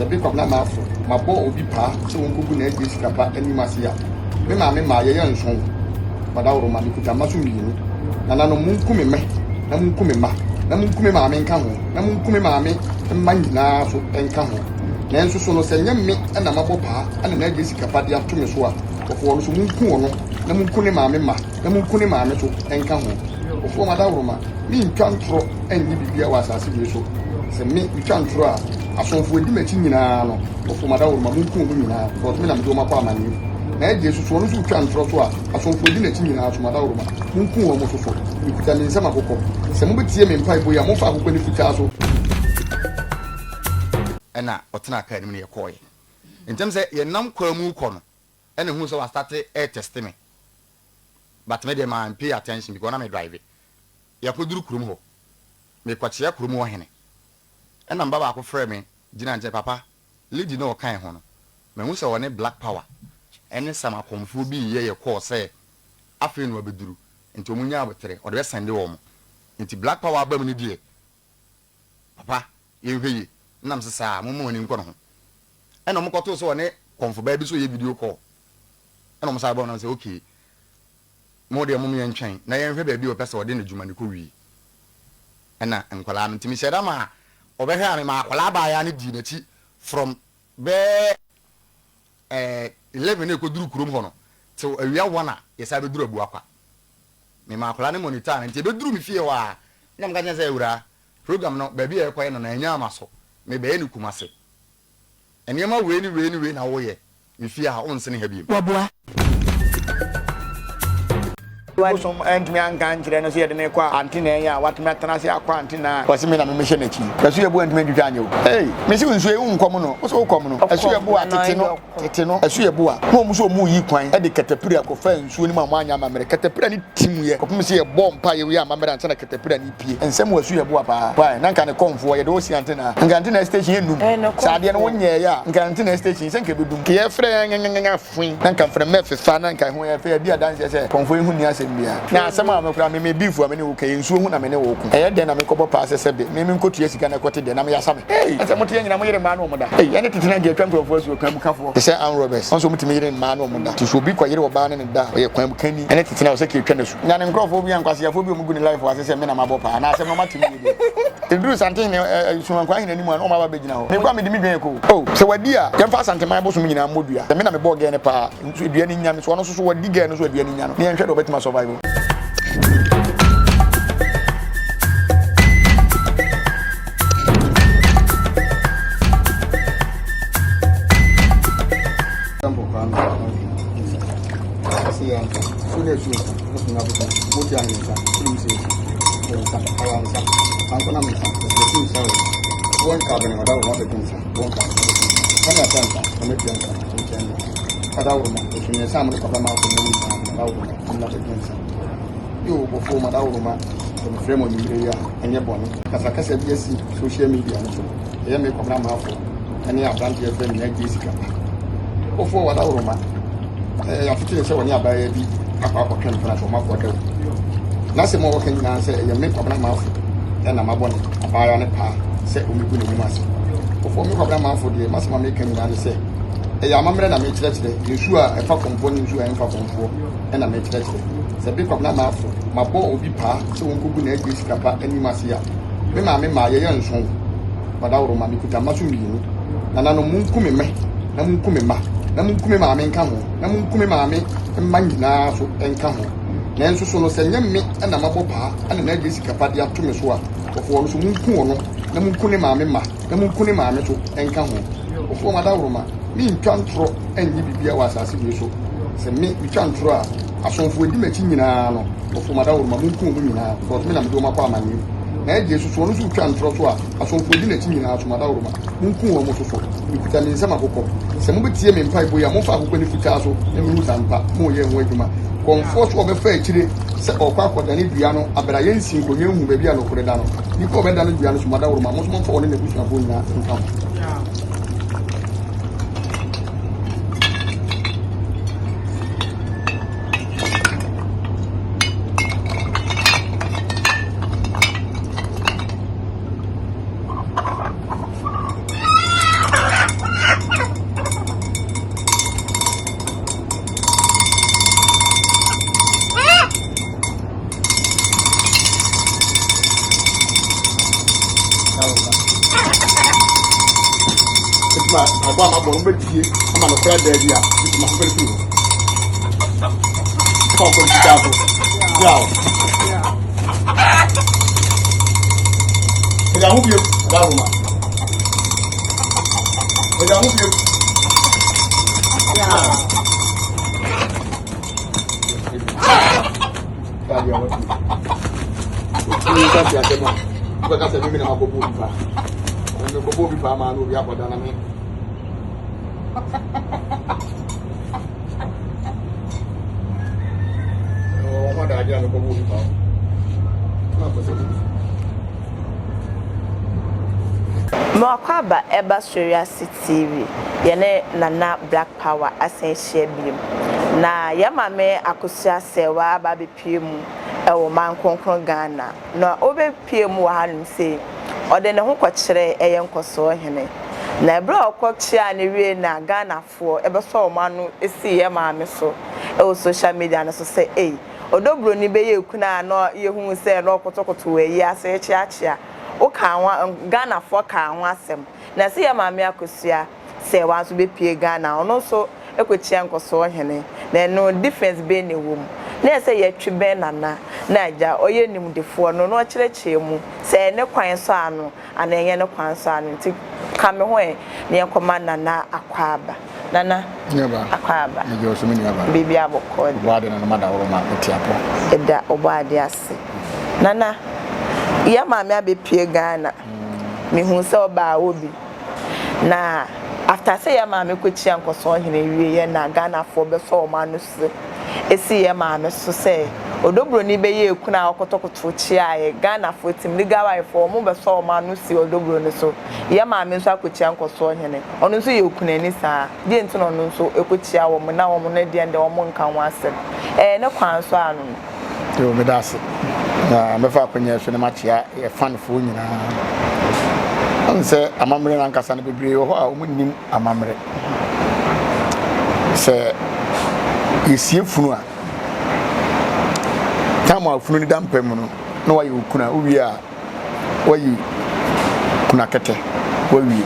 Sɛ me Kwabena Marfo, mabɔ obi paa sɛ ɔnkɔgu n'agya sika pa anim ase a, me maame maa yɛyɛ nson. Ɔdaworo ma mekuta mma so mmienu. Nananom, monku me mɛ, na monku me mma, na monku me maame nka ho, na monku me maame mma nyinaa so nka ho. Nanso so no, sɛ ɛnyɛ me na mabɔ paa na n'agya sika pa de ato me so a, ɔfoɔ no so monku ɔno, na monku ne maame mma, na monku ne maame so nka ho. Ɔfoɔ madaworoma, mentwa ntorɔ nnye biribiara wɔ asase wei so. Sɛ me, metwa ntorɔ a, asomfoɔ a ɛdi m'akyi nyinaa no, ɔfoɔ madaworoma, monku wɔn nyinaa, because me na mede wɔn akɔ amaneɛ mu. Na agya nso so, ɔno nso retwa ntorɔ so a, asomfoɔ a ɛdi n'akyi nyinaa so madaworoma, monku wɔn nso so. Mekuta me nsam akokɔ. Sɛ mobɛtie me mpaebɔ yi a, momfa akokɔ no fitaa so. Ɛna ɔtenaa kaa no mu na yɛkɔeɛ. Ntɛm sɛ yɛnam kwan mu rekɔ no, ɛna ɛhuu sɛ wastate retɛste me. But me deɛ man pay attention because na me drive. Yɛakɔduru kurom hɔ. Mekɔkyea kurom hɔ hene. Ɛna me ba baako frɛɛ me gyinaa nkyɛn, Papa, lady no a ɔka yɛn ho no, mahu sɛ ɔne Black Power ne some akɔmfoɔ bi reyɛ yɛ call sɛ afei na wabɛduru nti wɔn nya aboterɛ, ɔde bɛsɛnde wɔn. Nti Black Power aba mu no deɛ, Papa, yɛnhwɛ yie. Nna mese saa, momma mo ani nkɔ ne ho. Ɛna wɔkɔtoo sɛ ɔne kɔmfo baa bi nso reyɛ video call. Ɛna wɔsan bɔɔ me na mese okay, mo deɛ mom yɛntwɛn na yɛnhwɛ baabi a ɔpɛ sɛ ɔde n'adwuma no kɔwie. Ɛna nkwadaa no, nti mehyɛɛ da maa ɔbɛhwɛɛ a memaa akwadaa abaayewa no dii n'akyi from bɛyɛ eh, 11 na ɛkɔduru kurom hɔ no till awia 1 a yɛsan bɛduru Abuakwa. Memaa akwadaa no monitor no, nti ɛbɛduru me fie hɔ a na meka kyerɛ no sɛ awuraa, program no baabi a yɛrekɔyɛ no no ɛnyɛ ama so, mebɛyɛ no Kumase. Nneɛma wei ne wei ne wei na woyɛ, me fie ha wonsene ha biom. Wɔboa. Bosom antumi anka ankyerɛ no sɛ yɛde no rekɔ Antenaa yi a watumi atena ase akɔ Antenaa a ɔse me na me mehyɛ n'akyi. Ɛso yɛ bo antumi antwitwa anyɛ o. Ei! Mese wo nsuo yi wo nkɔm no, wose wo kɔm no. Ɛso yɛ bo a tete no, tete no, ɛso yɛ bo a na wɔn nso wɔn reyi kwan de katapira kɔfaa nsuo no mu a wɔanyɛ amammerɛ. Katapira no tim yɛ kɔpem sɛ yɛbɔɔ mpaeɛ wie amammerɛ ansa na katapira no repue. Nsɛm wɔ ɛso yɛ bo a paa. Why? Na nka ne kɔmfoɔ yɛde wo si Antenaa. Nka Antenaa station yɛ nnum. Sɛ adeɛ no wonyɛɛyɛ a nka Antenaa station sɛ nka ɛbɛdum. Nka yɛfrɛ yɛn ngengengenge Fui, na nka mframa ɛfefa, na nka ɛho yɛ fɛ, ɛdi adanseɛ sɛ kɔmfoɔ yi ho nni asɛm biara. Na asɛm a me koraa me me beef a me ne wo ka yi, nsuo ho na me ne wo ko. Ɛyɛ dɛn na me kɔbɔ paa sɛ sɛbe me me nkɔtua sika na ɛkɔte dɛn na me yasa me? Ei! Ɛsɛ mote yɛ nyina mo yere mmaa ne wɔn da. Ei! Ɛne tete na deɛ atwa nkurɔfoɔ asuo, kwanmukafoɔ. Te sɛ armed robbers, wɔn nso wɔtumi yere mmaa ne wɔn da. Nti sɛ obi kɔ yere ɔbaa ne no da a, ɔyɛ kwanmukani. Ɛne tete na ɔsɛ ka ɛtwa no asu. Na ne nkurɔfoɔ bi a nkwaseafoɔ bi a wɔgu ne life ase sɛ me na mabɔ paa, na asɛm no wɔate mu yie deɛ. Ɛduru Santehene ɛ, Sumankwaa hene anim a, na wɔn aba abɛgyina hɔ. Mekɔ a mede me dwan kɔ o. Oh, sɛ wadi a, yɛmfa Asanteman abosom nyinaa mmɔ dua. Sɛ me na mebɔɔ gɛɛ no paa, nso dua no nnya me. So ɔno nso so wadi gɛɛ no so a dua no nnya no? Na yɛnhwɛ deɛ ɔbɛtumi asurvive. Kasakasa bi asi social media no so ɛyɛ me Kwabena Maafo ne aberanteɛ frɛ me agye sika pa wofoɔ wadaworoma yɛatete sɛ wɔne abaayewa bi akɔ akɔtwe mpena so ɔmafoɔ da n'asɛm a wɔka nyinaa sɛ ɛyɛ me Kwabena Maafo ɛna mabɔ ne abaayewa no paa sɛ ɔmɛgu n'anim ase wofoɔ me Kwabena Maafo deɛ masɛm a meka nyinaa ne sɛ ɛyɛ amammerɛ na mekyerɛkyerɛ nsuo a ɛfa kɔmfoɔ ne nsuo a ɛmfa kɔmfoɔ ɛna mekyerɛkyerɛ sɛ me Kwabena Maafo mabɔ obi paa sɛ wɔnkɔgu n'agye sika pa anim ase a me maame maa yɛyɛ nson Ɔdaworo ma mekuta mma so mmienu. Nananom, monku me mɛ, na monku me mma, na monku me maame nka ho, na monku me maame mma nyinaa so nka ho. Nanso so no, sɛ nyɛ me na mabɔ paa na n'agya sika pa de ato me so a, ɔfoɔ no so monku ɔno, na monku ne maame mma, na monku ne maame so nka ho. Ɔfoɔ m'adaworoma, mentwa ntorɔ nnye biribiara wɔ asase wei so. Sɛ me, metwa ntorɔ a, asomfoɔ adi m'akyi nyinaa no, ɔfoɔ m'adaworoma, monku wɔn nyinaa, because me na mede wɔn akɔ amanneɛ mu. Na agya nso so, ɔno nso retwa ntorɔ so a, Asomfo edi n'akyi nyinaa so, m'adaworoma, munkum wɔn mo so so. Mikuta me nsam akokɔ. Sɛ mubetie me mpaebɔ yi a, momfa akokɔ no fitaa so na minhu sɛ ampa moreyɛ ho adwuma. Kɔmfoɔ so a ɔbɛfa akyire sɛ ɔrekɔ akɔdane dua no abere a yɛnsi nkonnwa nhu baabi a nokorɛ da no. Nipa a ɔbɛdane dua no so, m'adaworoma, mo nso momfa ɔne n'abusuafoɔ nyinaa nka ho. Ma mpaebɔ a mabɔ no mobɛtie ama nokorɛ ada adi a nti mahopere firi hɔ. Fa ɔkɔ fitaa so. Yaw. Ɛda ho bio, ɛda ahoma. Ɛda ho bio. Wobɛka sɛ meme na makɔbɔ obi paa mekɔbɔ obi paa maa na obi akɔda na me ɔho adaagye a mekɔbɔ obi paa na akɔ sɛ Mewakɔ aba ɛba Soriase TV yɛne Nana Black Power asan ahyia biom na yɛn maame Akosua Serwaa aba abɛpue mu wɔ man kronkron Ghana na ɔbɛpue mu wɔ hanom sei ɔde ne ho kɔkyerɛɛ ɛyɛ nkɔsoɔ hene na ɛberɛ a ɔkɔ kyeaa no wie na Ghanafoɔ ɛbɛsɔ wɔn ano sii yɛn maame so wɔ social media no so sɛ ei Ɔdɔ broni bɛyɛ kunu a na yɛhuu sɛ na ɔkotokoto wɔ ayi ase rekyeakyea wokaa ho Ghanafoɔ kaa ho asɛm na ɛsɛ yɛ maame Akosua sɛ wa nso bɛpue Ghana ɔno nso kɔkyia nkɔsoɔ hene na ɛno difference bɛn na ɛwɔ mu na ɛsɛ yɛtwe bɛn Nana na agya ɔyɛ nimdefoɔ no na ɔkyerɛkyerɛ mu sɛ ɛyɛ ne kwan sɔ ano anaa ɛnyɛ ne kwan sɔ ano nti ka me ho ɛ na yɛnkɔma Nana Akwaaba Nana Akwaaba biribiara bɔkɔɔ deɛ ɛda Ɔbɔadeɛ ase Nana yɛ maame abɛpue Ghana mehuu sɛ ɔbaa hɔ bi Na after sɛ yɛ maame kɔ kyia nkɔsɔɔ hene wie yɛ na Ghana foɔ bɛ sɔ wɔn ano su esi yɛ maame so sɛ Odo broni bɛ yɛ ekunu a ɔkɔtɔ koto kyia yɛ Ghana foɔ team legal wife foɔ wɔn bɛ sɔ wɔn ano si Odo broni so yɛ maame nso akɔ kyia nkɔsɔɔ hene ɔno nso yɛ okunani saa deɛ nti na ɔno nso ɛkɔ kyia wɔn na wɔn no deɛ ndɛ wɔn nka ho asɛm ɛyɛ ne kwan so ano no. Yoo meda ase na mɛfa akwanya yi so na makyea yɛ fanfoɔ nyinaa. Ɔn sɛ amammerɛ no ankasa no bebree wɔ hɔ a wɔn nnim amammerɛ. Sɛ yɛsie funu a, tam a funu no da mpa mu no na wayɛ okunu a wowie a wayi kuna kɛtɛ wawie.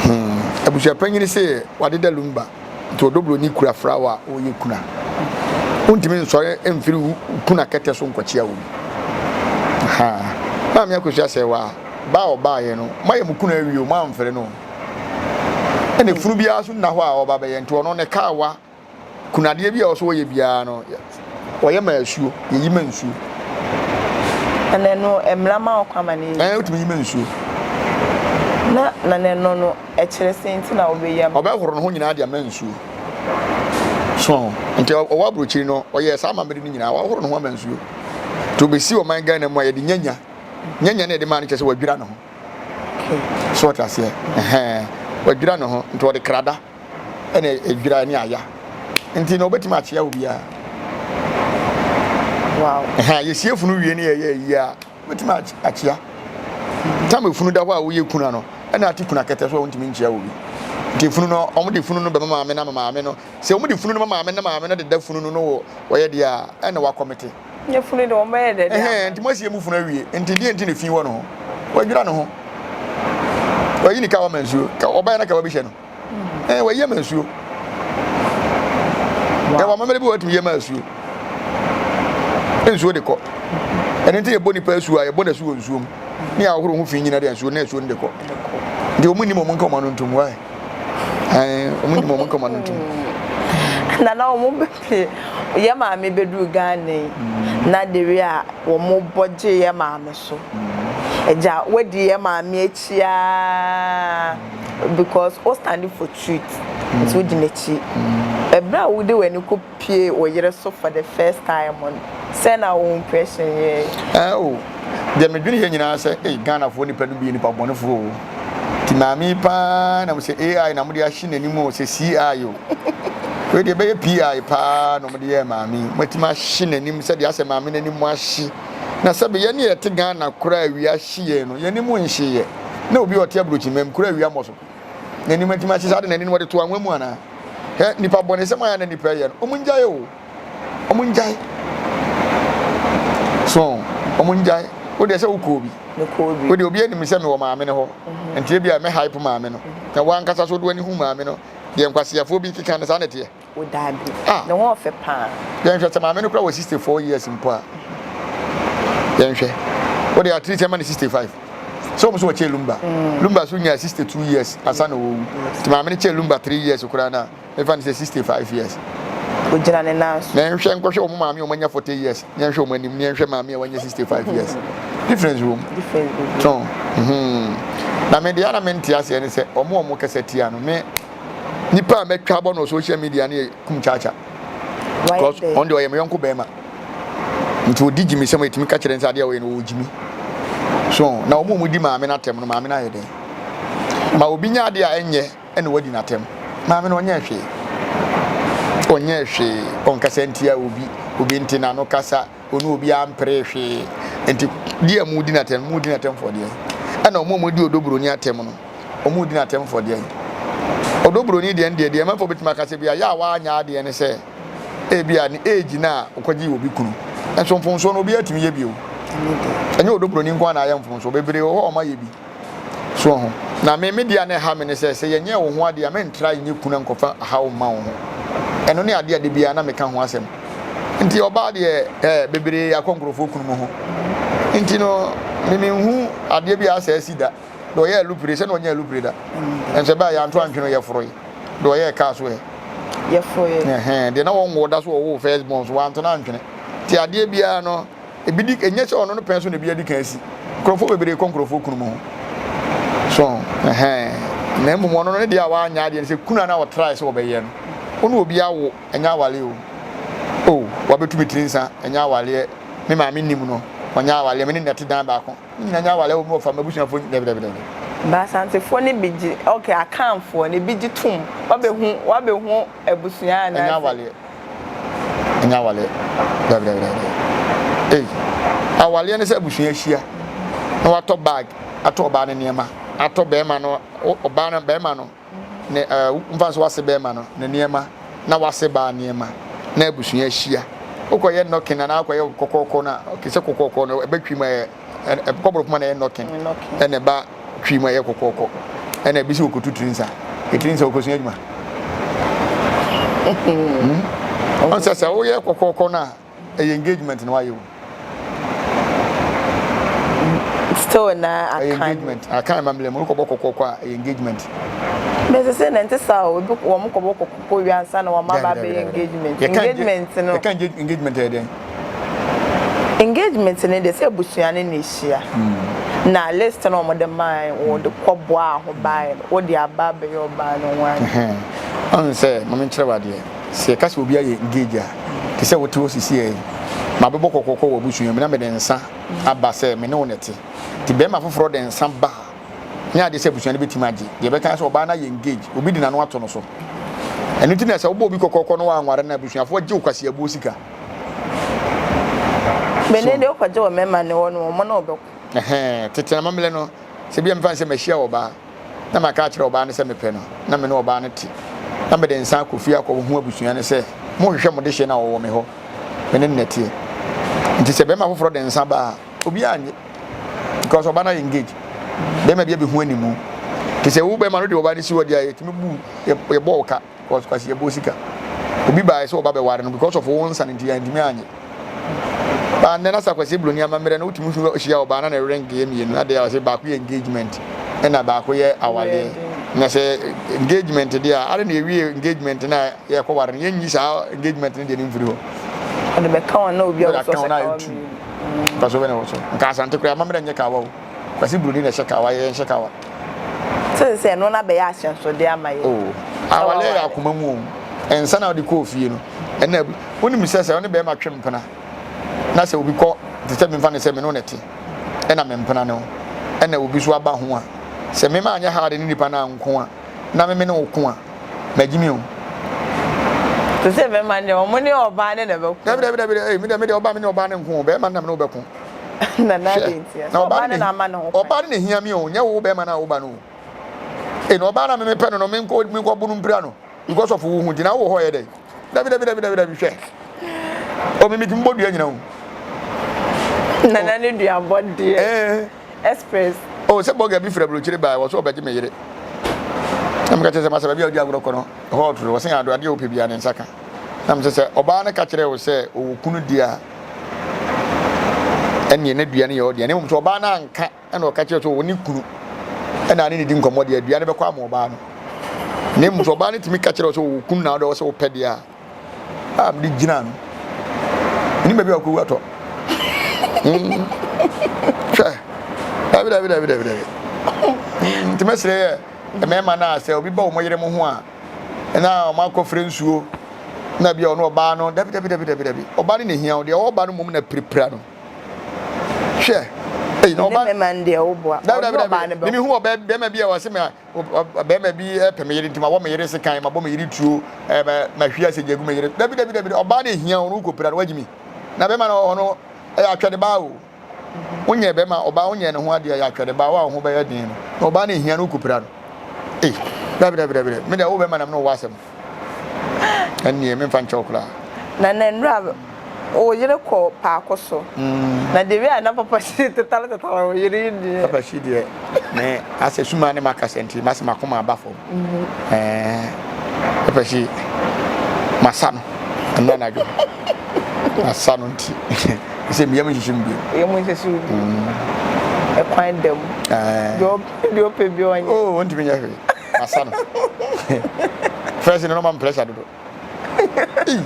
Hmm. Abusuapanyin se wadeda lumba. Nti ɔdɔbroni kura frawa a ɔyɛ kuna. Wontumi nsɔre mfiri wo kuna kɛtɛ so nkɔkyea obi. Ha. Maame Akosua sɛ wa ba a ɔbaeɛ no, moayɛ mo kuna awie o, moamfrɛ no. Ɛna funu biara so nna hɔ a ɔba bɛyɛ nti ɔno ne kaawa kunadeɛ bi a ɔso ɔyɛ biara no Wɔyɛ ma asuo, yɛyi ma nsuo. Na ɛno mmara ma wo kwan ma no yɛ yie? Ɛɛ, wotumi yi ma nsuo. Na na ɛno no ɛkyerɛ sɛn nti na wobɛyi ama? Ɔbɛhoro ne ho nyinaa de ama nsuo. So ho? Nti ɔwɔ aburokyiri no, ɔyɛɛ saa amammerɛ no nyinaa, wahoro ne ho ama nsuo. Nti obɛsi ɔman Ghana mu a yɛde nyanya, nyanya na yɛde maa no kyerɛ sɛ wadwira ne ho. So ɔte aseɛ? Ɛhɛn, wadwira ne ho, nti ɔde krada. ɛna edwira ne aya nti na obetumi akyea obiara. Wow. Ɛhɛn yɛsie funu wie ne yɛyɛ ayi a obetumi akyea. Tam efunu da hɔ a woyɛ kuna no ɛna ate kuna kɛtɛ so a wontumi nkyea obi. Nti funu no wɔn de funu no bɛma maame na maame no sɛ wɔn de funu no ma maame na maame no deda funu no no wɔyɛ deɛ a ɛna wakɔmete. Nyɛ funu de wɔn bɛyɛ dɛ de ama. Ɛhɛn nti mo asie mu funu awie nti deɛ nti na fi wɔ no ho wadwira ne ho wayi ne kawa ma nsuo ka ɔbɛyɛ na kawa bi hyɛ no. Ɛɛ wɔyi ama nsuo. Ɛwɔ amammerɛ bi wɔ wɔtumi yi ama asuo. Nsuo de kɔ. Ɛno nti yɛbɔ nipa asuo a yɛbɔ n'asu wɔ nsuo mu. Ne ahohoro ho fi nyina de nsuo na asuo no de kɔ. Nti wɔn nim wɔn nka wɔn ano ntom why? Ɛɛ wɔn nim wɔn nka wɔn ano ntom. Nana wɔn bɛpie yɛ maame bɛduru Ghana yi na dewi a wɔn bɔ gye yɛ maame so. Agya wadi yɛ maame akyi aa. Because wo stand for truth nti wodi n'akyi. Ɛberɛ a wode w'ani kɔ pie wo yere so for the first time no, sɛn na wo impression yɛɛ? Ɛɛ o, deɛ medwene yɛ nyinaa sɛ ei Ghanafoɔ nipa no bi yɛ nipa bɔnefoɔ o. Nti maame yi paa na mo sɛ AI na mode ahye n'anim o, sɛ CI o. Wei deɛ ɛbɛyɛ PI paa na wɔde yɛɛ maame yi. Moatumi ahye n'anim sɛdeɛ asɛ maame n'anim ahye. Na sɛbe yɛne yɛte Ghana koraa awia hye yɛn no, yɛn anim nhyeeɛ. Na obi a ɔte aburokyimam kura awia mmɔ so. N'anim atumi ahye saa de n'ani no wɔde to anwa mu anaa? Hwɛ nipa bɔnesɛm a na nipa yɛ no, wɔn ngyae o. Wɔn ngyae. So wɔn ngyae. Wo deɛ sɛ wokɔɔ bi. Mekɔɔ bi. Wo deɛ obi anim sɛ mewɔ maame no hɔ. Nti ebi a mɛ hype maame no. Na wankasa so de w'ani hu maame no. Deɛ nkwaseafoɔ bi keka no saa na ɛteɛ. O daabi. Ah. Ne ho ɔfɛ paa. Yɛnhwɛ sɛ maame no kora wɔ 64 years mpo a. Yɛnhwɛ. Wo deɛ at least ɛma no 65. Sɛ wɔn so wɔkyɛ Lumba. Lumba so nyaa 62 years ansa na ɔwu. Nti maame no kyɛ Lumba 3 years koraa no a. Mefa no sɛ 65 years. Ogyina ne nan so. Na yɛnhwɛ nkɔhwɛ wɔn maame a wɔanya 40 years, na yɛnhwɛ wɔn anim, na yɛnhwɛ maame a wanya 65 years. Difference wɔ mu. Difference bebree. So, hmm. Na me deɛ na mente aseɛ ne sɛ wɔn a wɔn kasa tia no me nipa a mɛtwa abɔ no social media no yɛ kum kyaakya. Because ɔno deɛ ɔyɛ me yɔnko bɛrima. Nti ɔdi gyimi sɛm a ɛtumi ka kyerɛ no sɛ adeɛ a ɔyɛ no ɔwɔ gyimi. So, na wɔn a wɔdi maame no atɛm no maame no ayɛ dɛn? Ma obi nya adeɛ a ɛnyɛ ɛna wadi n'atɛm. Maame no ɔnyɛɛ hwee. Ɔnyɛɛ hwee. Ɔnkasa ntia obi. Obi nte n'ano kasa. Ɔne obiara mperee hwee. Nti deɛ modi n'atɛm no, modi n'atɛm for deɛn? Ɛna wɔn a wɔdi Odo Broni atɛm no, wɔn di n'atɛm for deɛn? Odo Broni deɛ no deɛ, deɛ amanfoɔ bɛtumi aka sɛ bi a yɛ a wanyɛ adeɛ ne sɛ, ebi a ne age no a ɔkɔgyee obi kunu. Nso mfomsoɔ no obiara tumi yɛ bi o. Ɛnyɛ Odo Broni nko ara na ayɛ mfomsoɔ, bebree wɔ hɔ a wɔayɛ bi. So wahu? Na me, me deɛ a na ɛha me ne sɛ, sɛ yɛnyɛɛ wo ho adeɛ a, mentra nyɛ kunu nkɔfa haw mma wo ho. Ɛno ne adeɛ a da biara na meka ho asɛm. Nti ɔbaa deɛ, ɛɛ, bebree akɔ nkurɔfoɔ kunu mu ho. Nti no, me menhu adeɛ bi a asɛ asi da. Deɛ ɔyɛɛ alupire, sɛ na ɔnyɛ alupire da. Nso ɛbaa yɛanto antwe no, yɛforoe. Deɛ ɔyɛɛ kaa so ɛ. Yɛforoe. Ɛhɛn, deɛ na wɔnwoo da so ɔwoo first born so, wanto no antwene. Nti adeɛ biara no, Ebi di, ɛnyɛ sɛ ɔno no pɛn so na ebi adi kan asi. Nkurɔfoɔ bebree kɔ nkurɔfoɔ kunu mu ho. So, ɛhɛn. Na mmom ɔno no ne deɛ a wanyɛ adeɛ no sɛ kunu a na ɔtrae sɛ ɔbɛyɛ no. Wo ne obi awo, ɛnyɛ awale o. O, wabɛtu me tiri nsa, ɛnyɛ awaleɛ. Me maame nnim no, ɔnyɛ awaleɛ. Me ne no na ɛte dan baako. Ne nyinaa nyɛ awaleɛ o, me wɔfa, m'abusuafoɔ, dabi, dabi, dabi. Ba Asantefoɔ no bi gye, okay, Akanfoɔ no ebi gye tom. Wabɛhu, wabɛhu abusua anaasɛ. Ɛnyɛ awaleɛ. Ɛnyɛ awaleɛ. Dabi dabi dabi. Ei, awaleɛ ne sɛ abusua ahyia na watɔ bag atɔ ɔbaa no nneɛma, atɔ bɛrima no, ɔbaa no, bɛrima no, ne ɛɛ mfa nso wase bɛrima no ne nneɛma na wase baa nneɛma na abusua ahyia. Wokɔyɛ knocking anaa wokɔyɛ kɔkɔɔkɔ no a, okay, sɛ kɔkɔɔkɔ no ɛbɛtwi mu ɛyɛ ɛkɔ borɔfo mu na ɛyɛ knocking ɛna ɛba twi mu ɛyɛ kɔkɔɔkɔ ɛna ebi sɛ okotu tiri nsa etiri nsa okosua adwuma hmm? Ɔn sɛ sɛ woyɛ kɔkɔɔkɔ no a ɛyɛ engagement na wayɛ o. Still na akan. Ɛyɛ engagement akan amammerɛ mu wokɔbɔ kɔkɔɔkɔ a ɛyɛ engagement. Bɛsɛ sɛ na nte saa o ebi wɔn kɔbɔ kɔkɔɔkɔ wie ansa na wɔn aba abɛyɛ engagement. Engagement no. Yɛka engagement ɛyɛ dɛn? Engagement no deɛ sɛ abusua no na ɛhyia na list no a wɔde mae wɔde kɔ boaa ho baeɛ no wode aba abɛyɛ ɔbaa no ho adeɛ. Ɔhu sɛ ma menkyerɛ wo adeɛ sɛ yɛka sɛ obi ayɛ engage a te sɛ wote hɔ sisiɛ yi mabɛbɔ kɔkɔkɔ wɔ abusua mu na mede nsa aba sɛ me ne wo na ɛte nti bɛrima foforɔ de nsa ba a nyɛ adeɛ sɛ abusua no bɛtumi agye deɛ ɛbɛka sɛ ɔbaa no ayɛ engage obi de n'ano ato no so ɛno nti na sɛ wobɔ obi kɔkɔkɔ no woanware no abusuafoɔ gye wo kwasiabuo sika. Bene deɛ wokɔgye wɔ mmarima no hɔ no wɔn ne wo bɛko. Ɛhɛn, tete amammerɛ no, sɛ bi a mefa no sɛ mahyia ɔbaa, na maka akyerɛ ɔbaa no sɛ mepɛ no, na me ne ɔbaa no te, na mede nsa akɔ fie akɔhu abusua no sɛ, mohwehwɛ mo dehyeɛ no a ɔwɔ me hɔ, me ne no na ɛteɛ. Nti sɛ bɛrima foforɔ de nsa ba a, obiara nnye. Because ɔbaa no ayɛ engage. Bɛrima bi abɛhu animu. Nti sɛ wo bɛrima no de ɔbaa no si hɔ deɛ a, yɛtumi bu, yɛbɔ wo ka. Because Kwasi yɛbɔ sika. Obi baeɛ sɛ ɔba bɛware no because of wo nsa no nti yɛantumi anye. Baa nnɛ na sɛ Kwasi Broni amammerɛ no wotumi so hyia ɔbaa na ne ring yɛ mmienu adeɛ a ɔsɛ baako yɛ engagement ɛna baako yɛ awareɛ. Na sɛ engagement deɛ a ade na yɛwie engagement na yɛkɔ ware no yɛnyi saa engagement no deɛ no mfiri hɔ. Ɔde bɛka wɔn na obi a wɔsɔ sɛ kawa mmienu. Nfa so bɛ na wɔ so. Nka Asante koraa amammerɛ nyɛ kawa o. Kwasi Broni na ɛhyɛ kawa, yɛn nhyɛ kawa. Sɛ sɛ ɛno na bɛyɛ ahyɛnsodeɛ ama yɛn. Oh, awale yɛ akoma mu o. Nsa na wode kɔɔ fie no, ɛna wonim sɛ sɛ wo ne bɛrima twe mpena na sɛ obi kɔ te sɛ memfa ne sɛ me ne wo na ɛte ɛna me mpena ne wo ɛna obi so aba ho a sɛ me ma anyɛ hard ne nipa no anko a na me me ne wo ko a magye mi o. Te sɛ bɛrima deɛ wɔn ne ɔbaa ne na ɛbɛko. Dabi dabi dabi ee me deɛ me deɛ ɔbaa me ne ɔbaa ne nko o bɛrima no na me ne wo bɛko. Na na adɛn ntia? Sɛ ɔbaa no na ama ne ho kwan. Ɔbaa no na ehia me o, nyɛ wo bɛrima no a woba no o. Ee na ɔbaa no a me mepɛ no no, menkɔ menkɔ bo no mpira no because of wo ho nti na wowɔ hɔ yɛ dɛn? Dabi dabi dabi dabi dabi hwɛ. O me metumi bɔ dua nyina o. Nana ne duabɔ deɛ. Eh. Express. Oh, sɛ bɔga bi firi aburokyire baa wɔ so ɔbɛgye me yere. Na meka kyerɛ sɛ masa baabi a wodi agorɔ kɔ no, ɛhɔ ɔtoro. Wɔsɛn ado adeɛ a wopɛ biara ne nsa ka. Na mesɛ sɛ ɔbaa no ka kyerɛ wo sɛ ɔwɔ kunu deɛ a, ɛnneɛ na dua no yɛ ɔdeɛ. Na mmom sɛ ɔbaa no anka ɛna ɔka kyerɛ sɛ ɔwɔ ne kunu ɛna ne ne di nkɔmmɔ deɛ, dua no bɛkɔ ama ɔbaa no. Na mmom sɛ ɔbaa no tumi ka kyerɛ wo sɛ ɔwɔ kunu na wode sɛ wopɛ deɛ a, a mede gyina no menim baabi a ɔkɔwu atɔ hwɛ dabi dabi dabi dabi dabi nti mɛsrɛ yɛ mmarima no a sɛ obi ba wɔn yere mo ho a na wɔn akɔfrɛ nsuo na bi a ɔno ɔbaa no dabi dabi dabi dabi dabi ɔbaa no na ehia wo deɛ ɔba no mmom na pirapira no hwɛ eyi na ɔbaa dabi dabi dabi mimi hu ɔbaa bɛrima bi a wɔse me Barima bi pɛ me yere nti mabɔ me yere sekan, mabɔ me yere tuo, mahwie asɛgya agu me yere. Dabi dabi dabi, ɔbaa no ehia wo no wokɔpira no wagye mi. Na bɛrima no ɔno ɛyɛ atwɛde baa o. Wonyɛ bɛrima ɔbaa wonyɛ ne ho adeɛ ɛyɛ atwɛde baa wo a wo ho bɛyɛ den no. Na ɔbaa no ehia no wokɔpira no. Ei, dabi dabi dabi dabi, me deɛ wo bɛrima na me ne wo wɔ asɛm. Ɛnneɛ memfa nkyɛ wo koraa. Na na nnura wo yere kɔ paako so. Na the way a na papa si tetare tetare wo yere yi deɛ. Papa si deɛ me asɛ suma ne makasa nti masɛ makoma aba fam. Ɛɛ papa si masa no ɛnna anadwo masa no nti sɛ meyam nhyehye mu bio. Yam nhyehye mu bio. Ɛkwan da mu. Deɛ ɔpɛ bi ɔnyɛ. Oh, ɔntumi nyɛ hwee. Masa no. First no ma pressure dodo. Ei.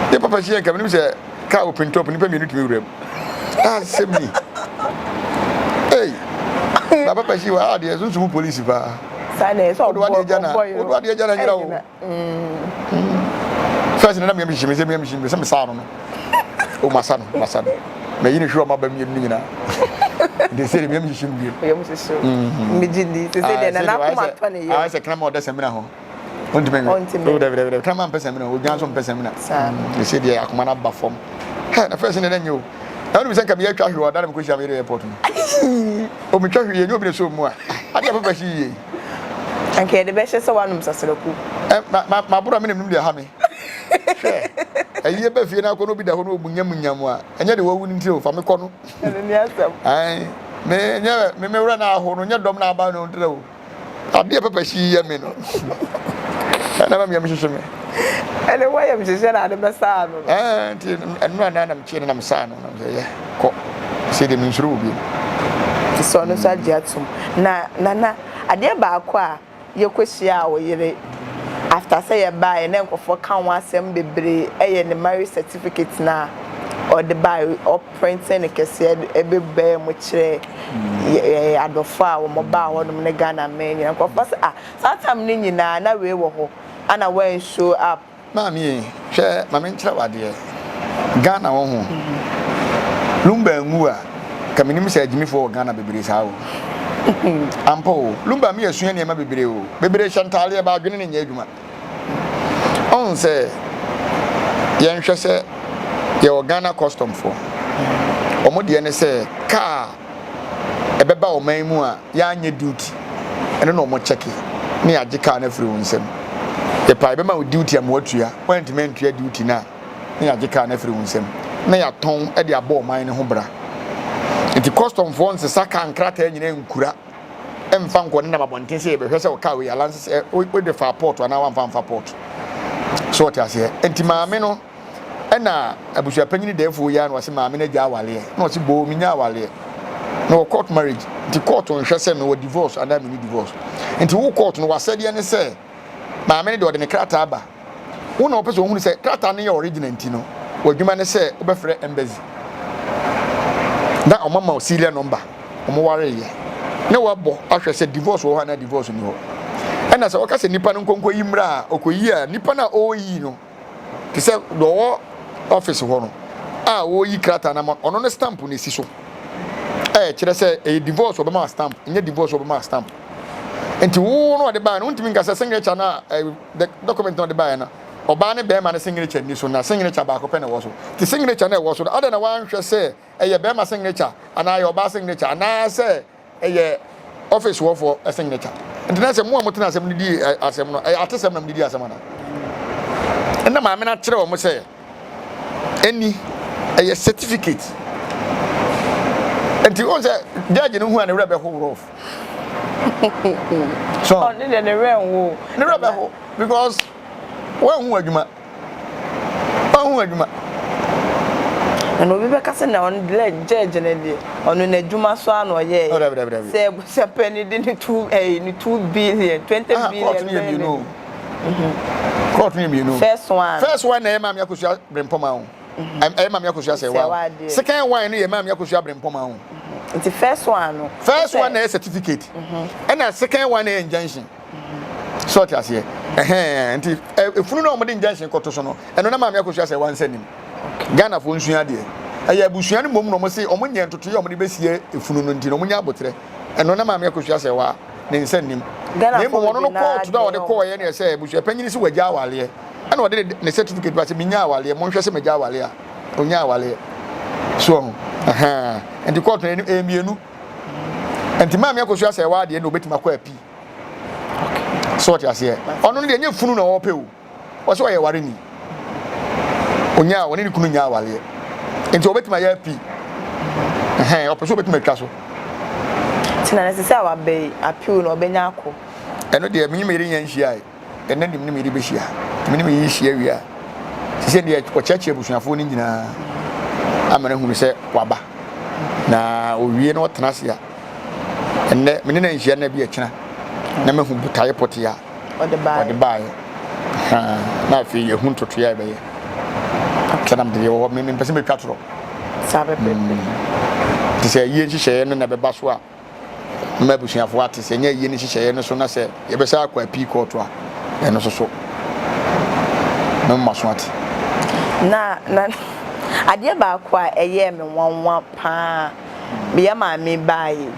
Ye papa si nka menim sɛ car open top nipa mmienu tumi wura mu. Ah sɛm ni. Ei. Na papa si wa adeɛ sunsum polisi paa. Saa na ɛsɛ ɔbɔ ɔbɔ yi. Wodo adeɛ gya na nyina o. First no na meyam hyehye me sɛ meyam hyehye me sɛ mesaa no no. O masa no masa no. Mayi ne hwɛ ɔma ba mmienu no nyinaa. Nti sɛ meyam hyehye me bio. Meyam hyehye o. Megye di sɛ sɛ deɛ nana akoma tɔ ne yam. Ayɛ sɛ kraman ɔda samina ho. Ontumi nwe. Ontumi. O dabi dabi dabi kraman mpɛ samina odwan nso mpɛ samina. Saa. Sɛ deɛ akoma no aba fam. Hɛ na first ne na nyɛ o. Na wonim sɛ nka meyɛ twa hwee wɔ ɔda na mekɔhyia me yere airport no. O metwa hwee ɛnyɛ obi na ɛsɔ mu a. Adeɛ papa hye yie. Anka yɛde bɛhyɛ sɛ woanom sasraku. Ɛ ma ma maboro a me na menim deɛ ɛha me. Hwɛ ayie ba fie na akɔ na obi da hɔ na ɔmunyamunyam a ɛnyɛ deɛ wawu no nti o fa me kɔ no. Ɛno ne asɛm. Ae me nyɛ me me werɛ na aho no nyɛ dɔm na aba no ntra o. Adeɛ papa si yɛ me no ɛna ma meyam hyehye me. Ɛne wɔyam hyehye na ade bɛsaa no no. Ɛɛ nti ɛno a na mekyee no na mesaa no na mesɛ yɛ kɔ sɛ deɛ mensuro wo bio. Nti sɛ ɔno nso agye atom. Na Nana adeɛ baako a yɛkɔhyiaa wo yere after sɛ yɛbaeɛ na nkurɔfoɔ ka ho asɛm bebree ɛyɛ ne marriage certificate no a ɔde baeɛ ɔprinte no kɛseɛ ɛbɛbaa mu kyerɛɛ yɛn adɔfoɔ a wɔn baa hɔnom ne Ghana man nyinaa nkurɔfoɔ sɛ ah saa time no nyinaa na wei wɔ hɔ ana wɔn show up. Maame ei, hwɛ ma menkyerɛ wo adeɛ, Ghana wo ho, Lumba anwu a, ka menim sɛ agyimifoɔ wɔ Ghana bebree saa o. Ampa o, Lumba me asua nneɛma bebree o, bebree hyɛ ntaaleɛ but adwene no nyɛ adwuma. Ɔhu sɛ yɛnhwɛ sɛ yɛwɔ Ghana custom foɔ, wɔn deɛ ne sɛ car ɛbɛba ɔman mu a yɛanyɛ duty ɛno na wɔn kyɛke ne yɛagye car no afiri wo nsam. Yɛpɛ a yɛbɛma wo duty ama woatua, woantumi antua duty no a na yɛagye car no afiri wo nsam na yɛatɔn de abɔ ɔman no ho bra. Nti custom foɔ nsesa car nkrataa nyinaa nkura mfa nkɔ nenam abɔnten sɛ yɛbɛhwɛ sɛ ɔkaa wei alanse sɛ wode faa port anaa wamfa amfa port. So ɔte aseɛ? Nti maame no ɛna abusuapanyini dɛɛfoɔ yi ara na ɔse maame no agya awaleɛ na ɔse boo menya awaleɛ na wɔ court marriage nti court nhwɛ sɛ mewɔ divorce anaa menni divorce nti wo court no wasɛdeɛ ne sɛ maame no deɛ ɔde ne krataa ba Wo na wɔpɛ sɛ wɔhunu sɛ krataa no yɛ original nti no, w'adwuma ne sɛ wobɛfrɛ embassy na wɔama wo serial number, wɔwareeɛ, na woabɔ ahwɛ sɛ divorce wɔ hɔ anaa divorce nni hɔ. Ɛna sɛ wɔka sɛ nipa no nkɔnkɔyi mmra a, ɔkɔyi a, nipa no a ɔreyi no, te sɛ deɛ ɔwɔ office hɔ no a ɔreyi krataa no ama ɔno no stamp na ɛsi so a ɛkyerɛ sɛ ɛyɛ divorce ɔbɛma stamp, ɛnyɛ divorce ɔbɛma stamp. Nti wo no ɔde baeɛ no, wontumi nka sɛ signature no a the document na ɔde baeɛ no, ɔbaa ne bɛrima no signature nni so na signature baako pɛ na ɛwɔ so. Nti signature no a ɛwɔ so no, adɛn na woanhwɛ sɛ ɛyɛ bɛrima signature anaa ɛyɛ ɔbaa signature anaasɛ ɛyɛ office hɔfoɔ signature? Nti na sɛ mo a motena asɛm no di asɛm no, ɛyɛ atesɛm na mode di asɛm anaa? Ɛna maame no akyerɛ wɔn sɛ, Ɛnni, ɛyɛ certificate. Nti wohu sɛ judge no hu a ne werɛ bɛho rough. So ɔno deɛ ne werɛ nho. Ne werɛ bɛho because wanhu adwuma. Wanhu adwuma. Na obi bɛka sɛ na ɔno deɛ judge no deɛ ɔno n'adwuma so ara na ɔyɛɛ. Oh, dabi dabi dabi. Sɛ abusuapanin de ne two ɛyi ne 2 billion 20 Ah, billion court no yɛ mmienu o. Court no yɛ mmienu. First one. First one na ɛyɛ Maame Akosua Brempɔma o. Ɛyɛ Maame Akosua Sɛ Sɛwa o. wadeɛ. Second one no yɛ Maame Akosua Brempɔma o. Nti first one no. First sɛ- one na ɛyɛ certificate. Ɛna second one na ɛyɛ injunction. So ɔte aseɛ. Ɛhɛn nti efunu na wɔde injunction kɔto so no, ɛno na Maame Akosua Sɛwa nsa nim. Ghanafoɔ nsua adeɛ. Ɛyɛ abusua no mmom na wɔn se wɔn nyɛ ntotoeɛ a wɔde bɛsie efunu no nti na wɔn nya abotrɛ. Ɛno na Maame Akosua Sɛwa ne nsa nnim. Na Ghanafoɔ mmom ɔno no bebree naa kɔɔto no a ɔde adwene kɔɔeɛ no yɛ sɛ abusua panyin sɛ wagya awaleɛ. Ɛna ɔde ne certificate ba sɛ menya awaleɛ, monhwɛ sɛ magya awaleɛ a. Ɔnya awaleɛ. So ɔho. Ɛhɛn. Nti kɔɔto no ɛyɛ mmienu. Nti Maame Akosua Sɛwa adeɛ na obɛtumi akɔ apii. So ɔte aseɛ. Ɔno no deɛ ɛnyɛ funu na ɔɔpɛ o. Ɔsɛ ɔyɛ ware ni. Onya ɔne ne kunu nya awaleɛ. Nti ɔbɛtumi ayɛ apii. Ɛhɛn, ɔpɛ sɛ ɔbɛtumi atwa so. Nti na ɛsɛ sɛ waba yi appeal no ɔbɛnya akɔ. Ɛno deɛ menye me yere nya nhyiae. Ɛnɛ nim ne me yere bɛhyia. Nti me ne me yere hyia wie a, sisɛ deɛ ɔkyerɛkyerɛ abusuafoɔ no nyinaa ama no ahunu sɛ waba. Na owie na ɔtena ase a, ɛnnɛ me ne no anhyia nna bi ɛkyena na mahu botaeɛ pɔtee a Ɔde baeɛ. ɔde baeɛ. Ahaa, na afei yɛhu ntotoeɛ a ɛbɛyɛ. Sɛ na mede deɛ wɔ hɔ, me mempɛ sɛ mɛtwa torɔ. Saa pɛpɛɛpɛ. Nti sɛ ayie nhyehyɛeɛ no na ɛbɛba so a, mɛma abusuafoɔ ate. Sɛ ɛnyɛ ayie no nhyehyɛeɛ no so na sɛ yɛbɛsan akɔ appeal court a, ɛno nso so mɛma mo aso ate. Na na adeɛ baako a ɛyɛɛ me nwanwa paa meyɛ maame baa yi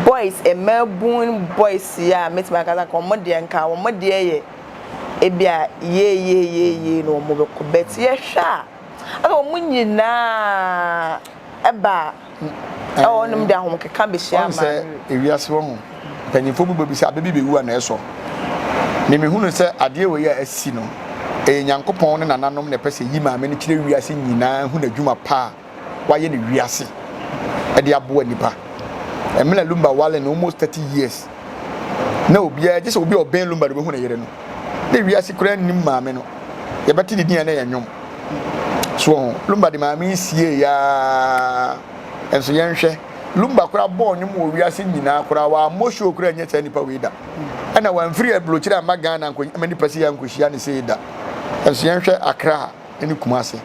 boys mmaabun boys yi a mɛtumi aka sɛ nka wɔn deɛ nka wɔn deɛ yɛ ebi a yie yie yie yie na wɔn bɛkɔ but yɛhwɛ a ɛna wɔn nyinaa ɛba ɛwɔ wɔn de ahomkeka bɛhyia Ɔn sɛ maame. ewiase wɔ ho mpanyinfoɔ bi bɔ bi sɛ abe bi bɛwu a na ɛsɔ. Me mehunu sɛ adeɛ wei a asi no ɛyɛ Nyankopɔn ne nananom na ɛpɛ sɛ yi maame no kyerɛ wiase nyinaa hu n'adwuma pa a wayɛ no wiase de aboa nnipa. Mmerɛ Lumba ware no almost 30 years na obiara gye sɛ obi a ɔbɛn Lumba na obehu ne yere no. Na wiase koraa nnim maame no. Yɛbɛte ne din a na ɛyɛ nnwom. So ho Lumba de maame yi siee yaa nso yɛnhwɛ Lumba koraa bɔɔ nnwom wɔ wiase nyinaa koraa wammɔ show koraa nyɛ saa nipa wei da. Ɛna wamfiri aburokyire amma Ghana nkɔ ma nipa sei ankɔhyia ne sei da. Nso yɛnhwɛ Accra ne Kumasi.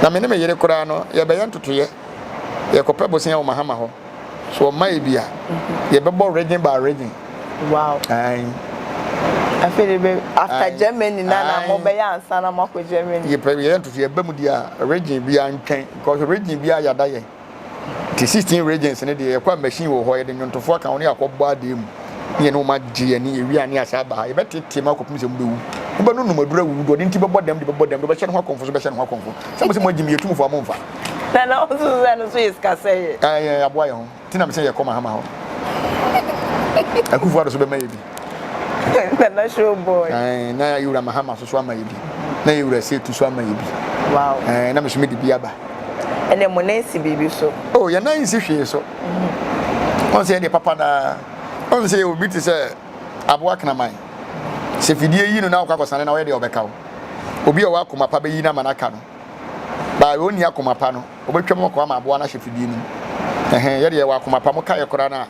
Na me ne me yere koraa no yɛbɛyɛ ntotoyɛ yɛkɔpɛ bosea wɔ Mahama hɔ. So ɔma yɛ bi a yɛbɛbɔ region by region. Wow. Ayi. Afei de bɛ after Aye. Germany na na Aye. mo bɛyɛ ansa na mo akɔ Germany. Yɛpɛ yɛyɛ ntoto yɛba mu deɛ a region biara ntwɛn because region biara yɛada yɛn. Nti 16 regions no deɛ yɛkɔ a machine wɔ hɔ yɛde nnwontofoɔ aka ho ne yɛakɔbɔ adeɛ mu ne yɛne wɔn agye yɛn ani yɛwie a ne yɛasan aba ha yɛbɛtete mu akɔpem sɛ mobɛwu mobɛnonom aduru awuwu deɛ ɔde nti bɛbɔ dam de bɛbɔ dam deɛ ɔbɛhyɛ ne ho akɔmfo so bɛhyɛ ne ho akɔmfo sɛ mo sɛ moagye me yɛtumfoɔ a momfa. Na na wo nso sɛ no nso yɛ sikasɛeɛ. Ɛɛ yɛn aboa yɛn ho nti na mesɛ yɛkɔ Mahama hɔ Akufo Addo so bɛma yɛ bi. Nana show boy. Ɛɛ na yɛwura Mahama so so ama yɛ bi na yɛwura Setu so ama yɛ bi. Wow. Ɛɛ na me so mede bi aba. Ɛnna mo nan si biribi so. Oh yɛn nan nsi hwee so. Wɔn sɛ yɛn deɛ papa naa. Wɔn sɛ yɛ obi te sɛ aboa kraman. Sɛ fidie yi no na ɔkɔ akɔsane na ɔyɛ deɛ ɔbɛka wo. Obi a ɔwɔ akoma pa bɛyi no ama no aka no. Baa ɔnni akoma pa no, ɔbɛtwam akɔ ama aboa no ahyɛ fidie no mu. Ɛhɛn, yɛ deɛ yɛwɔ akoma pa, mo ka yɛ koraa no a,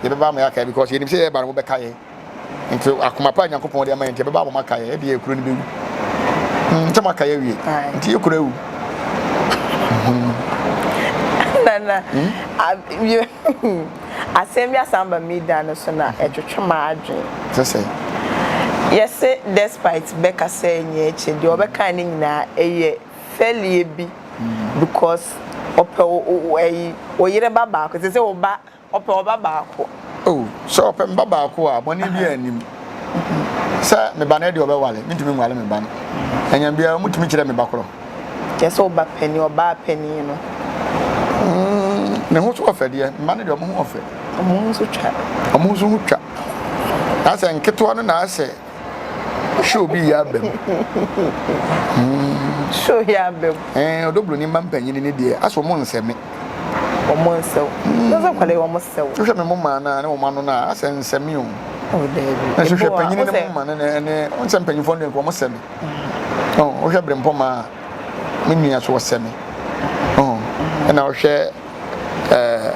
yɛbɛba ama yɛaka because yɛnim sɛ yɛba no mobɛka yɛ. Nti akoma pa a Nyankopɔn de ama yɛn nti yɛbɛba ama moaka yɛ, yɛdeɛ kuro no bɛwu. Mm, sɛ moaka yɛ awie, nti yɛ kuro awu. Nana, hmm? asɛm bi asan ba media no so na ɛtwetwe m'adwene. Sɛ sɛ. Yɛse despite bɛka sɛ nyɛ akyi deɛ ɔbɛka ne nyinaa ɛyɛ fɛlie bi because ɔpɛ wo ɛyi wo yere ba baako sɛ sɛ wo ba ɔpɛ ɔba baako. Oh sɛ ɔpɛ me ba baako a bɔne biara nnim sɛ me ba no deɛ ɔbɛwale mentumi nwale me ba no anyam biara wɔtumi kyerɛ me ba korɔ. Kyerɛ sɛ ɔba panin ɔbaa panin no. Mm, ne ho so ɔfɛ deɛ mma no deɛ ɔmo ho ɔfɛ. Ɔmo ho nso twa. Ɔmo nso ho twa. Na sɛ nketewa no na asɛ show bi yɛ aba mu. Mm. Show yɛ aba mu. Ɛɛ ɔdɔ buroni mma mpanyin ne deɛ asɛ ɔmo nsɛ me. Wɔn nsɛw. Na sɛ nkwadaa yi wɔn sɛw. Wohwɛ me moma no a ne wɔn ano no a asɛ nsɛ me o. Oh daabi. Nanso hwɛ panyin ne moma no ne ne wɔn sɛ mpanyinfoɔ no deɛ wɔn sɛ me. Oh wohwɛ berempɔma a me nua so wɔsɛ me. Oh ɛna wohwɛ ɛɛ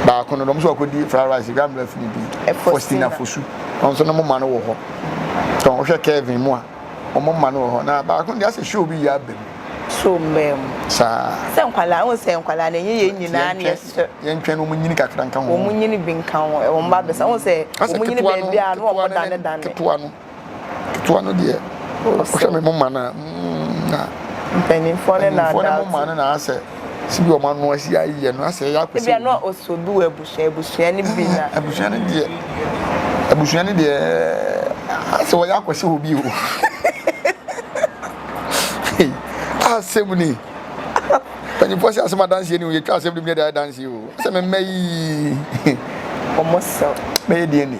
baako no dɔm so akɔdi fried rice gambla fini bi. Faustina Fosu ɔno nso ne moma no wɔ hɔ. Oh wohwɛ Kevin mu a wɔn moma no wɔ hɔ na baako deɛ asɛ show bi yɛ aba mu. So mbaa mu. Saa. Sɛ nkwadaa, wohu sɛ nkwadaa no, ɛnyɛ yɛn nyinaa na yɛsɛ. Yɛntwɛn na wɔn nyini kakra nka ho. Wɔn nyini bi nka ho, wɔn ba bɛsa. Wohu sɛ wɔn nyini baabi a na wɔn dane dane. Ketewa no, ketewa no deɛ, wohwɛ me moma no a, na. Mpanimfoɔ no na Mpanimfoɔ no moma no na asɛ, si bi wɔn ano asi ayɛ no asɛ ɛyɛ akɔsi. Ebia na ɔsɔ bi wɔ abusua, abusua no bi na. Abusua no deɛ, abusua no deɛ, asɛ wɔyɛ akɔsi hɔ bi o. Hey, asɛm ni. Panyinfoɔ sɛ asɛm adanseɛ ni o, yɛtwa asɛm no bi na ɛde ayɛ adanseɛ o. Sɛ me mma yi. Wɔn sɛw. Mɛyɛ DNA.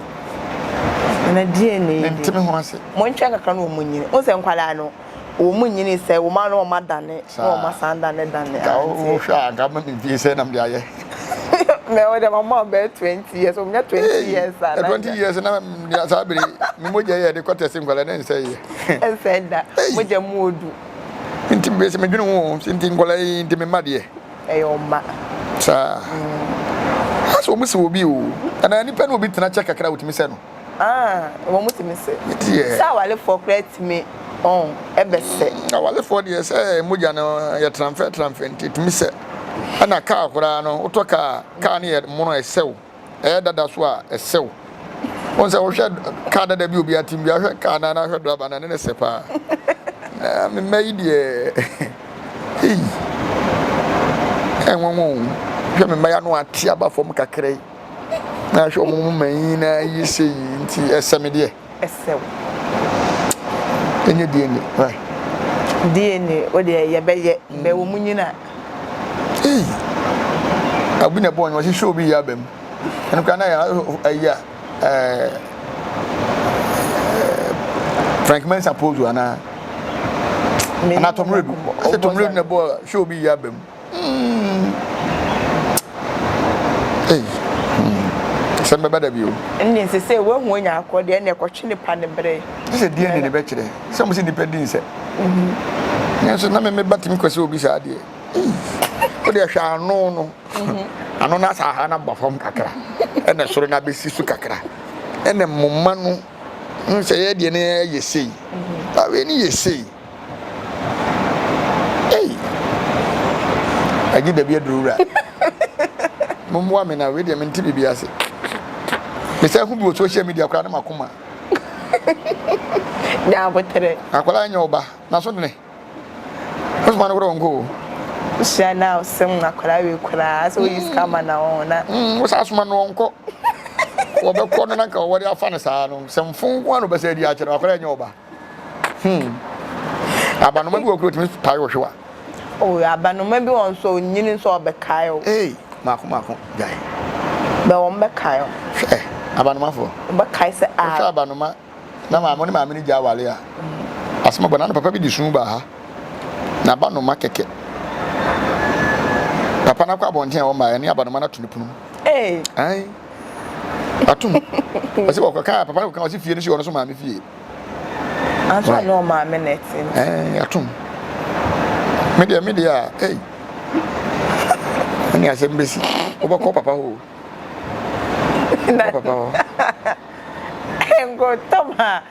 Na DNA yi. Mente me ho ase. Montwɛn kakra na wɔn nyini. Wɔn sɛ nkwadaa no, wɔn nyini sɛ wɔn ano wɔn adane na wɔn asan dane dane. Ka wohwɛ a nka ma me mfie sɛ nam de ayɛ. Mɛ wo deɛ mama wo bɛyɛ 20 years, wɔn nya 20 years a. 20 years na saa bere me mogya yɛ de kɔ tɛse nkwadaa na nsɛ yɛ. Ɛnsɛ da. Mogya mu odu. Nti bese medwene ho nti nkwadaa yi nti me mma deɛ. Ɛyɛ ɔma. Saa. Asɛ wɔn sɛ obi o. Anaa nipa ne obi tena kyɛ kakra otumi sɛ no. Ah, wɔn tumi sɛ. Deɛ. Sɛ awalefoɔ koraa tumi ɔn ɛbɛsɛ. Awalefoɔ deɛ sɛ mogya no yɛ transfer transfer nti etumi sɛ. Ɛna kaa koraa no wotɔ kaa kaa no yɛ mono ɛsɛw. Ɛyɛ dada so a, ɛsɛ wo. Wohu sɛ wohwɛ kaa dada bi obi atim bi ahwɛ kaa no na ahwɛ driver no ne ne sɛ paa. Na me mma yi deɛ ei ɛnwanwa o. Hwɛ me mma yi ano ate aba fam kakra yi. Na ahwɛ wɔn mma yi na yi sɛ yi nti ɛsɛ me deɛ. Ɛsɛ wo. Ɛnyɛ DNA, right? DNA, wo deɛ yɛbɛyɛ, bɛ wɔn nyina. Ei! Obi na ɛbɔɔ nnwom, ɔse show bi yɛ aba mu. Ɛno koraa na yɛ ayi a ɛɛ Frank Mensah Pozo anaa anaa Tom Redu. Ɔsɛ Tom Redu na ɛbɔɔ show bi yɛ aba mu. Mm. Ei. Hmm. Sɛ mbɛba da bi o. Ɛnni nsɛ sɛ woahu onya akɔ deɛ ɛnna ɛkɔtwe nipa ne bere. Sɛ DNA ne bɛkyerɛ sɛ mo sɛ nipa di nsɛ. Nanso na me me ba tumi kɔ sɛ obi saa deɛ. Wo deɛ hwɛ ano no. Ano no asa aha no aba fam kakra. Ɛna soro no abɛsi so kakra. Ɛna moma no sɛ yɛ deɛ no yɛ sei. Ba wei no yɛ sei. Ei! Agye dabi aduru wura. Mommoa me na wei deɛ mente biribi ase. Mesɛ ho bi wɔ social media koraa na makoma. Nya aboterɛ. Akwadaa nyɛ ɔba na so dene. Wosoma no koraa ɔnkɔ o. Wohyia no a wosɛm akwadaa wei koraa sɛ woyi sika ma na ɔn na. Wosa asoma no ɔnkɔ. Wɔbɛkɔ no na nka wɔde afa no saa no sɛ mfo nko ara na ɔbɛsɛ adi akyerɛ no akwadaa nyɛ ɔba. Hmm. Abanoma bi wɔ kuro tumi pae wɔ hwewa. Oh, abanoma bi wɔ nso onyini nso ɔbɛkae o. Ee, mako mako gyae. Bɛ wɔn bɛkae o. Hwɛ, abanomafoɔ. Wɔbɛkae sɛ a. Wohwɛ abanoma na maame ne maame no gya awale a. Asɛm ɔbɔ na papa bi de sun baa ha. Na abanoma kɛkɛ. Papa no akɔ abɔnten a wɔmmaa ɛne abanoma no ato ne pono mu. Ee. Ae. Atom. Ɔsɛ wɔkɔka papa no kɔka ɔsɛ fie no si ɔno so maame fie. Ansa na ɔmaame na ɛte nti. Ɛɛ atom. Me deɛ me deɛ a ei. Ɛne asɛm bɛsi. Wobɛkɔ papa hɔ o. Wobɛkɔ papa hɔ. Nkotɔm a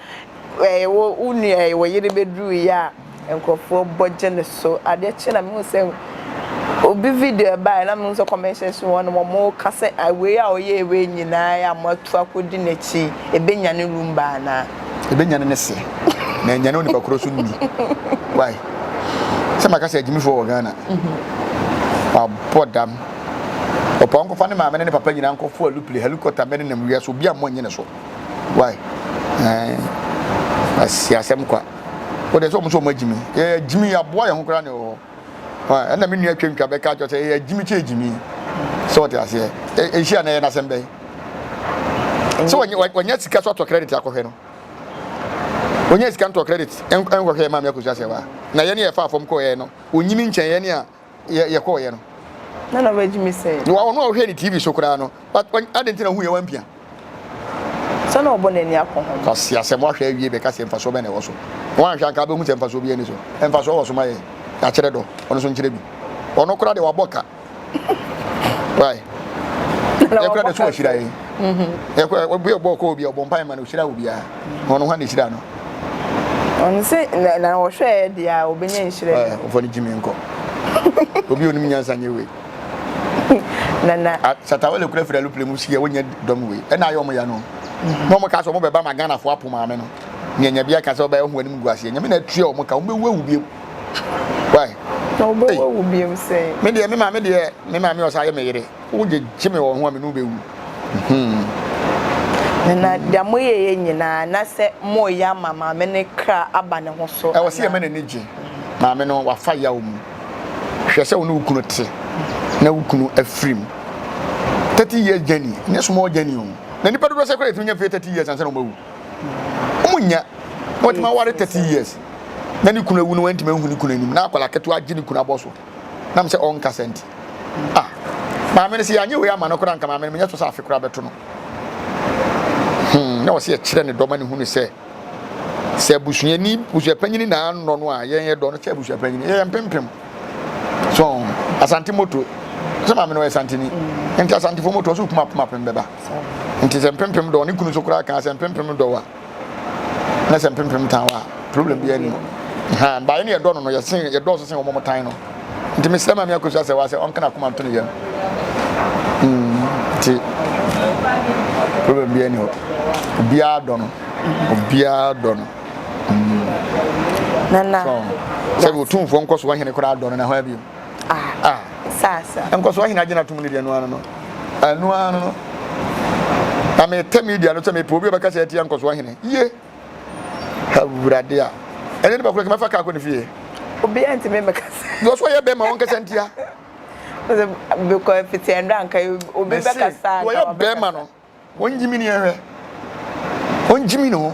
ɛɛ wo wo nua ɛɛ wo yere bɛduru yi a nkurɔfoɔ bɔ gye ne so. Adeɛ kye na mehu sɛ obi video ɛbaeɛ na mehu sɛ comment section hɔ nom wɔka sɛ ah wei a ɔyɛɛ wei nyinaa a moatu akɔdi n'akyi yi ɛbɛnyane Lumba anaa? Ɛbɛnyane ne se na ɛnyane onipa korɔ so nni. Why? Sɛ maka sɛ agyimifoɔ wɔ Ghana. Wabɔ dam. Ɔpa ɔnkɔfa ne maame ne ne papa nyinaa nkɔfo alupile helicopter mmɛ ne nam wiase obi ammɔ nye ne so. Why? Ɛɛ asi asɛm kwa. Wode sɛ wɔn nso wɔn agyimi. Yɛ agyimi aboa yɛn ho koraa na ɛwɔ hɔ. Ɛna me nua twantwa bɛka akyerɛ sɛ ɛyɛ agyimi kyɛ agyimi. Sɛ wɔte aseɛ. Ɛhyia na ɛyɛ n'asɛm bɛn. Sɛ wɔnyɛ sika so atɔ credit akɔhwɛ no. Wɔnyɛ sika ntɔ credit nkɔhwɛ maame akosua sɛ wa. Na yɛne yɛfa fam kɔɛ no. Onyimi nkyɛn yɛne a yɛkɔɔyɛ no. Na na wagye me sɛn? Wa ɔno a ɔhwɛ ne TV so koraa no, but adɛn nti na ohu yɛ wampia? Sɛ na ɔbɔ n'ani akɔ ho. Kwasi asɛm wahwɛ awie bɛka sɛ mfasoɔ bɛn na ɛwɔ so. Wanhwɛ anka abɛhu sɛ mfasoɔ biara ni so. Mfasoɔ wɔ so ma yɛn. Yɛakyerɛ dɔ. Ɔno nso nkyerɛ bi. Ɔno koraa deɛ wabɔ ka. Why? Yɛ koraa deɛ so wahyira yɛn. Yɛ koraa obi a ɔbɔ kɔ obi a ɔbɔ mpae ma no ɔhyira obiara. Na ɔno hwan na ɛhyira no? Ɔno sɛ na ɔhwɛɛ deɛ a ɔbɛnya nhyira bi. Ɔfɔ no gyimi nkɔ. Obi a onim nyansa nyɛ wei. Nana. Shatta Wale kura firi alupile mu si a wonya dɔm wei ɛna ayɛ ɔmo ya no na ɔmo ka sɛ ɔmo bɛba ma Ghana fo apo maame no nea nya bi aka sɛ ɔbɛyɛ ɔho anim gu aseɛ nyame na atua ɔmo ka ɔmo bɛwu awu biem why na ɔbɛwu awu biem sɛn me deɛ me maame deɛ me maame ɔsa yɛ me yere wo gye gye me wɔ ho a me no bɛwu hmm. Nana deɛ moyɛ yɛ nyinaa na sɛ moyɛ ama maame ne kra aba ne ho so ɛwɔ sɛ yɛma n'ani gye maame no wafa yaw mu Hwɛ sɛ wo ne wo kunu te na wo kunu afiri mu. 30 years journey, nyɛ small journey o. Na nipa dodoɔ sɛ koraa yɛtumi nya mfeɛ 30 years ansa na wɔn awu. Wɔn nya na wɔtumi aware 30 years na ne kunu awu na wɔntumi ahu ne kunu anim na akwadaa ketewa agye ne kunu abɔ so nam sɛ ɔnkasa nti. Ah, maame no sɛ yɛanyɛ wei ama no koraa nka maame no menyɛ so sɛ afe koraa bɛto no. Hmm, na wɔsɛ yɛkyerɛ ne dɔ ma ne hunu sɛ Sɛ abusuani, abusuapanyini na anɔ no a, yɛn yɛdɔ no kyɛ abusuapanyini. Yɛyɛ mpempem. So, Asante moto, sɛ maame no ɔyɛ Santeni. Mm. Nti Asantefo moto, ɔsɛ okum apem apem bɛba. Nti sɛ mpempem dɔ, ne kunu so koraa kaa sɛ mpempem dɔ wa, na sɛ mpempem tan wa, problem biara ni. Ha, baayɛ ne yɛdɔ no no, yɛsen, yɛdɔɔso sen wɔn tan no. Nti mesrɛ Maame Akosua sɛ wa sɛ ɔnka n'akoma nto ne yam. Mm, nti problem biara ni hɔ. Obiara dɔ no. Obiara dɔ no. Mm. Nana. So, sɛ otumfoɔ nkɔso ahene koraa dɔ no na hɔ abiem. Ah. Ah. Sasa. Nkɔso ahene agye n'atom ne deɛ ɛno ano no. Ɛno ano no. Na metɛ media no sɛ mepɛ obi a ɔbɛka sɛ atia nkɔso ahene. Ye. Awurade a. Ɛne nipa koro kɛmɛfa kaa kɔ ne fie. Obiara ntumi mmɛkasa. Because ɔyɛ bɛrima wɔn kasa ntia. Because fiti ɛnda nka obi bɛkasa. Wɔyɛ bɛrima no wɔn gyimi ni ɛhwɛ. Wɔn gyimi no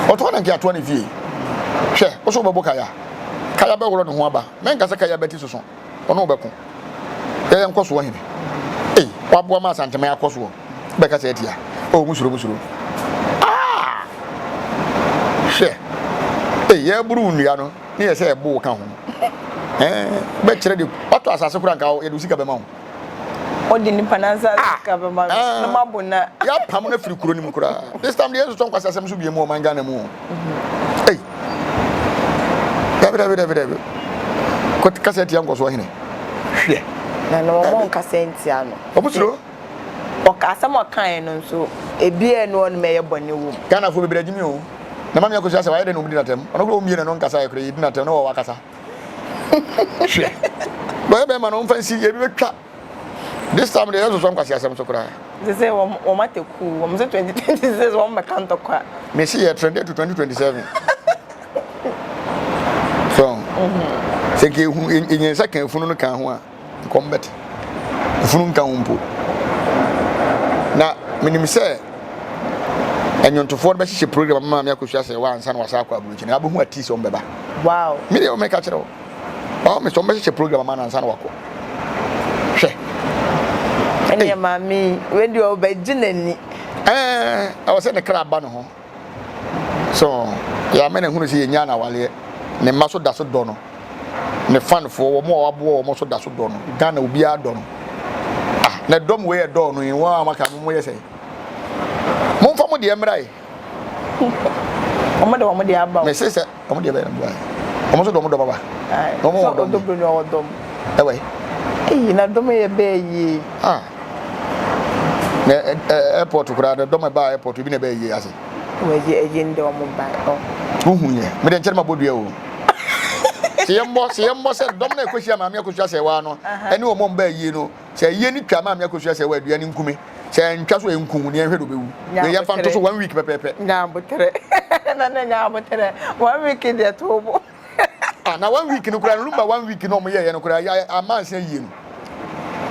ɔtɔ na nka atoa ne fie. Hwɛ ɔsɔ ɔbɛbɔ kaya. Kaya bɛworɔ ne ho aba. Mɛnka sɛ kaya bɛti soso. Ɔne wo bɛko. Yɛyɛ nkɔsoɔ hene. Ei, waboa ma Asanteman akɔ soɔ. Wobɛka sɛ atia. Oh, mo suro, mo suro. Ah! Hwɛ. Ei, yɛboro wo nnua no, ne yɛ sɛ ɛbo wo ka ho. Eh, wobɛkyerɛ de, watɔ asase koraa nka yɛde wo sika bɛma wo. Ɔde nipa n'asase ah! sika bɛma no, na mabo na. Yɛapam no afiri kuro no mu koraa. This time deɛ yɛnsosɔ nkwasiasɛm so bie mu ɔman Ghana mu o. Ei! Dabi dabi dabi dabi. Kɔ kasa tia nkɔsoɔ hene. Hwɛ. Na na wɔn nkasa ntia no. Wɔn suro. Ɔka asɛm ɔkaeɛ no nso ebi a ɛno ɔnom ɛyɛ bɔne wɔ mu. Ghanafoɔ bebree agyimi o. Na Mame Akosua sɛ wayɛ dɛn na wɔn di n'atɛm. Ɔno koraa ɔmmie n'ano nkasa yɛ koraa yɛdi n'atɛm na wɔwɔ akasa. Hwɛ. Bɛyɛ bɛrima no ɔmfa nsi ebi bɛtwa. This time deɛ yɛnsosɔ nkwasi asɛm so koraa. Te sɛ wɔn wɔn atɛ kuu wɔn sɛ 2026 wɔn bɛka ntɔkwa. Mesi yɛ trend to 2027. So sɛ nka ehu enye nsa ka efunu no ka ho a nkɔm bɛte. Efunu nka ho mpo. Na menim sɛ ɛnwontofoɔ no bɛhyehyɛ program ama maame akosua sɛ wa ansa na wasa akɔ aburokyi na abɛhu ati sɛ wɔn bɛba. Wow. Me deɛ wɔn mɛka kyerɛ wo. Ɔɔ me sɛ ɔmbɛhyehyɛ program ama no ansa na wakɔ. Hwɛ. Ɛneɛ maame yi, wei deɛ ɔbɛgye n'ani. Ɛɛ, ɛwɔ sɛ ne kra ba ne ho. So, yɛama no ahunu sɛ yɛnyaa no awaleɛ. Ne mma so da so dɔ no. Ne fanfoɔ, wɔn a waboa wɔn so da so dɔ no. Ghana obiara dɔ no. Ah, na dɔm wei ɛdɔɔ no yi, wɔn a maka mo yɛ sɛ. Momfa mo deɛ mmra yi. Wɔn de wɔn deɛ aba o. Mese sɛ Wɔn deɛ bɛyɛ na mboa yɛ. Wɔn nso de wɔn dɔm aba. Na wɔn wɔ dɔm. Ɔdɔ broni ɔwɔ dɔm. Ɛwɔ yi. Eyi na dɔm yɛ bɛɛ yie. Ah. Na ɛ ɛ airport koraa na dɔm ɛbaa airport ebi na ɛbɛɛ yie ase. Wɔyɛ ɛyɛ ndɛ wɔn ba ɔ. Wohu yɛ. Mede nkyɛn ma bɔ dua o. Sɛ yɛn bɔ sɛ yɛn bɔ sɛ dɔm na ɛkɔhyia maame akosua sɛ waa no ɛne wɔn a wɔn bɛɛ yie no Sɛ ayie no twa maame akosua sɛ wɔ adua no nkume sɛ ɛntwa so ɛnku wo ne ɛnhwɛ de ɔbɛwu wei yɛmfa nto so one week pɛpɛɛpɛ. Nya aboterɛ nana nya aboterɛ one week deɛ to wo bo. Ah na one week no koraa no lumba one week no ɔmo yɛɛyɛ no koraa yɛ amma ansa ayie no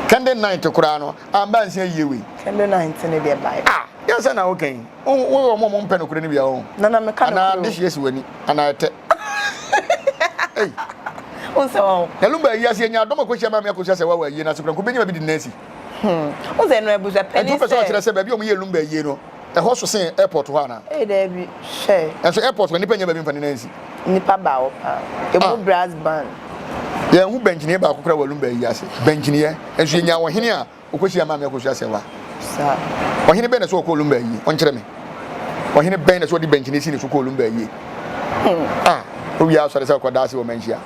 candle night koraa no amba ansa ayie wei. Candle night no deɛ bae. Ah yɛn sɛ na woka yi wo wo ɔmo ɔmo mpɛ nokorɛ no bia o Nana meka anaa nokorɛ o. dehyeɛ si w'ani anaa ɛtɛ. Ei. Wo sɛ wɔn. Na Lumba ayi ase yɛnya dɔm akɔhyia Maame Akosua sɛ wawa ayie no ase koraa nka obɛnya baabi de ne nan asi. Wo sɛ no abusua Ɛnti panin wopɛ sɛ sɛ. ɔkyerɛ sɛ baabi a wɔyɛɛ Lumba ayie no ɛhɔ so sen airport hɔ anaa? Ee daabi, hwɛ. Nanso airport hɔ nnipa nnya baabi mfa ne nan nsi. Nnipa ba hɔ paa. Ah. Emu brass band. Yɛnhu bɛnkyiniiɛ baako koraa wɔ Lumba ayi ase. Bɛnkyiniiɛ. Nso yɛnyaa ɔhene a ɔkɔhyiaa Maame Akosua Sɛwa. Saa. Ɔhene bɛn na sɛ ɔkɔɔ Lumba ayie? Ɔnkyerɛ me. Ɔhene bɛn na sɛ ɔde bɛnkyiniiɛ si ne so kɔɔ Lumba ayie? Ah, owie asɔre sɛ ɔkɔda ase wɔ manhyia.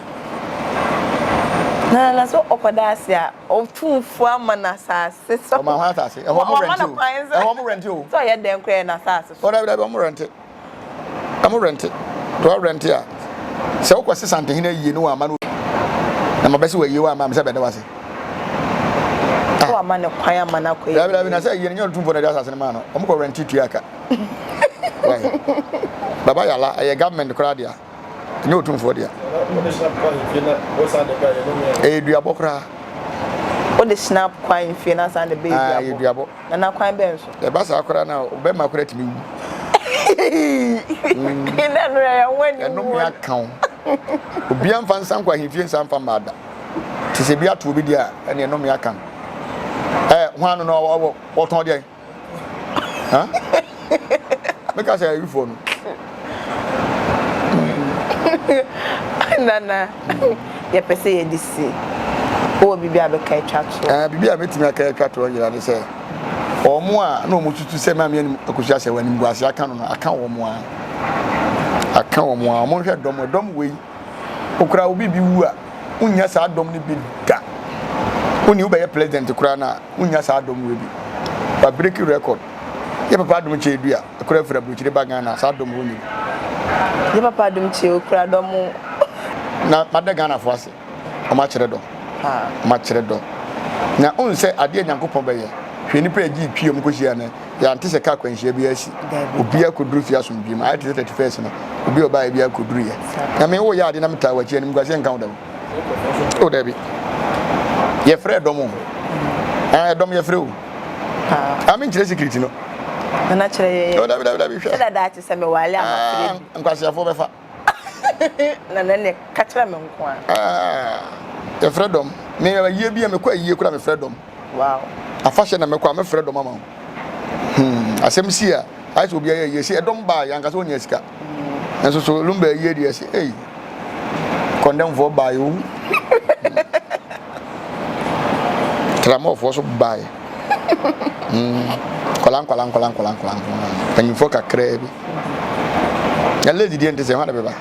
Na na sɛ ɔkɔda ase a, ɔtumfoɔ ama no asase so. Ɔma hwan asase? Ɛhɔ ɔmo Wama rɛnte no o. kwan sɛ. Ɛhɔ ɔmo rɛnte o. Sɛ ɔyɛ dɛn koraa yɛ n'asase so. Ɔ dabi dabi ɔmo rɛnte. Ɔmo rɛnte. Tɔ ɔrɛnte a, sɛ wokɔ se Santehene ayie ne wamma no na ma bɛse wayie wamma me sɛ bɛda wase. Sɛ wama no kwan ama no akɔ Dabi dabi na sɛ ayie no nyɛ ɔtumfoɔ na ɛde asase no maa no. Ɔmo kɔ rɛnte tua ka. Why? Baba Yala ɛyɛ government koraa dea. Ɛnyɛ otumfoɔ dea. Ɛyɛ duabɔ koraa. Wode snap kɔ ahemfie na san de bɛyɛ Ah, ɛyɛ duabɔ. duabɔ. Nana kwan bɛn so? Ɛba saa koraa na ɔbɛma koraa tumi wu. Na ɛno yɛ ho aniwuo. Ɛnome aka wo. Obiara mfa nsa nkɔ ahemfie nsa mfa mmaa da. Te sɛ bi ato obi deɛ a, ɛne ɛnome aka no. Ɛ hwan no na ɔwɔ ɔtɔn deɛn? Huh? Meka sɛ ayifoɔ no. Nana, yɛpɛ sɛ yɛde si. Wowɔ biribi a bɛka atwa toɔ? Eh, biribi a mɛtumi aka atwa toɔ nyina ne sɛ wɔn a na wɔn tutu sɛ maame anim akosua sɛ wɔn animguase aka no no aka wɔn a aka wɔn a wɔn hwɛ dɔm dɔm wei okura obi bi wu a wonnya saa dɔm no bi da wonni wobɛyɛ president koraa no a Wonnya saa dɔm wei bi. Wa break record. Yɛ papa adom kyɛ dua kora firi aburokyire ba Ghana saa dɔm wonni bi. Yɛ papa adom kyɛ okura dɔm. Na mada Ghana fo ase. Ɔmo akyerɛ dɔ. Ɔmo akyerɛ dɔ. Na wohu sɛ adeɛ Nyankopɔn bɛyɛ. Hwɛ nipa a ɛgyee twi a ɔmo kɔ hyia no yɛante sɛ kaa kwanhyia biara asi. Obiara kɔduru fie asomdwie mu. Ayɛ te sɛ 31st no obi a ɔbaeɛ biara kɔduruiɛ. Na me woyɛ adeɛ na metaa w'akyi animguaseɛ nka wo da o. O dabi. Yɛfrɛ dɔm o. Ah, ɛdɔm yɛfrɛ o. Ah, me nkyerɛ secret no. Nana kyerɛ yɛ yɛ. O dabi dabi dabi hwɛ. Sɛ dada ate sɛ me wale ama frɛ bi. Nkwasiafoɔ bɛfa. Nana ne ka kyerɛ me nko a. Ah, yɛfrɛ dɔm. Me ayie bi a mekɔ ayie kora mefrɛ dɔm. Wow. Afahyɛ na mekɔ a mefrɛ dɔm ama wo. Hmm, asɛm si a, ayɛ sɛ obi ayɛ ayie si ɛdɔm baa yɛ ankasa ɔnya sika. Nso so lumba ayie deɛ si ei kɔndɛmfoɔ baa yɛ o. Tramɔfoɔ so baa yɛ. Hmm, nkɔla nkɔla nkɔla nkɔla nkɔla nkɔla mpanyinfoɔ kakraa bi. Na lady deɛ nte sɛ hwan na bɛba?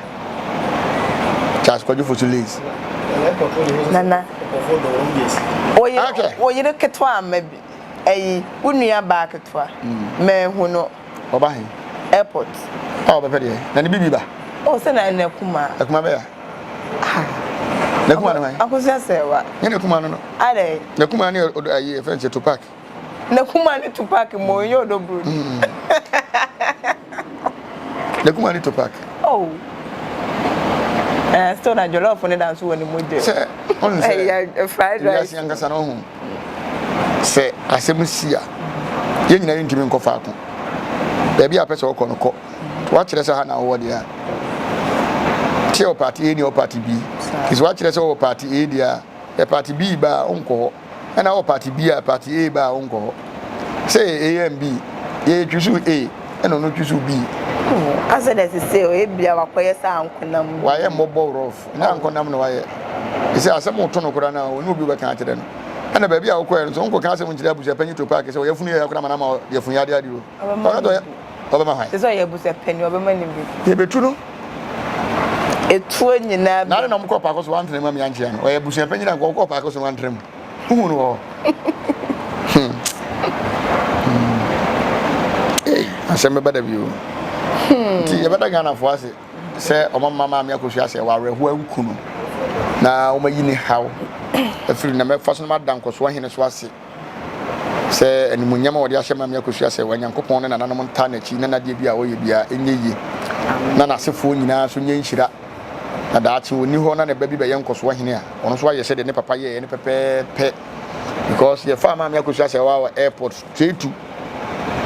Charles Kwadwo Fosu Lace. Nana, wo yere ketewa ama bi. Ɛyi, wo nua baa ketewa. Manhu no. Ɔba he? Airport. A ɔbɛpɛ deɛ. Na ne bibi ba? Oh, sɛ na ɛna kuma. Akuma bɛya. Ah. Na kuma no hwan? Akosua Sɛwa. Nyɛ na kuma no no. Adɛn? Na kuma ne ayi ɛfɛn sɛ Tupac. Na kuma ne Tupac mo nyɛ ɔdɔ broni. Na kuma ne Tupac. Oh. Eh, still na jollof ne da nso wɔ ne mogya. Sɛ ɔn sɛ fried rice. Wiase ankasa no ho. Sɛ asɛm si a, yɛn nyinaa yɛntumi nkɔ faako. Baabi a pɛ sɛ ɔkɔ no kɔ. Wakyerɛ sɛ ha na wowɔ deɛ a. Sɛ wɔ party A ne wɔ party B. Nti sɛ wakyerɛ sɛ wɔ party A deɛ a, yɛ party B ba a wonkɔ hɔ. Ɛna wɔ party B a party A ba a wonkɔ hɔ. Sɛ yɛ A and B, yɛ choose A ɛna ɔno choose B. Asɛ dɛ sese o ebia wakɔyɛ sɛ ankonam bi. Wayɛ mmɔbɔ rough. Nyɛ ankonam na wayɛ. Sɛ asɛm woto no koraa no a, ɔne obi bɛka akyerɛ no. Ɛna baabi a wokɔɛ no nso wonkɔka asɛm nkyerɛ abusuapanyin to paake sɛ ɔyafunu yɛ ya koraa ma no ama yafunu yɛ adeade o. Ɔbɛma no bi. Ɔbɛma hwan? Te sɛ ɔyɛ abusuapanyin ɔbɛma no bi. Yɛbɛtu no. Etuo nyinaa bi. Na ade na ɔmokɔɔ paako so wantena mu a meankyea no. Ɔyɛ abusuapanyin a nka ɔkɔɔ paako so no wantena mu. Wohu no wɔ hɔ. Hmm. Hmm. Ei, asɛm bɛba da bi o. Nti yɛbɛda Ghanafoɔ ase. sɛ wɔama Maame Akosua sɛ w'awerɛhoɔ anku no na wɔayi ne haw afiri na mɛfa so na mada nkɔsoɔ hene so ase sɛ animuonyam a wɔde ahyɛ Maame Akosua sɛ Onyankopɔn ne nananom ntaa n'akyi na n'adeɛ bi a ɔyɛ biara ɛnyɛ yie na n'asefoɔ nyinaa nso nyɛ nhyira na daakye ɔnni hɔ na ne ba bi bɛyɛ nkɔsoɔ hene a ɔno nso ayɛ sɛdeɛ ne papa yɛɛ ne pɛpɛɛpɛ because yɛfaa Maame Akosua sɛ wɔ airport straight to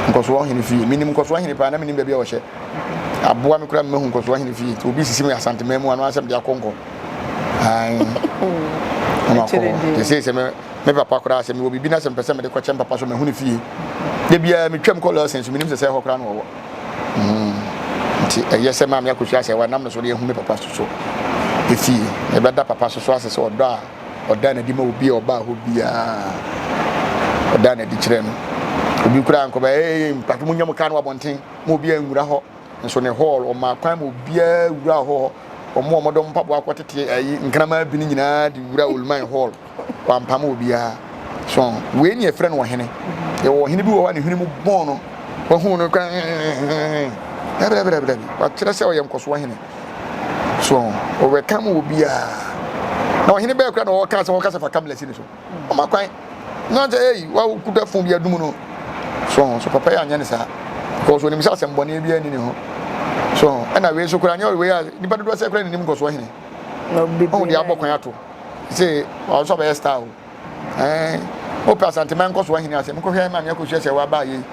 Nkɔsoɔ hene fie. Menim Nkɔsoɔ hene paa na menim baabi a ɔhyɛ. Aboa me koraa mmahu Nkɔsoɔ hene fie. Obi sisi me Asanteman mu ano asɛm de akɔ nkɔ. Ae. Na makɔ hɔ. Te sei sɛ me me papa koraa sɛ mewɔ biribi na sɛ mepɛ sɛ mede kɔkyɛ me papa so mahu ne fie. Da biara metwam kɔ Lawson so menim sɛ sɛ ɛhɔ koraa na ɔwɔ. Mm. Nti ɛyɛ sɛ maame akosua sɛ wɔnam no so de ahu me papa so so efie. Yɛbɛda papa so so ase sɛ ɔdɔ a ɔda n'adi ma obi a ɔbaa hɔ biara. Ɔda n'adi kyerɛ no. Obi koraa nkɔba ee mpatwo mo nya mo kaa no abɔnten ma obi anwura hɔ. Nso ne hall ɔmaa kwan ma obiara wuraa hɔ hɔ. Wɔn a wɔde wɔn mpaboa akɔtete ayi nkraman bi no nyinaa de wura Oluman hall. Wampam obiara. So wei ne yɛfrɛ no ɔhene. Yɛwɔ ɔhene bi wɔ hɔ a ne hwene mu bɔn no. Wahu no kwan dabi. Wakyerɛ sɛ ɔyɛ nkɔsoɔ hene. So ɔwɛka mu obiara. Na ɔhene bɛɛ kora na ɔka sɛ ɔka sɛ fa kamla si ne so. Ɔma kwan. Na sɛ ei wakuta fon bi adum no. So so papa yi anyɛ ne saa. Because onim sɛ asɛm bɔne bi ani ne ho. So ɛna wei so koraa nyɛ wei a nipa dodoɔ sɛ koraa ne nim nkɔsoɔ hene. Ɔhu deɛ abɔ kwan ato. Sɛ ɔno nso abɛyɛ star o. Ɛɛ wopɛ Asanteman nkɔsoɔ hene asɛ mekɔhwɛ maame akɔsua sɛ waba yei.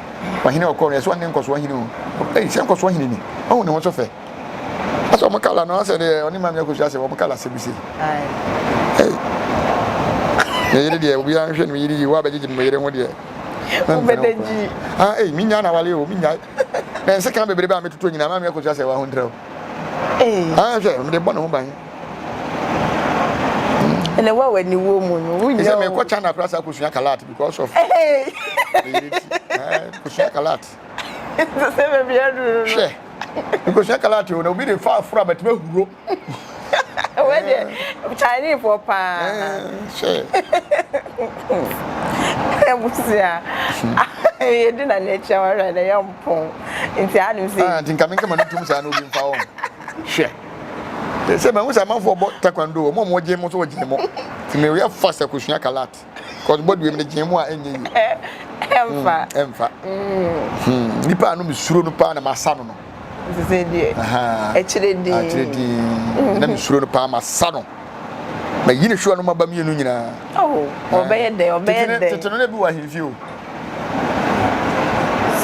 Ɔhene ɔkɔɔ no ɛsɛ ɔne nkɔsoɔ hene o. Ei sɛ nkɔsoɔ hene ni. Ɔhu ne ho so fɛ. Asɛ ɔmo kala no asɛ deɛ ɔne maame akosua sɛ ɔmo kala sɛ bi sei. Ei. Me yere deɛ obiara nhwɛ ne me yere yie wo abɛgyegye me yere ho deɛ. Wobɛda gyi. Ah ei menya na wale o menya. Na nsekan bebrebe a metoto nyinaa maame akosua sɛ waho ntrɛ o. Ah hwɛ mede bɔ ne ho ban. Ɛnɛ wo a w'ani wɔ mu no wonya o. Sɛ mekɔ China koraa saa kosua kalat because of. Hey. Me yere ti. Kosua kalat. Sɛ baabi aduru no. Hwɛ. Nkosua kalate o na obi de fa aforo a matumi ahuro. Wei deɛ Chinese foɔ paa. Hwɛ. Abusua. Yɛdi na n'akyi a wahwɛ na yɛ mpɔn. Nti anim sɛ. Ah, nti nka menka ma no ntum saa na obi mfa wɔn. Hwɛ. Sɛ mahu sɛ amanfoɔ bɔ taekwondo wɔn a wɔgye mo so wɔgye mo. Nti meyɛ fast akosua kalat. Cause bɔ dua mu de gyee mu a ɛnyɛ yie. Ɛmfa. Ɛmfa. Nipa a no mesuro no paa na masa no no. Sese deɛ. Akyire din. Akyire din. Na mesuro no paa masa no. Mayi ne hwewa no maba mmienu nyinaa. Oh, ɔbɛyɛ dɛ, ɔbɛyɛ dɛ. Tete no na ebi wɔ ahemfie o.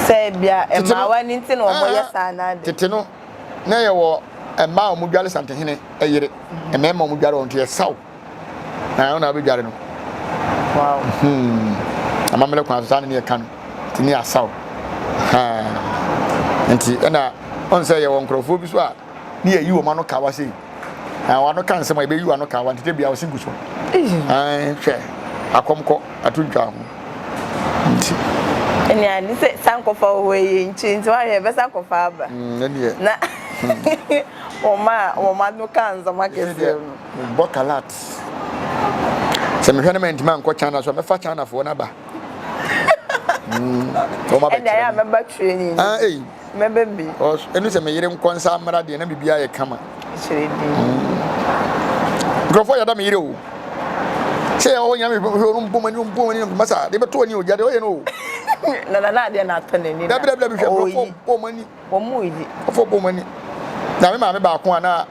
Sɛ bia mmaawa ni nti na wɔn yɛ saa na ade. Tete no na yɛ wɔ mmaa a wɔn dware santehene yere, mmarima a wɔn dware wɔn to yɛ saw. Na ɔna abɛdware no. Wow. Hmm. Amammerɛ kwan so saa ne ne yɛka no. Nti ne asaw. Ha. Nti ɛna ɔn sɛ yɛwɔ nkurɔfoɔ bi so a ne yɛyi wɔn ano kawa sei. Na wɔn ano ka nsɛm a yɛbɛyi wɔn ano kawa nti bia wɔsi gu so. Ɛn hwɛ akɔmkɔ ato ntwa ho. Nti. Ɛne ade sɛ sankɔfa wɔ hɔ yɛ nkyi nti wɔayɛ bɛsa kɔfa aba. Ɛneɛ. Na wɔn a wɔn ano ka nsɛm akɛseɛ no. Mebɔ kalat. Sɛ mehwɛ no mantumi ankɔ China so a, mɛfa Chinafoɔ no aba. Mm, wɔn Ɛnna ɛyɛ a abɛkyerɛ me. mɛba training no Ah, bi. ei. Mɛba bi. Ɔs- Ɛnu sɛ me yere nkɔ nsa mmra deɛ na biribiara yɛ kama. Kyerɛ din. Nkurɔfoɔ yɛda me yere o. Sɛ ɛwɔ hɔ nyina mehwɛ ɔno mbɔ m'ani ɔmbɔ m'ani masa de bɛto ani o gya deɛ ɔyɛ no o. Na na na adeɛ na atɔ n'ani na Dabi dabi dabi hwɛ nkurɔfoɔ ɔreyi. bɔ m'ani. Wɔn reyi. Nkurɔfoɔ bɔ m'ani. Na me maame baako a na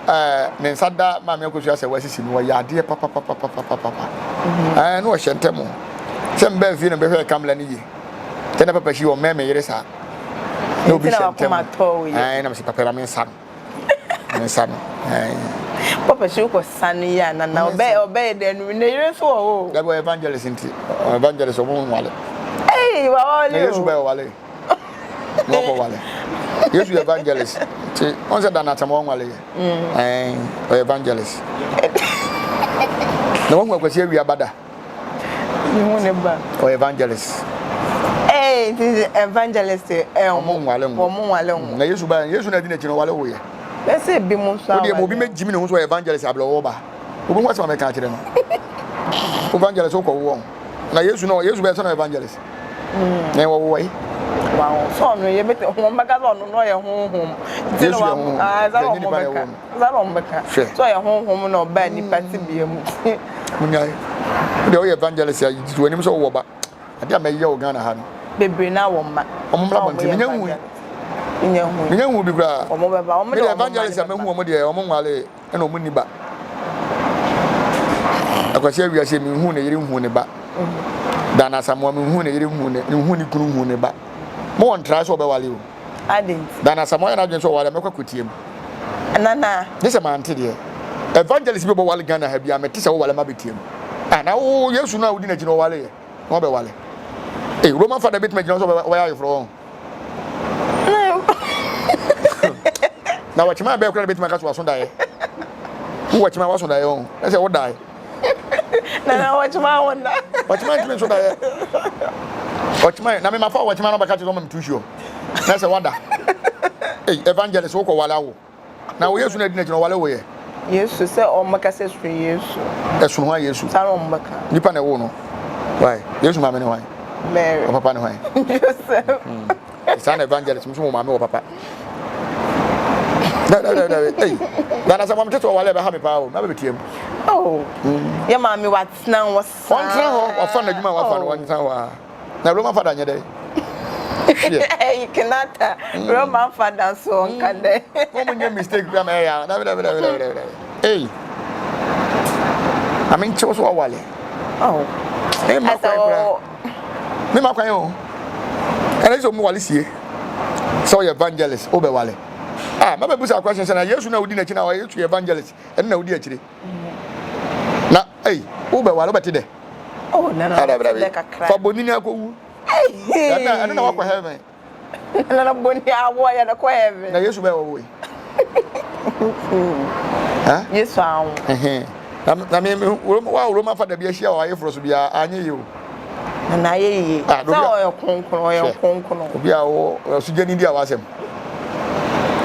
ɛɛ ne nsa da maame akosua sɛ wasisi no wɔyɛ adeɛ papapapapapapa mhm. ɛɛ na ɔhyɛ ntɛm sɛ mbɛn fie na mbɛhwɛ kamla no yie sɛ na papa si wɔn mɛn me yere saa na obi hyɛ ntɛm ɛɛ na mesi papa ma me nsa no me nsa no ɛɛ. papa si wokɔ sa no yie ana na ɔbɛ ɔbɛyɛ dɛ no ne yere nso wɔ hɔ. dabi ɔyɛ evangelist nti evangelist ɔmo nwale. ɛyi wa wale o na yesu bɛyɛ ɔwale. na ɔkɔ wale yesu yɛ evangelist nti ɔn sɛ dan atam ɔnwale yɛ mm. ɛn ɔyɛ evangelist na wahu akwasi awia ba da ɔyɛ evangelist ee nti evangelist ɛ ɔmo nwale ngo ɔmo nwale ngo na yesu ba yesu na di n'akyi na ɔwale wo yɛ bɛsɛ ebi mu nso awale o deɛ obi mɛ gyimi ne ho so ɔyɛ evangelist abirɛ ɔwɔ ba obi ho asɛm a mɛka akyerɛ no evangelist wokɔ wowɔ na yesu no yesu bɛyɛ sɛ na evangelist mm. na ɛwɔ wɔ yi. Wow, so ɔno yɛ bɛtɛ wɔn bɛka sɛ ɔno no ɔyɛ honhom. Yesu yɛ honhom. Ah, ɛsɛ wɔn bɛka. Ɛsɛ wɔn bɛka. Hwɛ. So ɔyɛ honhom na ɔbaa nipa ti bia mu. Munyae. Wode ɔyɛ evangelist a yi w'anim sɛ wowɔ ba. Ade a mɛyɛ wɔ Ghana ha no. Bebree na wɔn mma. Wɔn mmra bɔnten. Menya hu. Menya hu. Menya hu bi koraa. Wɔn bɛba. Wɔn de wɔn mma. Mede evangelist a mɛhu wɔn deɛ wɔn nwale. Ɛna ɔmo nni ba. Akwasi awia sɛ menhuu ne yere nhuu ne ba. Dan Asamoah menhuu ne yere nhuu ne nhuu ne kunu nhuu ne ba. Mo wɔ ntrae sɛ ɔbɛwale o. Adɛn nti? Dan Asamoah yɛ n'adwene sɛ ɔwale a mɛkɔ akɔtie mu. Nana. Gye sɛ mante deɛ. Evangelist bi bɔ wale Ghana ha bi a mete sɛ wo wale ma bɛtie mu. Ah, na wo Yesu no a wodi n'akyi no ɔwale yɛ. Na ɔbɛwale. Ee, Roman fada bɛtumi agyina sɛ ɔbɛyɛ ayeforɔ wɔn. Na wɔkyema bɛɛ kora na bɛtumi aka so waso daeɛ. Wo wɔkyema waso daeɛ wɔn. Na sɛ wo daeɛ. Na na wɔkyema wɔn da. Wɔkyema ntumi nso daeɛ. Wɔkyema na mema fa wɔkyema no bɛka kyerɛ sɛ ɔma me tuusuo. Na sɛ wada. Ee, evangelist wokɔ wale awo. Na wo Yesu na adi n'akyi na ɔwale wo yɛ. Yesu sɛ wɔn bɛka sɛ ɛsono Yesu. Ɛsono hwan Yesu? Saa na wɔn bɛka. Nipa na ɛwoo no. Why? Yesu maame ne hwan? Mary. Ɔpapa ne hwan? Joseph. Hmm. Saa na evangelist nso mo maame wɔ papa. Da da da da. Ei. Na na sɛ wɔn tete ɔwale ɛbɛha me paa o. Na bɛ bɛtia mu. Oh. Hmm. Yɛ maame watena hɔ saa. Wɔn tena hɔ wafa n'adwuma wafa no wɔn tena hɔ a. Na Roman fada nyɛ dɛ. Hwɛ. Ɛyi Kenata Roman fada nso ɔnka dɛ. Wɔn mo nyɛ mistake kura ma ɛyɛ a. Dabi dabi dabi dabi dabi. Ei. Na me nkyɛw so awale. Oh. Me ma kwan kura. Me ma kwan o. Ɛna sɛ ɔmo wale sie. Sɛ ɔyɛ evangelist, ɔbɛ wale. Ah, mɛbɛ busa question sɛ na Yesu na odi n'akyi na ɔyɛ Yesu yɛ evangelist, ɛno na odi akyire. Na ei, wobɛ wale, wobɛte dɛ. Oh, na na Dabi, fa bonini akɔwu. Ɛno na wakɔ heaven. Na na boni awo ya na kɔ heaven. Na Yesu bɛyɛ wɔwo yi. Yesu awo. Na na me wa Roma fa dabi ahyia wɔ ayeforo so bia anyɛ yie o. Na na ayɛ yie. Ah, Sɛ ɔyɛ kronkron, ɔyɛ kronkron. Obi a wo ɔsogyani di a wasɛm.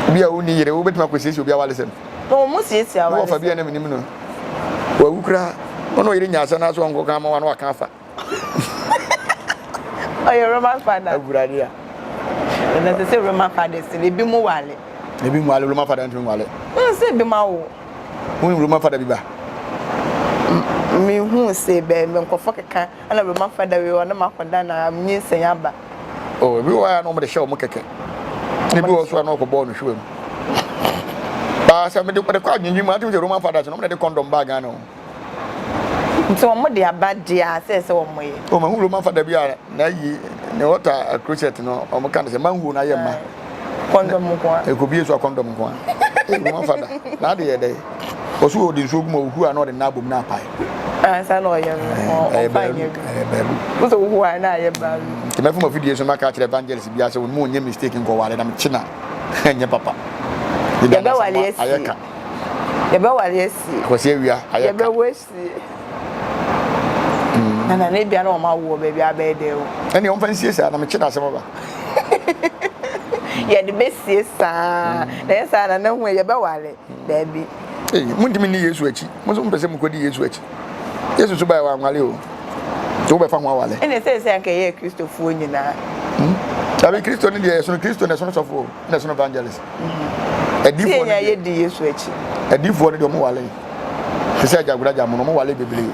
Obi a wonni yere, wobɛtumi akɔsiesie obi awalesɛm. Na wɔn siesie awalesɛm. Ne wɔfa bi a na menim no. Wawu koraa. Ɔne ɔyere nya asɛm na so ɔnkɔ kan ma wa na waka afa. Ɔyɛ Roman father. Awurade a. Na sɛ sɛ Roman fathers no ebi mu wale. Ebi mu wale Roman father ntumi nwale. N sɛ ebi ma wo. Wonim Roman father bi ba? Mehu sɛ bɛn nkɔfɔ keka ɛna Roman father wei ɔne makɔda na nyinsɛn aba. Oh, ebi wɔ hɔ a na wɔde hyɛ wɔn kɛkɛ. Na ebi wɔ so a na wɔkɔbɔɔ no hwewa mu. Baa sɛ mede mede kɔ adwendwen mu, atumi sɛ Roman fathers no wɔn na de condom baa Ghana o. Nti wɔn de aba deɛ a sɛ sɛ wɔn yɛ. O mahu Roman father bi a n'ayi ne wɔta crochet no wɔn ka no sɛ manhole no ayɛ mma. Condom nko a. Ekobie so a condom nko a. Ee Roman father na ade yɛ dɛ. Ɔso ɔde nsuo gu mu a ohu a na ɔde nan abom na apae. Ansa na ɔyɛ no ɔmfa nyɛ bi. Ɛyɛ baalu. Wosɛ wohu a na ayɛ baalu. Nti mɛfa m'afidie so maka akyerɛ evangelist biara sɛ wɔn mu ɔnyɛ mistake nkɔware na mekye na ɛnyɛ papa. Yɛbɛware asie. Ayɛ ka. Yɛbɛware asie. Kwasi awia ayɛ ka. Yɛbɛwo asie. Na na ne bia na wɔn awo wɔ baabi abɛyɛ dɛ o. Ɛnni wɔn fa nsie saa na mekye na asɛm aba. Yɛde bɛsie saa na yɛ saa na ne ho yɛbɛware daabi. Ei, montumi nni Yesu akyi. Mo nso mopɛ sɛ mokɔdi Yesu akyi. Yesu nso baeɛ wanwale o. Nti wobɛfa ho awale. Ɛna ɛsɛ sɛ anka yɛyɛ Kristofoɔ nyinaa. Hmm? Dabi Kristo no deɛ ɛsono Kristo na ɛsono sɔfo na ɛsono evangelist. Mhm. Adiifoɔ no deɛ yɛdi Yesu akyi. Adiifoɔ no deɛ ɔmo wale. Te sɛ agyagoragya mo no ɔmo wale bebree.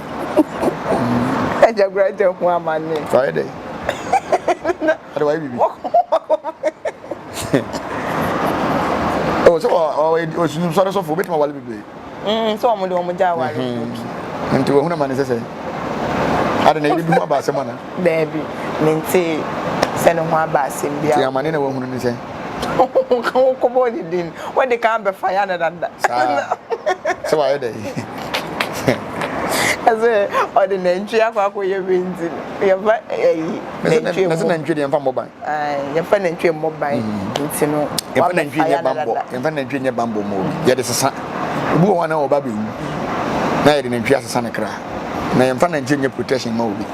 Agyagoragya ho amane. Fa yɛ dɛ. Ade wayɛ biribi. Oh, sɛ ɔsunu sɔre sɔfo obetumi awale bebree. Mm, sɛ wɔn de wɔn gya awale. Mm-hmm. Nti wɔn ama ne sɛ sɛ. Ade na yɛde bi ho aba asɛm ana? Daabi, mente sɛ ne ho aba asɛm bi. Ti amane na wɔhunu ne sɛ. Wokɔbɔ ne din, wɔde kan bɛfa ya ne dada. Saa. Sɛ wayɛ dɛ. Ɛsɛ ɔde nantwi akɔ akɔyɛ wei nti yɛfa ɛyi nantwi mu. Na sɛ nantwi deɛ yɛmfa mmɔ ban. Yɛmfa nantwi mmɔ ban nti no. Yɛmfa nantwi nyɛ bambɔ. Yɛmfa nantwi nyɛ bambɔ mu obi. Yɛde sesa. Obi wɔ hɔ a na ɔba bɛwu na yɛde nantwi asesa ne kra. Na yɛmfa nantwi nyɛ protection ma obi.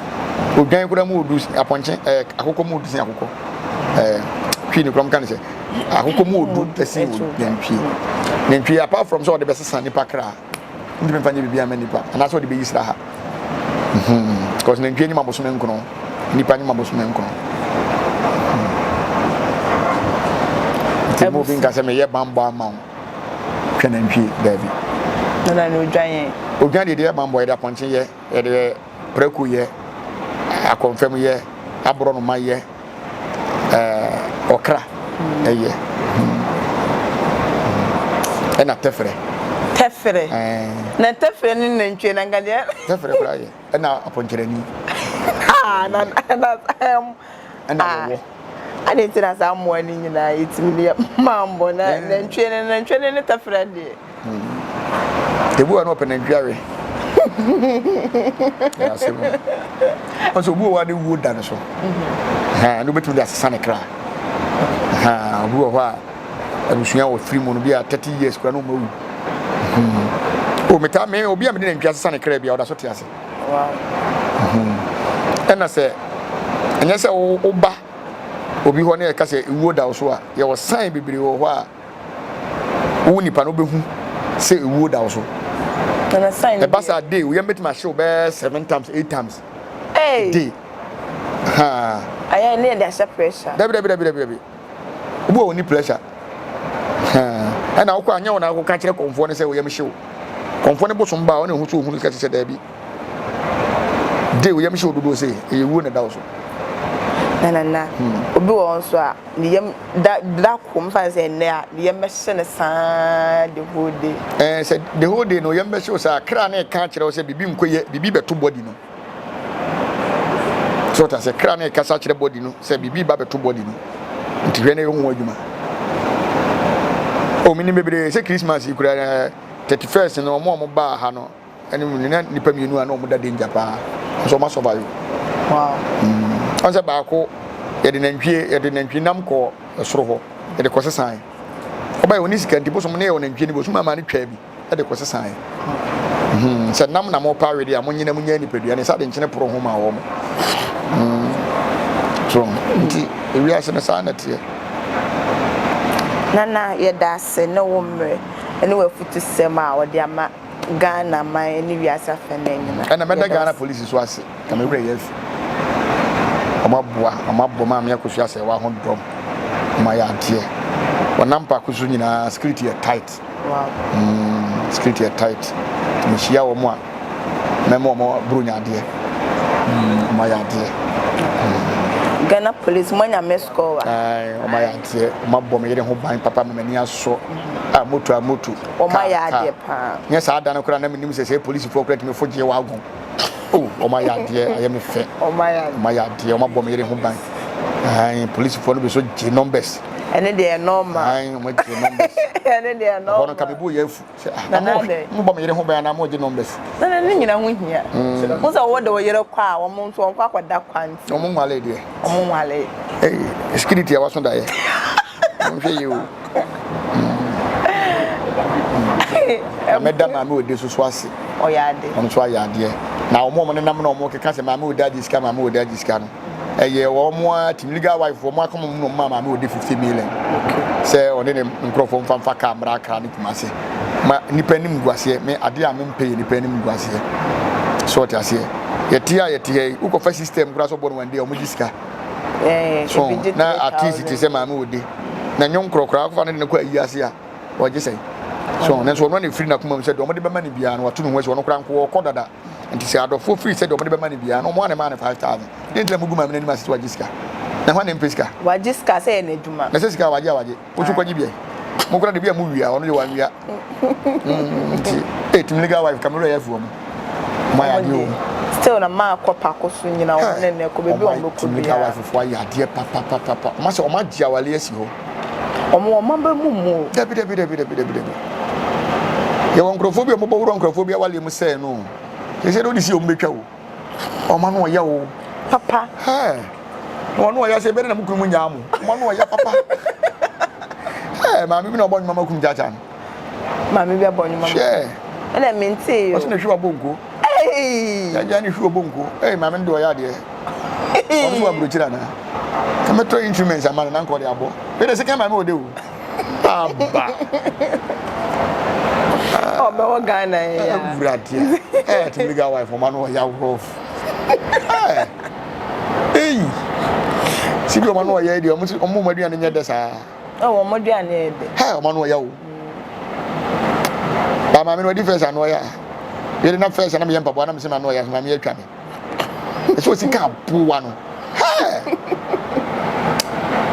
Odwan koraa mu odu apɔnkye ɛɛ akokɔ mu odu sen akokɔ. Ɛɛ twi ne koraa mu ka ne sɛ akokɔ mu odu ɛsen nantwi. Nantwi apart from sɛ ɔde bɛsesa nipa kra. Ntumi nfa nyɛ biribi ama nipa anaasɛ ɔde bɛyi sraha. Because nantwie nyim abosome nkono, nipa nyim abosome nkono. Nti mo obi nka sɛ meyɛ bambɔ ama wo hwɛ nantwie daabi. Nana na odwan yɛ. Odwan deɛ yɛ bambɔ yɛde apɔnkye yɛ yɛde prako yɛ akɔnfam yɛ aborɔnoma yɛ. ɔkra ɛyɛ ɛna tɛfrɛ. Tɛfrɛ na tɛfrɛ ne nantwie na nka deɛ. Tɛfrɛ koraa yɛ ɛna apɔnkyerɛni. Ah na na ɛna wɔwɔ. Adi nti na saa mmoa no nyinaa yɛtumi de yɛ mammɔ na nantwie ne nantwie ne ne tɛfrɛ deɛ. Ebi wɔ hɔ na ɔpɛ nantwi awe. Ɛyɛ asɛm o. Ɔsɛ obi wɔ hɔ a ne wuo da ne so. Ha, ne wobɛtumi de asesa ne kra. Ha, obi wɔ hɔ a abusua wɔ firi mu no bi a 30 years kora na ɔma wu. Hmm. O metaa me obi a mede nantwi asesa ne kra bi a ɔda so te ase. Wow. Hmm. Ɛna sɛ ɛnyɛ sɛ woba obi hɔ na yɛka sɛ ewuo da wo so a, yɛwɔ sign bebree wɔ hɔ a wo nipa no wobɛhu sɛ ewuo da wo so. Ɛba saa day wo yam bɛtumi ahyew bɛyɛ seven times eight times. Hey. Day. Ha. Ayɛ ne yɛde ahyɛ pressure. Dabi dabi dabi dabi dabi. Obi wɔ ni pressure. Ha. Ɛna wokɔ anyɛ wo na akɔka kyerɛ kɔnfoɔ no sɛ wo yam hyew. Kɔnfoɔ no bosom ba a ɔne ho so ohunu kɛse sɛ dabi. Day wo yam hyew dodoɔ sɛ ɛyɛ wuo na ɛda wo so. Na na na. Obi wɔ hɔ nso a ne yam da da ko mfa sɛ nnɛ a ne yam bɛhye no saa the whole day. Ɛɛ sɛ the whole day no yam bɛhye wo saa kra na ɛka akyerɛ wo sɛ biribi nkɔ yɛ biribi bɛto body no. So ɔta sɛ kra na ɛkasa kyerɛ body no sɛ biribi ba bɛto body no nti hwɛ na ɛyɛ ho adwuma. O menim bebree sɛ Christmas yi kura 31st no ɔmo a ɔmo baa ha no ɛne mu na nipa mmienu a na wɔn da danger paa nso wɔn asɔvayo. Wow. Wɔn sɛ baako yɛde nantwie yɛde nantwie nam kɔ soro hɔ yɛde kɔ sesan ɔba yɛ wɔn sika nti bosom ne yɛ wɔn nantwie ne bosom ama ne twaa bi ɛde kɔ sesan hmm sɛ nam na mo pa awede a mo nyina mo nya nipadua ne sɛ ade nkyene poro ho ma wɔn hmm so nti ewiase no saa na teɛ. Nana yɛda ase ne wo mmerɛ ne w'afutusɛm a wɔde ama Ghana man ne wiase afanan nyina. Ɛna mɛda Ghana police so ase na me werɛ yɛ afi. Wɔn aboa, wɔn abɔ maame akosua sɛ wɔaho dɔm. Wɔn ayɛ adeɛ. Wɔnam paako so nyinaa security yɛ tight. Wow. Mm, security yɛ tight. Mehyia wɔn a mɛma wɔn buronya adeɛ. Mm, wɔn ayɛ adeɛ. Mm. Ghana police mo anya me score wa. Ayi, wɔn ayɛ adeɛ. Wɔn abɔ me yere ho ban papa ma m'ani asɔ. A moto a moto. Wɔn ayɛ adeɛ paa. Nyɛ saa da no koraa na menim sɛ sɛ polisifoɔ koraa tumi fo gye wagon. Oh, wɔn ayɛ adeɛ, ayɛ me fɛ. Wɔn ayɛ adeɛ. Wɔn ayɛ adeɛ, wɔn abɔ me yere ho ban. Ayi, polisifoɔ no bi so gye numbers. Ɛne deɛ normal. Ayi, wɔn gye numbers. Ɛne deɛ normal. Ɛhɔ no ka me bo yɛ afu. Sɛ ah, na mo bɔ me yere ho ban anaa mo gye numbers. Na na ne nyina ho hia. Mo sɛ wɔde wo yere kɔ a, wɔn nso wɔn kɔ akɔda kwan ti. Wɔn nwale deɛ. Wɔn nwale. Ee, security a waso daeɛ. Wɔn hwɛ yie o. Na mɛda maame ode soso ase. Ɔyɛ ade. Ɔno nso ayɛ adeɛ. Na wɔn a wɔn nenam na wɔn keka sɛ maame ode agye sika maame ode agye sika no. Ɛyɛ wɔn a team legal wife wɔn akoma mu na wɔn maa maame ode 50 million. Sɛ ɔne ne nkurɔfoɔ mfa mfa kaa mmra Accra ne Kumasi. Ma nipa anim gu aseɛ me adeɛ a mempɛ yɛ nipa anim gu aseɛ. So ɔte aseɛ. Yɛte a yɛte ha yi wokɔfa system koraa sɛ ɔbɔ no one day a wɔn gye sika. So na artist te sɛ maame ode na nnwom korɔ koraa akɔfa no de no kɔ ayi ase a ɔgye sɛn so nanso ɔno na efiri n'akoma mu sɛ deɛ wɔde bɛma no biara no wato ne ho asi ɔno koraa nko ɔkɔ dada nti sɛ adɔfoɔ firi sɛ deɛ wɔde bɛma no biara no wɔn a na ɛmaa no 5000 deɛ nti na mugu maame no anim ase sɛ wagye sika na hwan na mpɛ sika wagye sika sɛ yɛ n'adwuma na sɛ sika wagye a wagye wotu kɔgye bi ɛ mo koraa de bi a mo wia ɔno de wanwia nti ee team legal wife kamara yɛ afi wɔn mo ayɛ adeɛ o still na maa kɔ paako so nyina wɔn ne ne kɔ beebi wɔn bɛkɔ biara team legal wife fo ayɛ adeɛ papapapa wɔn asɛ wɔn agye awale asi hɔ wɔn wɔn aba mu mu dabi dabi dabi dabi dabi dabi yɛwɔ nkurɔfoɔ bi a wɔbɔ wura nkurɔfoɔ bi awale mu sɛɛ no sɛ sɛ de wode si wɔn bɛtwa o Ɔma no ɔyɛ o. Papa. Hɛɛ. Na ɔno ɔyɛ sɛ ebɛde na mo kunu mu nyaa mo. Ɔma no ɔyɛ papa. Hɛɛ maame bi na ɔbɔ nnwuma ma kum kyaakyaa no. Maame bi abɔ nnwuma ma. Hwɛ. Ɛna mente yo. Ɔsɛ na hwi wabɔ nko. Hey. Yagya ne hwi wabɔ nko. Hey maame no de ɔyɛ adeɛ. Ɔno so wɔ aburokyire anaa? Kɛmɛtɔ instruments ama no na nka ɔde abɔ. Wei de sika maame wɔ de o. Aba. Ɔbɛwɔ Ghana yi ya. Awurade. Eh, team legal wife ɔma no ɔyɛ rough. Eh. Ei. Sibi ɔma no ɔyɛ deɛ ɔmo ɔmo ɔmo aduane nyɛ dɛ saa. Ɔwɔ ɔmo aduane yɛ dɛ. Hɛ ɔma no ɔyɛ o. Ba maame no ɔdi fɛs ano ɔyɛ a. Yɛde na fɛs na meyɛ mpaboa na mesɛ ma no ɔyɛ maame atwa me. Ɛsɛ osi ka aboa no.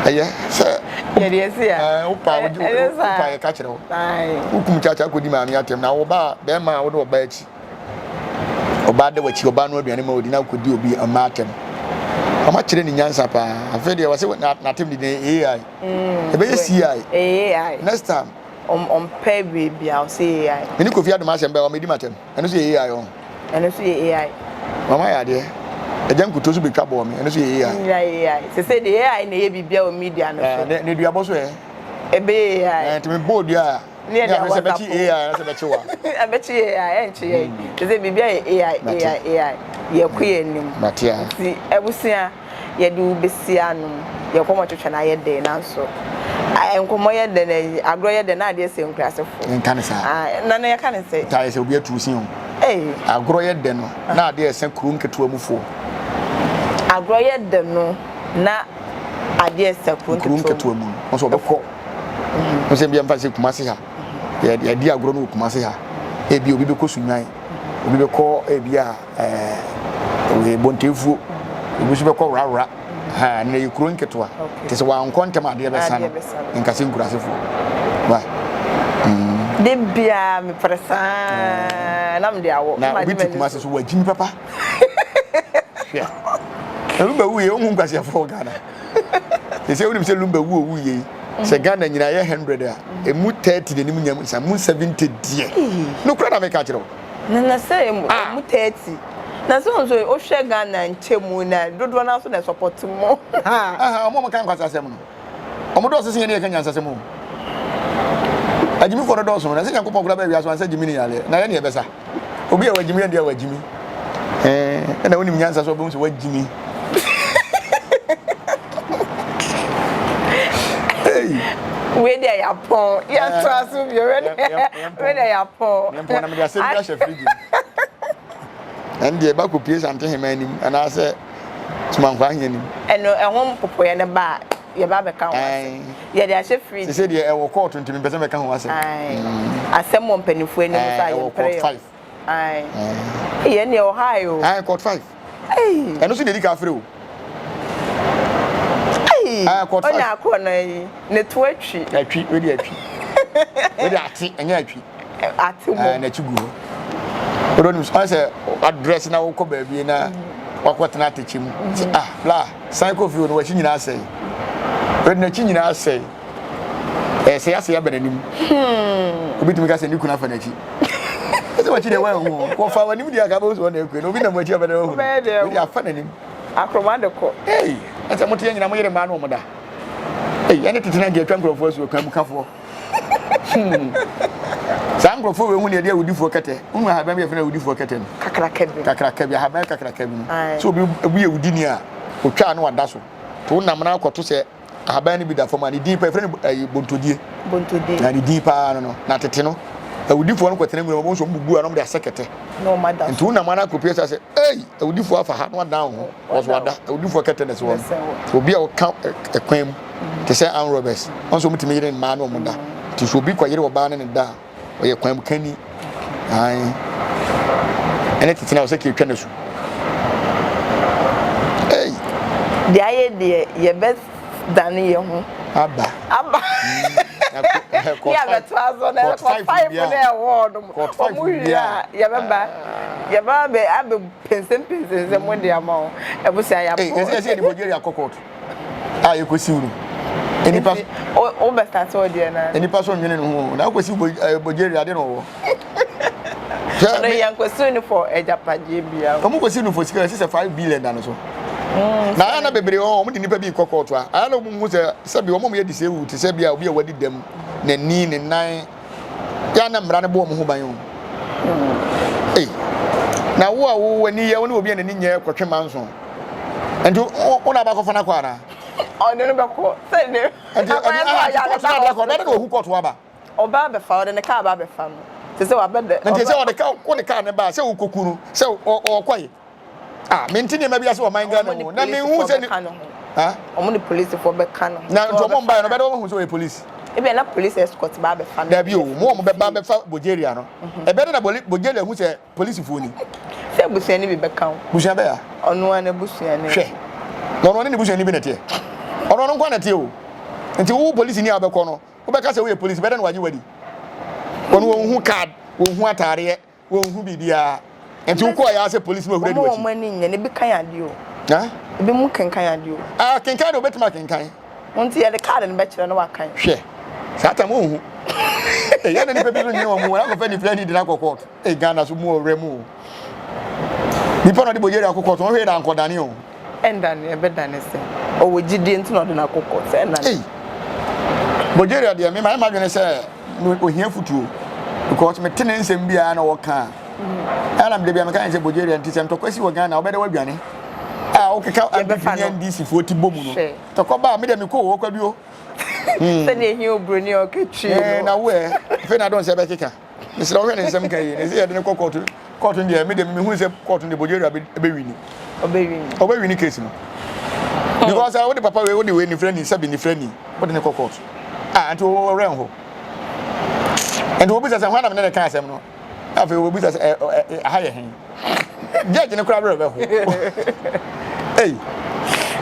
Ɛyɛ sɛ yɛde ɛsi a ɛɛ wopa wogye wopa yɛ ka kyerɛ wo. Wokum kyakya kɔdi maame atɛm na wo ba bɛrima a wode ɔba akyi. Ɔbaa da w'akyi ɔbaa no aduane ma odi na wokɔdi obi mma atɛm. Ɔma kyerɛ ne nyansa paa. Afei deɛ wɔsɛ n'atɛm di ne AI. Ɛbɛyɛ CI. AI. Next time. Ɔmpɛ biribiara, ɔsɛ AI. Me ne Kofi Adom asɛm bɛɛ ɔmɛdi m'atɛm. Ɛno nso yɛ AI ɔn. Ɛno nso yɛ AI. Mama yɛ adeɛ. Agya nkuto so bɛtwa bɔɔ me. Ɛno nso yɛ AI. Nyina yɛ AI. Sese de AI na ɛyɛ biribiara wɔ media no so. Ne duabɔ so ɛ. Ɛbɛyɛ AI. Nti me bɔɔ dua a. Ne yɛ de awɔ sɛ bɛkye AI anasɛ bɛkye wa. Ɛbɛkye AI ɛnkye yɛ. Sese biribiara yɛ AI AI AI. Yɛkɔ yɛn anim. Mate a. Nti abusua. yɛde wo besi anom. Yɛn nkɔmmɔ twetwe no ayɛ dɛ nanso nkɔmmɔ yɛ dɛ na agorɔ yɛ dɛ na adeɛ sɛ nkuraasefo. Yɛnka no saa. Na na yɛka no sɛ. Taa yɛ sɛ obi atu sin o. Ei. Agorɔ yɛ dɛ no na adeɛ ɛsɛ kuro nketewa mu foɔ. Agorɔ yɛ dɛ no na adeɛ ɛsɛ kuro nketewa mu. Kuro nketewa mu no nso ɔbɛkɔ. N sɛ bia mfa sɛ Kumasi ha. Yɛdi agorɔ no wɔ Kumasi ha. Ebi obi bɛkɔ Sunyani. Obi bɛkɔ ebi a ɛɛ bontefuo ebi nso bɛkɔ worawora ha na yɛ kuro nketewa te sɛ wankɔ ntɛm adeɛ bɛsa no nkase nkurasefoɔ wa. Mm. De bia mepere saa na mede awɔ. Na obi te Kumase so wagyimi papa. Hwɛ. Na Lumba wu yɛ ohun nkwaseafoɔ wɔ Ghana. Te sɛ wonim sɛ Lumba wu owu yɛ yi. Sɛ Ghana nyinaa yɛ 100 a, emu 30 na anim nyam nsa, mu 70 deɛ. Nokora na meka kyerɛ wo. Na na sɛ emu ah. emu 30. Na sɛ nso wohwɛ Ghana nkyɛmu na dodoɔ no nso na ɛsɔpɔte mo. Aha, ɔmo ɔmo ka nkwasasɛm no. Ɔmo dɔɔso sɛ yɛn ne yɛka nyansasɛm o. Agyimifoɔ no dɔɔso na sɛ Nyankopɔn koraa bɛɛ wiase ansa gyimi ne yareɛ na yɛn ne yɛbɛsa. Obi a wagyimi yɛn deɛ wagyimi. Ɛɛ ɛna wonim nyansa sɛ ɔbɛhu sɛ wagyimi. Wei deɛ yɛapɔn yɛtoa so bio wei deɛ yɛapɔn. Yɛmpɔn na mede asɛm bi ahyɛ fridge mu. Ɛn deɛ ɛba kɔpie Sante Hema anim anaasɛ Sumankwaa Ahene anim. Ɛno ɛho mpopoeɛ no ba a yɛba abɛka ho asɛm. Yɛde ahyɛ fridge. Sese deɛ ɛwɔ court nti mempɛ sɛ mɛka ho asɛm. Asɛm wɔ mpanimfoɔ anim nso a yɛmpere yɛn. Ae. Ei ɛnneɛ wɔ high o. Ae court 5. Ei. Ɛno nso na ɛdi ka afrɛ o. Ei. Ae court 5. Ɔnya akɔ no yi ne to atwi. Atwi wei de atwi. Wei de ate ɛnyɛ atwi. Ate mo. Ɛɛ n'akyi gu hɔ. Wode nim ɔyɛ sɛ adrɛs na wokɔ baabi na wakɔtena atɛkyɛ mu. Sɛ ah bla san kɔ fie no w'akyi nyinaa asɛe. Wei de n'akyi nyinaa asɛe. Ɛsɛ asɛe aba n'anim. Obi tumi ka sɛ ne kunu afa n'akyi. Ɛsɛ w'akyi deɛ wɔanhu. Wɔfa w'anim deɛ aka bɛhu sɛ wɔn na akue no. Obi nam w'akyi abɛdɛ wahu. Wobɛyɛ deɛ Wei de afa n'anim. Akoroma de kɔ. Ei, ɛsɛ mo te yɛ nyina mo yere mmaa no wɔn da. Ei, ɛne tete na nka atwa nkurɔfoɔ asu ɔkwan mu kafoɔ. Hmm. Saa nkurɔfoɔ wei hu deɛ ɛde awudifoɔ kɛtɛ. Wohu ahaban bi a yɛfrɛ no awudifoɔ kɛtɛ no? Kakraka bi. Kakraka bi, ahaban kakraka bi no. Sɛ obi obi yɛ wudini a, otwa a na wada so. To wonam na akɔto sɛ ahaban no bi da fam a, ne din pa yɛfrɛ no ɛyi bontodie. Bontodie. Na ne din paa no no. Na tete no, awudifoɔ no kɔtena nwura mu, wɔn nso wɔn bubu a na wɔde asɛ kɛtɛ. Na wɔn ada so. Nti wonam ara akɔpie sɛ sɛ, ei, awudifoɔ afa ha na wadan wo ho. Wɔso wada awudifoɔ kɛtɛ na ɛsi hɔ no. Obi a ɔka ɛkwan mu te sɛ armed robbers, wɔn nso wɔtumi yere mmaa ne wɔn da. Nti sɛ obi kɔyere ɔbaa ne ne da a, ɔyɛ kwan mu kani. Ae. Ɛne tete na ɔsɛ kɛtwa ne so. Ei. Deɛ ayɛ deɛ yɛbɛdane yɛn ho. Aba. Aba. Ne abɛtoa so na court 5 na ɛwɔ hɔ nom. Wɔn wie a yɛbɛba yɛbɛba abɛ abɛ pɛnsɛmpɛnsɛnsɛm mo de ama wo. Abusua yɛabɔ. Ei, yɛsɛ yɛsɛ yɛde Bulgaria kɔ court a yɛkɔsiw no. Nnipa Nti wo wo bɛ start wo deɛ na. Nnipa so nwene ne ho na wokɔsiw Bulgaria ade na ɔwɔ. Ɔno yɛn kɔsiw no for agyapadeɛ bia. Wɔn kɔsiw no for sika ɛsɛ sɛ 5 billion da no so. Na ayɛ na bebree wɔn wɔn de nipa bi kɔ kɔɔto a ayɛ na wɔn hu sɛ sɛbi wɔn a wɔyɛ disabled te sɛ bi a obi a wadi dɛm n'ani ne nan yɛ na mmara no bɔ wɔn ho ban o. Ei na wo a wo w'ani yɛ wo ne obi a n'ani nyɛ kɔtwe manso nti wo na abakɔfa no akɔ anaa? Ɔde no bɛkɔ sɛ ne nti ɛne aha nti kɔɔto no ade akɔ ɔbɛde na ohu kɔɔto aba. Ɔba abɛfa ɔde ne kaa ba abɛfa no te sɛ wabɛ dɛ. Nti sɛ ɔde kaa wo de kaa ne ba sɛ wokɔku no sɛ ɔkɔe. Ah, mente nneɛma bi ase wɔ man Ghana mu na menhu sɛ ne ha wɔn ne polisifoɔ bɛka no na nti wɔn mbaeɛ no bɛdɛ wɔn ahu sɛ ɔyɛ polisi. Ebia na polisi escort ba abɛfa no. Dabi o, mo wɔn bɛba abɛfa Bulgaria no. Ɛbɛdɛ na Bulgaria hu sɛ polisifoɔ ni. Sɛ abusuani bi bɛka ho. Busua bɛya. Ɔno ara n'abusuani. Hwɛ, na ɔno ɔne ne busuani bi na ɛteɛ. Ɔno ɔno nko na ɛteɛ o. Nti wo polisini a wobɛkɔ no, wobɛka sɛ woyɛ polisi, bɛdɛ na wagye wadi. Wɔn wɔn hu card, wɔn hu ataareɛ. Wɔnhu biribiara. Nti wokɔɔ yɛ ara sɛ polisi no ahura di Wɔn a w'akyi. wɔn ani nyɛ no, ebi kan adeɛ o. Ha? Ebi mu kenkan adeɛ o. Ah, kenkan deɛ obetumi akenkan. Nti yɛde kaade no bɛkyerɛ na wakan. Hwɛ, saa tam onhu. Ɛyɛ na nipa bi so nyɛ wɔn mu wɔn akɔfɛ nipa ni de na akɔ court. Ee Ghana so mu ɔwura mu o. Nipa na ɔde Bulgaria akɔ court wɔn hwɛ na ankɔdane o. Ɛndane ɛbɛdane sɛ ɔwɔ gyidie nti na ɔde no akɔ court ɛndane. Ei Bulgaria deɛ me mayɛ m'adwene sɛ ohia futuo because mete ne nsɛm biara na ɔka a ɛna mede bia meka ne sɛ Bulgaria nti sɛ ntɔkwa si wɔ Ghana wobɛdɛ wadwane a wokeka NPP ne NDC foɔ ti bɔ mu no tɔkɔ ba a medeɛ mekɔ wɔ kwaduo. Sɛdeɛ ehia oburoni a ɔka twi no. Na wo ɛ afei na adɔn sɛ ɛbɛkeka. Mesrɛ wo hwɛ ne nsɛm ka yie na ɛsɛ yɛde no kɔ kɔɔto kɔɔto no deɛ me deɛ mehu sɛ kɔɔto no deɛ Bulgaria bɛwini ɔbɛwini ɔbɛwini case no because uh, wode papa wei wode wei nifrɛ ni sɛbi nifrɛ ni wode ne kɔ kɔɔto ah nti wɔwerɛ nho nti wɔbisa sɛ hwan na mene ne ka asɛm no afei wɔbisa sɛ aha yɛ he judge no koraa werɛ bɛho ei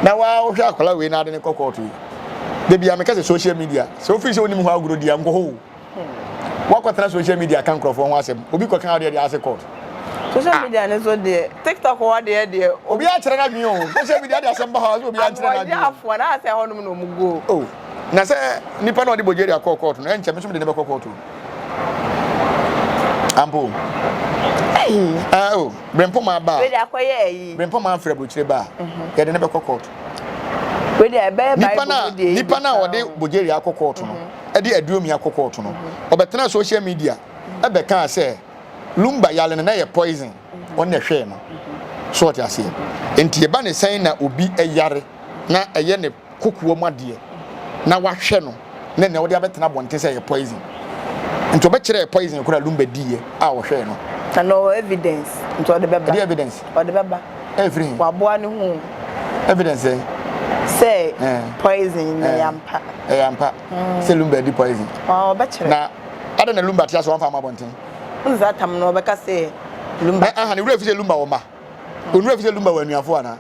na waa wohwɛ akwadaa wei na ade ne kɔ kɔɔto yi da bia meka sɛ social media sɛ wofiri sɛ wonim hɔ agorɔ di a nkɔ hɔ o Woakɔtena social media ka nkurɔfoɔ ho asɛm. Obi kɔka adeɛ de ase court. Social ah. media ne so deɛ TikTok hɔ deɛ deɛ. Obi akyerɛ n'adwene o. Social media de asɛm ba hɔ sɛ obi akyerɛ n'adwene. Aboɔgye na asɛ hɔ nom na ɔmo go. Oh. Na sɛ nipa na ɔde Bulgaria kɔɔ court no ɛnkyɛ me nso mede ne bɛkɔ court o. Ampo. Ah oh, Brempoma ba. Wei de akɔyɛ ayi. Brempoma afiri aburokyire ba. Mhm. Yɛde ne bɛkɔ court. Wei de ɛbɛyɛ Bible mu deɛ. Nipa na ɔde Bulgaria akɔ court no. Mhm. de aduomi akɔ kɔɔto no, ɔbɛtenaa social media bɛkaa sɛ Lumba yare no na ɛyɛ poison, ɔno na ɛhwɛɛ no. So ɔte aseɛ? Nti ɛba ne sɛn na obi yare na ɛyɛ ne kokoa mu adeɛ na wahwɛ no na nea ɔde abɛtena abɔnten sɛ ɛyɛ poison. Nti ɔbɛkyerɛ ɛyɛ poison koraa Lumba diiɛ a ɔhwɛɛ no. Na na ɔwɔ evidence nti ɔde bɛba. Ɛde evidence? Ɔde bɛba. Ɛfiri he? Waboa ne ho. Evidence sɛn? Sɛ poison na ɛyɛ ampa. Ɛyɛ ampa sɛ Lumba adi poison. Ɔbɛkyerɛ. Na adɛn na Lumba te ase wɔmfa ama abɔnten? Wohu saa tam no ɔbɛka sɛ Lumba. Aha ne werɛ fi sɛ Lumba wɔ mma. Ɔnwerɛ fi sɛ Lumba wɔ anuafoɔ anaa?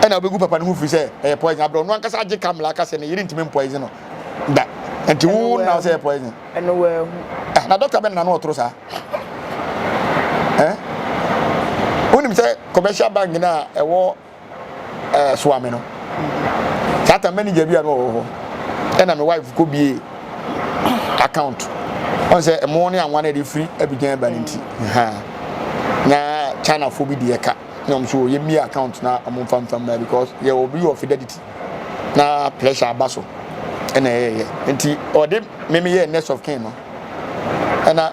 Ɛna wobɛgu papa no ho fi sɛ ɛyɛ poison abrɛ ɔno ankasa agye kamla aka sɛ ne yere ntumi mpoison no da. Nti wo na sɛ ɛyɛ poison. Ɛno wɔahu. Ah, na dɔkta bɛ na no ɔtoro saa. Eh? Wonim sɛ commercial bank na ɛwɔ eh, Soame no. Saa ta manager bi a no ɔwɔ hɔ. Ɛna me wife kɔ bie account. Ɔn sɛ ɛmo ne anwa na ɛde firi Abidjan ba no nti. Ha. Na China fo bi deɛ ka. Na ɔmo so yɛ mmie account na ɔmo mfa mfa mma because yɛ obi wɔ fidelity. Na pressure aba so. Ɛna ɛyɛyɛ. Nti ɔde me me yɛ next of kin no. Ɛna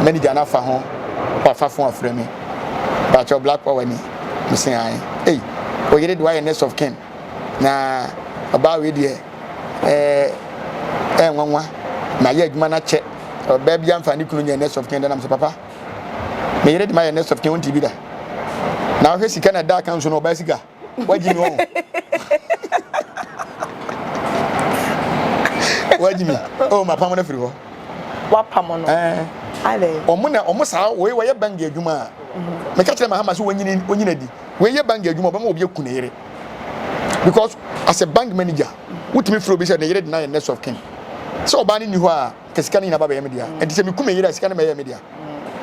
manager no afa ho wafa phone afrɛ me. Pakyɛw black power ni. Me se ae. Ei, oyere de wayɛ next of kin. Na ɔbaa wei deɛ ɛɛ ɛyɛ nwanwa. Na yɛ adwuma no akyɛ. Ɔbaa bi amfa ne kunu nyɛ next of kin da na me se papa. Me yere de ma yɛ next of kin wonte bi da. Na wohwɛ sika na ɛda account so no ɔbaa sika. Wagyi mi wɔn. Wagyi mi. Oh, mapam no afiri hɔ. Wapam no. Ɛɛ. Adɛn? Wɔn na wɔn saa wei wɔyɛ bangi adwuma a. Mhm. Meka kyerɛ Mahama sɛ wɔnyini wɔnyina di. Wei yɛ bangi adwuma ɔbɛma obi aku ne yere. Because as a bank manager, wotumi frɛ obi sɛ ne yere de na yɛ next of kin. Sɛ ɔbaa no nni hɔ a, ka sika no nyinaa ba bɛyɛ me dea. Ɛnti sɛ meku me yere a sika no mɛyɛ me dea.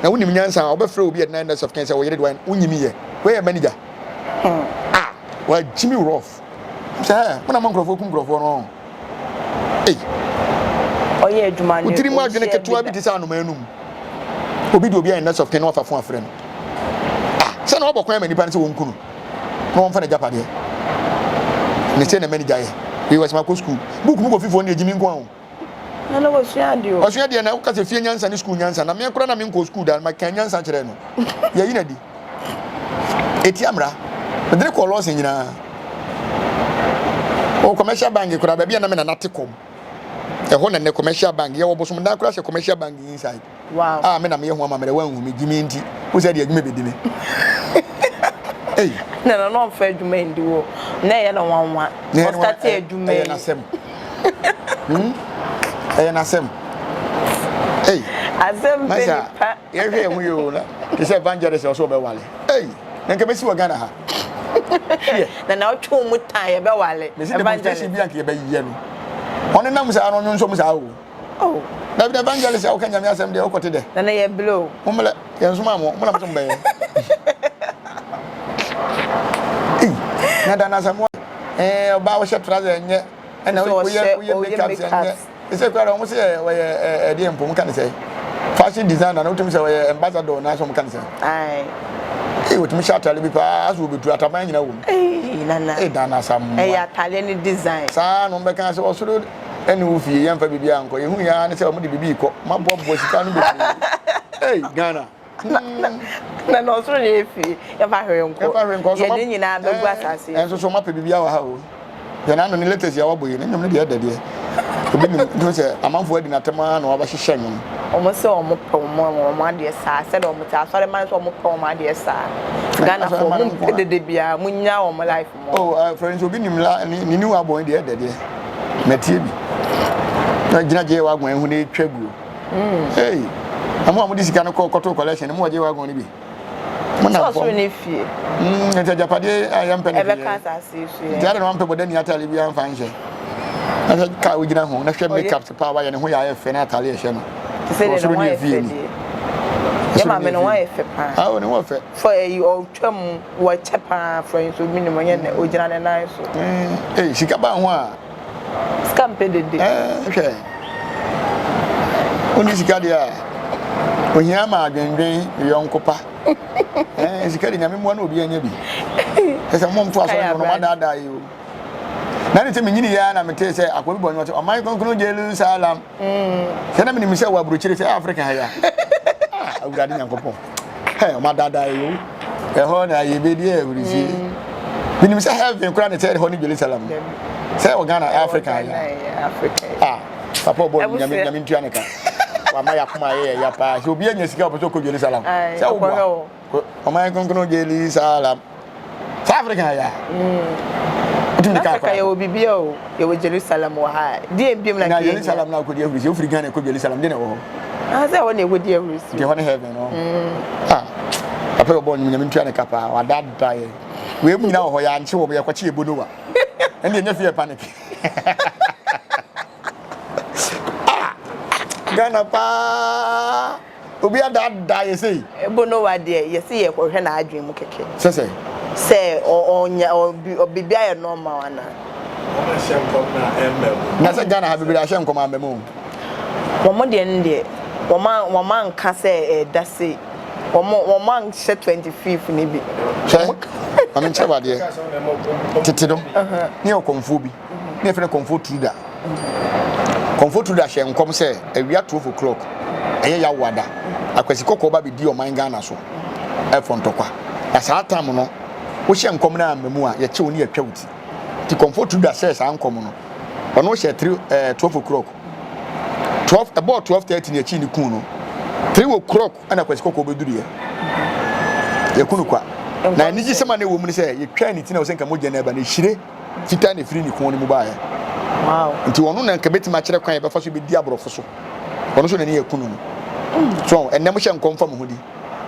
Na wonim nyansa a wobɛfrɛ obi a de na yɛ next of kin sɛ wo yere de wayɛ wonyimi yɛ. Wei yɛ manager. Ah, wagyimi rough. Sɛ ɛ, mo na mo nkurɔfoɔ kum nkurɔfoɔ no. Ei. Ɔyɛ adwuma no. Wotiri mu adwene ketewa bi te sɛ anoma anum. Obi de obi ayɛ next of kin na wafa fon afrɛ no. Ah, sɛ na wabɔ kwan ama nipa no sɛ wɔnku no na wɔmfa n'agyapadeɛ. Ne sɛ na manager yɛ. Wei wɔsɛ makɔ school. Book mu kɔ fifoɔ no deɛ gyimi nko a o. Na na wasua adeɛ o. Wasua adeɛ na woka sɛ fie nyansa ne sukuu nyansa na meɛ koraa na menkɔɔ sukuu da maka nyansa kyerɛɛ no. Yɛyi no adi. Ɛtia mmara. Mede no kɔɔ lɔɔsen nyinaa. Wɔ commercial bank koraa baabi a na me nana te kɔm. Ɛhɔ na nnɛ commercial bank yɛwɔ bosomdan koraa hyɛ commercial bank inside. Wow. A me na meyɛ ho amammerɛ wanhu me gyimi nti. Wo sɛ deɛ adwuma bɛdi me. Ei. Na na na ɔmfa adwuma ndi wo. Na ɛyɛ no nwanwa. Ɔstate adwuma yi. Ɛyɛ n'asɛm. Hmm? Ɛyɛ n'asɛm. Ei. Asɛm pɛ nipa. Yɛhwɛ yɛn ho yɛ o na te sɛ evangelist ɔsɛ ɔbɛwale. Ei, na nka mɛsi wɔ Ghana ha. Hwɛ. Na na ɔtwe mu tan yɛbɛwale. Mesi demonstration bi anka yɛbɛyɛ no. Ɔne nam saa no ɔnwo nso mu saa o. Oh. Dabi evangelist a woka nyame asɛm deɛ wokɔte dɛ. Na na yɛ blow. Mommlɛ yɛn nso maa mo mo na mo so mbɛyɛ. Ei, na da na asɛm ɛɛ ɔbaa wohyɛ trouser ɛnyɛ ɛna woyɛ woyɛ makeup ɛnyɛ. Ɛsɛ koraa wɔn sɛ wɔyɛ ɛdeɛ mpo wɔn ka ne sɛ fashion designer na wotumi sɛ wɔyɛ ambassador na sɛ wɔn ka ne sɛ. Ayi. Ee wotumi hyɛ ataade bi paa asɛ obetu ataban nyina wɔ mu. Ee nana. Ee nana sam. Ɛyɛ ataade ne design. Saa na wɔn bɛka sɛ ɔsoro ɛne wo fie yɛn fa biribi ankɔ yɛn hu yɛn ne sɛ wɔn de biribi kɔ wɔn aboaboa sika no bebree. Ee Ghana. Na na ɔsoro ne efie yɛfa hwee nkɔ. Yɛfa hwee nkɔ. Yɛde nyinaa bɛgu asase. Ɛnso so wɔn apɛ biribi wɔ ha o. Yɛn ano ne latest yɛ wabɔ yi ne nnwom no deɛ ɛdɛ deɛ. Obi nim nti sɛ amanfoɔ adi n'atɛm ara na wabɛhyehyɛ nnwom. Wɔn sɛ wɔn pɛ wɔn wɔn adeɛ saa sɛdeɛ wɔn te asɔre man sɛ wɔn pɛ wɔn adeɛ saa. Ghana fo wɔn mpɛ dede biara mo nya wɔn life mu. Oh uh, friends obi nim la ne ne new album deɛ ɛdɛ deɛ. Mɛtie bi. Na gyina gye wagon ho na etwa guo. Mm. Hey, ɛmo a mo de sika no kɔ kɔto collection mo wɔ gye wagon no bi. Mo na fam. ne fie. Mm, nti agyapadeɛ a yɛmpɛ ne fie. Ɛbɛka asase yi so yɛ. Nti ade na wampɛ bɔdani atare bi amfa nhyɛ. Na hwɛ kaa wogyina ho, na hwɛ makeup paa wayɛ ne ho yɛ ayɛ fɛ na atare ɛhyɛ no. Te sɛ deɛ ne ho ayɛ fɛ deɛ. Yɛ maame ne ho ayɛ fɛ paa. Ah, ne ho fɛ. Fɔ ɛyi ɔtwa mu wɔkyɛ paa fɔ nso mi nim ɔnyɛ ne ogyina ne nan so. Ee sika ba ho a. Sika mpɛ dede. Ɛɛ hwɛ. Wonni sika deɛ a, ohia ma adwendwen yɔnko pa. Ɛɛ sika de nyame mmoa na obi anya bi. Kyɛ sɛ mo to asɔre no no madaadaa yi o. Na ne sɛ menyini yɛ na metee sɛ akɔ bi bɔ nwom sɛ ɔman kronkron Jerusalem. Sɛ na menim sɛ wɔ aburokyire sɛ Africa ha ya. Ah, Awurade Nyankopɔn. Hɛ, ɔma daadaa yi o. Ɛhɔ na yɛbɛdi ahurisie. Menim sɛ heaven koraa ne sɛ ɛhɔ ne Jerusalem. Sɛ wɔ Ghana, Africa ha ya. Ah, papa ɔbɔ nyame nyame ntua ne ka. Wama yɛ akoma ayɛ yɛ ya paa. Sɛ obi anya sika ɔpɛ sɛ ɔkɔ Jerusalem. Sɛ woboa. Ɔman kronkron Jerusalem. South Africa ya. Wotumi de kaa Africa yɛwɔ biribi o. Yɛwɔ Jerusalem wɔ ha. Deɛ mbiem na Na Jerusalem na akɔdi ahurisi. Wofiri Ghana kɔ Jerusalem deɛ na ɛwɔ hɔ. Ah, sɛ ɛhɔ na ɛkɔdi ahurisi. Deɛ ɛhɔ ne heaven no. Ah, papa yɛ ɔbɔ nnwom nyame ntua ne ka paa. Wadada yɛ. Wei mu nyinaa wɔ hɔ yɛankye wɔ yɛkɔkye yɛ Bonowa. Ɛnde ɛnyɛ fear panic. Ah, Ghana paa. Obi adaadaa yɛ sei. Bonowa deɛ yɛse yɛkɔhwɛ n'adwene mu kɛkɛ. Sɛ sɛ? Sɛ ɔnya biribi ayɛ normal anaa. Wɔn ahyɛ nkɔm na ɛmma mu. Na sɛ Ghana ha bebree ahyɛ nkɔm amma mu o. Wɔn deɛ no deɛ wɔn wɔn anka sɛ ɛda sei wɔn wɔn anhyɛ 25 no bi. Hwɛ ma menkyerɛ wo adeɛ tete no ne yɛ ɔkɔmfoɔ bi ne yɛfrɛ no kɔmfoɔ Truda. Kɔmfoɔ Truda hyɛɛ nkɔm sɛ awia 12 o'clock ɛyɛ Yawoada, Akwasi Kɔkɔɔ ba bɛdi ɔman Ghana so ɛfɔ ntɔkwa. Na saa tam no, wohyɛ nkɔm no amma mu a, yɛkye wo ne yɛtwa wo ti. Nti Kɔmfoɔ Truda hyɛɛ saa nkɔm no. Ɔno hyɛɛ 3 eh, 12 o'clock. 12, ɛbɔɔ 12:30 ne yɛkyee ne kuu no. 3 o'clock ɛna Akwasi Kɔkɔɔ bɛduruiɛ. Yɛku no kwa. Na anigyesɛm a na ɛwɔ mu ne sɛ yɛtwaa ne ti na wɔ sɛ nka mogya no ɛba no ɛhyire. fitaa na ɛfiri ne kɔn no mu baeɛ. Nti ɔno na nka bɛtumi akyerɛ kwan a yɛbɛfa so bɛdi aborɔfo so. Ɔno nso n'ani yɛ kunu no. So ɛnnɛ mohyɛ nkɔm fa mo ho di.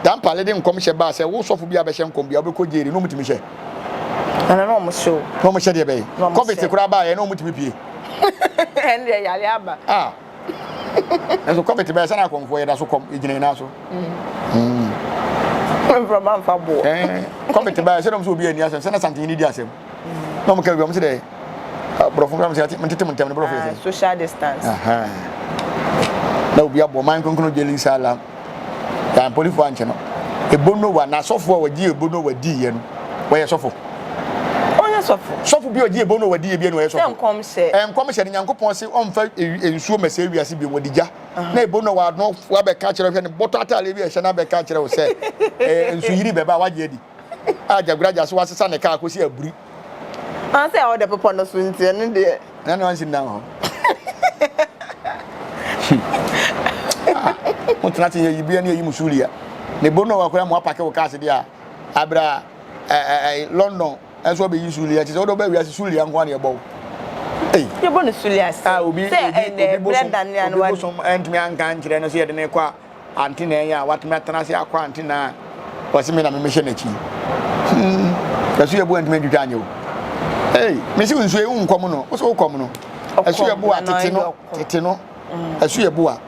Dampale de nkɔm hyɛ baa sɛ wo sɔfo bi a bɛhyɛ nkɔm bi a wobɛkɔ gyeri na ɔmutumi hyɛ. Ɛna na ɔmo hyɛ o. Na ɔmo hyɛ deɛ bɛyɛ. Covid koraa baeɛ na ɔmutumi pie. Ɛndeɛ yare aba. Ah. Nanso covid bɛyɛ sɛ na akɔmfoɔ yɛda so kɔm yɛgyina yɛn nan so. Mframa mfa boɔ. Eh, covid bɛyɛ sɛ na ɔmo sɛ obi ani asɛm sɛ na santehene di asɛm. Na ɔmo ka bi ɔmo sɛ dɛ borɔfo kora mo sɛ ntete mo ntɛm ne borɔfo yɛ sɛ. Ah, social distance. Na obi abɔ ɔman kronkron Jerusalem. Yan polifo ankyɛ no. Ebo Noah na asɔfo a wɔgye Ebo Noah diiɛ no, wɔyɛ sɔfo. Ɔnyɛ sɔfo. Sɔfo bi a ɔgye Ebo Noah diiɛ bi na ɔyɛ sɔfo. Sɛ nkɔmhyɛ. Nkɔmhyɛ no Nyankopɔn se ɔmfa nsuo mmɛsɛe wiase bio, wɔde gya. Na Ebo Noah ano abɛka akyerɛ hwɛ ne bɔtɔ ataade bi a ɛhyɛ no abɛka akyerɛ wo sɛ nsuyiri bɛba a wagye adi. A Gyagoraagya so wasesa ne kaa akɔsi aburi. Ɔn sɛ ɔde bepɔ no so nti ɛno deɛ. Na ne wansi ndan hɔ. Ah, mo tena ase yɛ yibia ne yɛ yi mo sulia. Ne bo no wakora mo apake wo cars deɛ a abra eh, eh, London ɛnso ɔbɛyi sulia kyɛ sɛ wode wobɛ wiase sulia nko a na yɛbɔ wo. Ei. Yɛbɔ no sulia sɛ. Ah, obi sɛ obi obi bosom obi bosom ɛntumi anka nkyerɛ no sɛ yɛde ne kɔ a Ante na ɛyɛ a watumi atena ase akɔ ante na a ɔse me na memehyɛ n'akyi. Hmm, ɛso yɛ bu antumi antwitwa anyɛ o. Ei, mese wo nsuo yi wo nkɔm no, wo sɛ wokɔm no. Ɛso yɛ bu a tete no, tete no, ɛso yɛ bu a.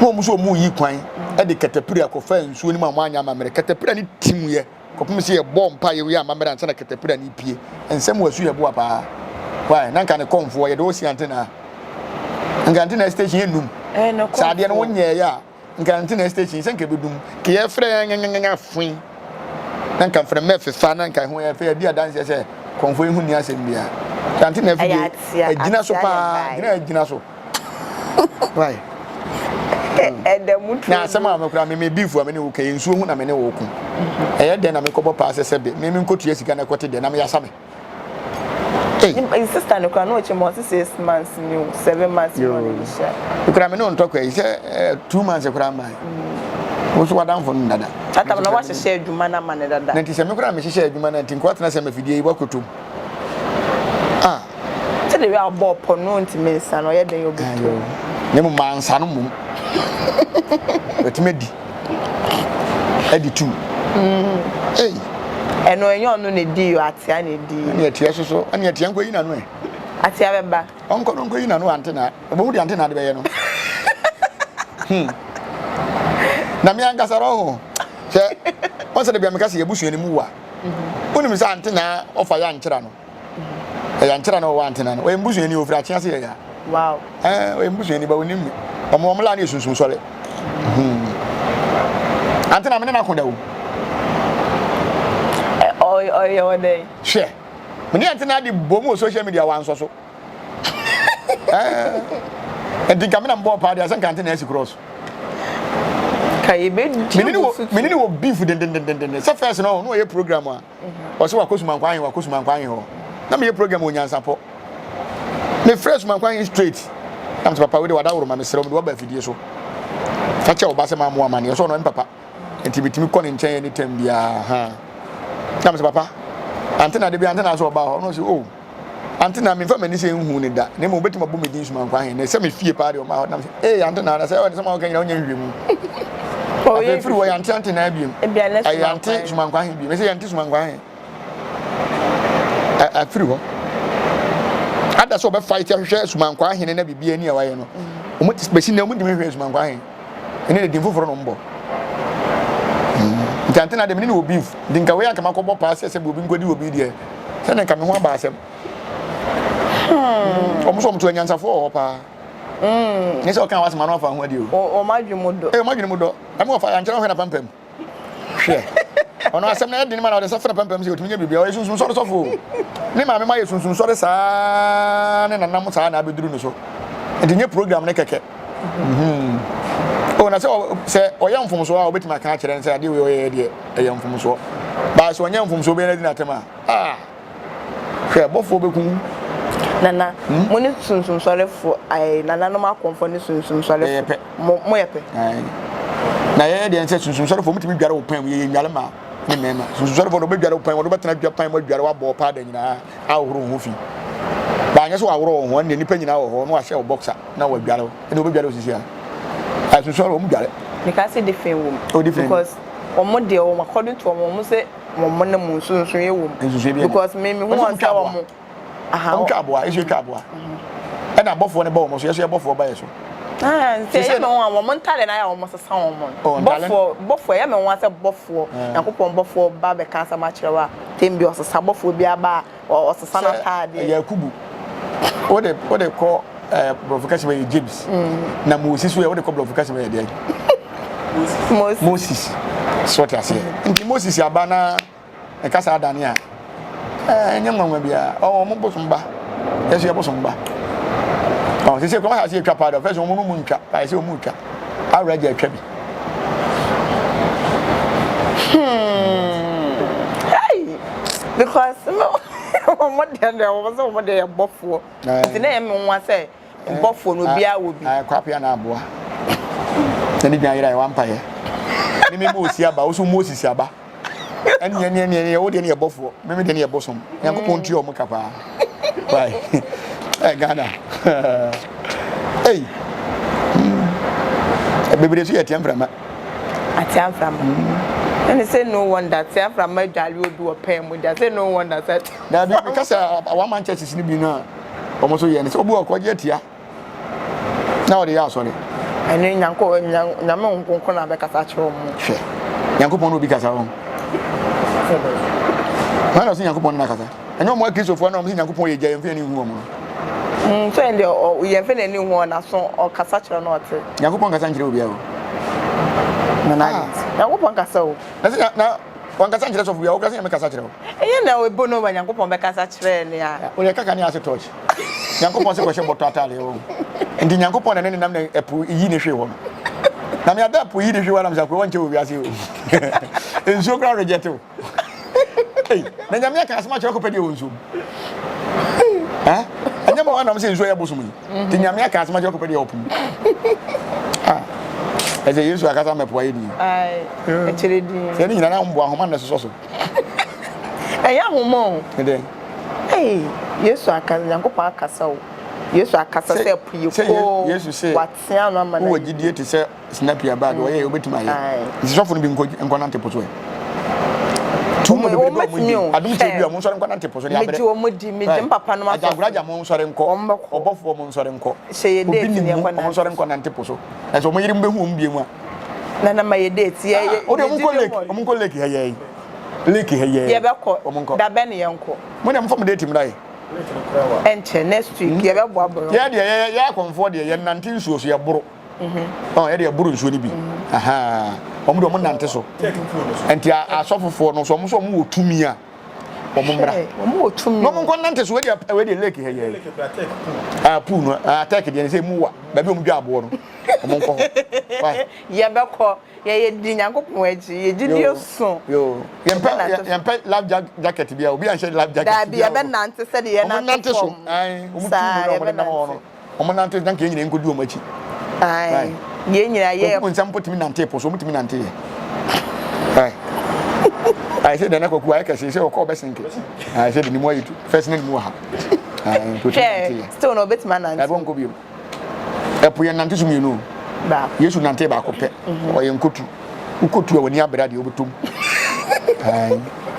Na wɔn nso wɔn yi kwan de katapira kɔfa nsuo no mu a wɔn anyɛ amammerɛ. Katapira no tim yɛ. Kɔpem sɛ yɛbɔɔ mpaeɛ wie amammerɛ ansa na katapira no repue. Nsɛm wɔ asu yɛ boa paa. Why? Na nka ne kɔmfoɔ yɛde wo si ante na. Nka nti na station yɛ num. Sɛ adeɛ no wonyɛɛyɛ a nka nti na station sɛ nka ɛbɛdum. Ka yɛfrɛ yɛn foe na nka mframa ɛfefa na nka ɛho yɛ fɛ yɛdi adanseɛ sɛ kɔmfoɔ yi ho nni asɛm biara. Ka nti na afidie agyina so paa gyina agyina so. Why? Na asɛm a mekora me me beef a me ne wo ka nsuo ho na me ne wo ko. Ɛyɛ dɛn na mekɔbɔ paa sɛ sɛbe me menkɔtua sika na ɛkɔte dɛn na meyasa me. Hey. Ni sister no kora no ɔkyɛ mu ɔse 6 months ni o 7 months ni ɔne ne hyia. Ekura me ne ntɔkwa yi sɛ 2 months kora mmaa. Wo so wadamfo no dada. Tata na wahyehyɛ adwuma no ama ne dada. Na nti sɛ me kora mehyehyɛ adwuma no nti nkoa tena sɛ mafidie yi wakotom. Ah. Sɛ de wi abɔ pɔ no ntumi nsa no ɔyɛ den yɛ obeto. Ne mu mansa no mum. Watumi adi. Adi tu. Ei. Ɛno ɛnyɛ ɔno na edi yɔ atea na edi. Ɛne atea soso ɛne atea nkɔ yi n'ano ɛ. Atea bɛba. Ɔnkɔ no nkɔ yi n'ano ante na ɔbɛhu de ante na ade bɛyɛ no. Na me ankasa no ho sɛ wɔn sɛ de bia meka sɛ yɛbusua no mu wa. Wonim sɛ ante na ɔfa yɛ ankyera no. Ɛyɛ ankyera na ɔwɔ ante na no. Ɔyɛ mbusuani ofiri akyea se yɛ ya. Wow. Ɛɛ ɔyɛ mbusuani ba onim me. Ɔmo ɔmo laa ne yɛ sunsun sɔre. Ante na me ne no ako da o. Ɔyɛ wɔ dɛn? Hwɛ, me ne ante na ade bom wɔ social media wansɔ so. Nti nka me na mbɔɔ paa deɛ sɛ nka ante na asi cross. Ka yɛbɛdi Me ne ne wɔ beef dendendendenden. Sɛ first no ɔno ɔyɛ program a ɔsɛ wakɔ sumankwa ahe wakɔ sumankwa ahe hɔ. Na meyɛ program wɔ nyansapɔ. Mefrɛ sumankwa ahe straight. Na mesɛ papa wei de wadaworo ma mesrɛ wo mede waba afidie so. Fa kyɛ wo ba sɛ mammoa amaneɛ sɛ ɔno papa. Nti metumi kɔ ne nkyɛn anytime biara ha. Na mesɛ papa ante na de bi ante na sɛ ɔbaa hɔ na ɔsɛ oh ante na memfa m'ani sɛ nhu ne da na mmom wobɛtumi abɔ me din sumankwa ahe na sɛ me fie paa deɛ ɔmaa hɔ na mesɛ ee ante na na sɛ ɛwɔ ne sɛ ma wɔka nyina wonyɛ nhwehwɛ mu. Afei firi hɔ yɛante ante na abiem. Ɛyɛ ante sumankwa ahe biem. Ɛsɛ yɛnte sumankwa ahe. Afiri hɔ. Ada sɛ ɔbɛfight ahwehwɛ sumankwa ahene na biribi ani a wayɛ no. Wɔn bɛsi nnɛ wɔn ntumi nhwehwɛ sumankwa ahe. Ɛne de din foforɔ na wɔn bɔ. Nti ante na de mene ne wɔ beef. Nti nka wei anka makɔbɔ paa sɛ sɛ bi obi nkɔdi obi deɛ. Sɛ ne nka me ho aba asɛm. Wɔn nso wɔn to anyansafoɔ wɔ hɔ paa. Ne sɛ ɔka wasɛm ano afa ho adi o. Wɔn adwene mu dɔ. Ee wɔn adwene mu dɔ. Ɛmu ɔfa yankyerɛ ɔhwɛ na pampam. Hwɛ. Ɔno asɛm no ɛden ma na ɔde nsa fɛ na pampam sɛ ɔtumi nyɛ biribi. Ɔyɛ sunsun sɔre sɔfo o. Ne maame ma yɛ sunsun sɔre saa ne nanam saa na abɛduru ne so. Nti nyɛ program ne kɛkɛ. O na sɛ sɛ ɔyɛ mfomsoɔ a ɔbɛtumi aka akyerɛ no sɛ adeɛ wei ɔyɛ deɛ ɛyɛ mfomsoɔ. Baa sɛ ɔnyɛ mfomsoɔ bɛyɛ no adi n'atɛm a ah Hwɛ, bɔfoɔ bɛku wo. Nana, mo ne sunsumsɔrefo, ae, nananom akɔmfo ne sunsumsɔrefo. Yɛyɛ pɛ. Mo, moyɛ pɛ. Ae. Na yɛyɛ deɛ sɛ sunsumsɔrefo, wɔtumi dware wo pan mu, yɛyɛ nnware ma ne mmarima. Sunsumsɔrefo no, wɔbɛdware wo pan mu, wɔde wobɛtena dwa pan mu adware wo abɔ wo paada nyinaa, ahohoro wo ho fi. Ba anyɛ sɛ wɔaworɔ wo ho, ɛnneɛ nnipa nyinaa wɔ hɔ, na wɔahyɛ wo boxer na wɔadware wo. Ɛnneɛ wɔbɛdware wo sisi a. Ae, sunsumsɔrefo, wɔn dware. Meka sɛ different wɔ mu. Oh, different. Because wɔn deɛ, wɔn according to wɔn, wɔn sɛ wɔn ne mo nsonsonoeɛ wɔ mu. Nsusuɛ bi Because me me hu wɔn sɛ wɔn. Wɔn twa aboa, esu etwa aboa. Ɛna abɔfoɔ no bɔ wɔn so, yɛso yɛ bɔfoɔ ba yɛ so. Nti ɛyɛ me nwa wɔn ntaade na ayɛ a wɔn sesa wɔn no. Bɔfoɔ bɔfoɔ ɛyɛ me nwa sɛ bɔfoɔ Nyankopɔn bɔfoɔ ba bɛka asɛm akyerɛ wo a tem bi ɔsesa bɔfoɔ bi aba a ɔsesa n'ataadeɛ. Sɛ Yakubu wode wode kɔ ɛɛ borɔfo kasa mu yɛ James na Moses so yɛ wode kɔ borɔfo kasa mu yɛ deɛ. Moses. Moses. So ɔte aseɛ. Nti Moses aba na ɛkasa adane a ɛnyɛ nwanwa biara. Ɔwɔ wɔn bosom ba. Yɛso yɛ bosom ba. Ɔ sɛ sɛ kɔma ase atwa paa dɔ fɛsɛ wɔn mu ntwa. Ayɛ sɛ wɔn twa. Awura gya atwa bi. Hmm. Hey! Because wɔn deɛ deɛ wɔn sɛ wɔn deɛ yɛ bɔfoɔ. Nti na ɛyɛ me nwa sɛ bɔfoɔ no obiara wɔ bi. Ayi kwapea na aboa. Na ne dwan yera yɛ wampa yɛ. Ne me mo osi aba, wo so mo osisi aba. Ɛne ɛne ɛne ɛne wo deɛ ne yɛ bɔfoɔ, me me deɛ ne yɛ bosom. Nyankopɔn ntua ɔmo ka paa. Why? Ɛ Ghana. Ei. Bebree so yɛ tia mframa. Atia mframa. Ɛne sɛ no wonder tia mframa adwale obi wɔ pɛn mu gya sɛ no wonder sɛ. Dabi meka sɛ one man churches no bi no a wɔn nso yɛ no sɛ obi wɔ kɔgye atia na ɔde yɛ asɔre. Ɛno nyanko nyame nkonko na bɛkasa akyerɛ wɔn. Hwɛ nyankopɔn na obi kasa wɔn. Wɔn na ɔsɛ nyankopɔn na kasa. Ɛnyɛ wɔn akristofoɔ na wɔn sɛ nyankopɔn yɛ gya yɛn fi yɛn nhu wɔn no. Mm, sɛ ɛndeɛ ɔ yɛn fɛ n'ani hu ɔnaso ɔkasa kyerɛ no ɔte. Nyankopɔn kasa nkyerɛ obiara o. Nana ah. Nyankopɔn kasa o. Na sɛ na wankasa nkyerɛ sɔfo biara, wokasa Nyame kasa kyerɛ wo. Ɛnyɛ na ebo no wa Nyankopɔn bɛkasa kyerɛ ne a. Oyɛ kaka ne ase torch. Nyankopɔn sɛ kɔhyɛ bɔtɔ ataade wɔ. Nti Nyankopɔn na ne nenam na ɛpo yi ne hwee hɔ no. Na me ada po yi ne hwee hɔ na me sɛ akɔ wɔnkyɛ wɔ wiase o. Nsuo koraa reject o. Ei, na Nyame aka asɛm akyerɛ kɔpɛ deɛ wɔ nsuo mu. Eh? Ɛnyɛ mo anam sɛ nsuo yɛ bosom yi. Nti Nyame aka asɛm akyerɛ kɔpɛ deɛ wɔ po mu. Ah. Ɛsɛ Yesu akasa mɛpoa yɛ din. Ai, ɛkyerɛ din. Sɛ ne nyina na mboa ahoma na ɛsosɔ so. Ɛyɛ ahoma o. Ɛdɛn? Ei, Yesu akasa, Nyankopɔn akasa o. Yesu akasa sɛ po yɛ koo. Yesu sɛ watea no ama no. Wowɔ gyidie te sɛ Sinapi aba a, deɛ ɔyɛ yɛ wobɛtumi ayɛ. Nti sɔfo no bi nkɔ nkɔnante po so ɛ. Tu mu bebrebe a wɔn di. Adum kyɛ bi a wɔn nsɔre nkɔnante po so ne abrɛ. Megye wɔn di, megye mpapa no asɔfo. Agyagoragya mo nsɔre nkɔ. Ɔbɔfoɔ mo nsɔre nkɔ. Obi nim mo, wɔn nsɔre nkɔnante po so. Ɛsɛ wɔn yere mo bɛhu wɔn bie mu a. Nana ma yɛ date yɛ yɛ. O de wɔn nkɔ lake, wɔn nkɔ lake ha yɛ yi. Lake ha yɛ. Yɛ bɛ kɔ. Wɔn nkɔ. Dabɛ ne yɛn kɔ. Mo deɛ mo fa mo date mu da yɛ. Ɛnkyɛ next week yɛ bɛ bɔ abɔ. Yɛ deɛ yɛ yɛ akɔnfoɔ deɛ yɛ nante nsuo so yɛ boro. Ɔn yɛ deɛ boro nsuo no bi. Wɔn deɛ wɔn nante so. Nti asɔfofoɔ no so wɔn so wɔn wɔ tumi a wɔn mmra. Wɔn wɔ tumi. Na wɔn nkɔ nante so wei deɛ wei deɛ lake ha yɛ. Ah pool no ah tɛk deɛ ne sɛ emu wa baabi wɔn dwa aboɔ no wɔn nkɔ hɔ. Why? Yɛbɛkɔ yɛyɛ di Nyankopɔn akyi yɛ gyidie so. Yoo yɛn pɛ yɛn pɛ life jacket bi a obi anhyɛ life jacket bi a. Daabi yɛbɛ nante sɛdeɛ yɛ nante fam. Saa yɛbɛ nante. Wɔn nante na nka yɛn nyinaa nkɔdi wɔn akyi. Ae, yɛn nyinaa yɛ. Kwaku nsɛm mpo tumi nante po so, wɔn tumi nante yɛ. Ae, ae sɛ dana kwaku ayɛ kɛse sɛ ɔkɔ ɔbɛsenke. Ae sɛ de ne mu ayɛ tu, fɛs na ne mu wɔ ha. Ae, nti ɔtumi nante yɛ. Still na ɔbɛtumi anante. Ɛbɔ nkɔ bio. Ɛpo yɛn nante so mmienu. Baako. Yesu nante baako pɛ. Ɔyɛ nkotu. Wokotu a w'ani abere adeɛ wobɛtɔ mu.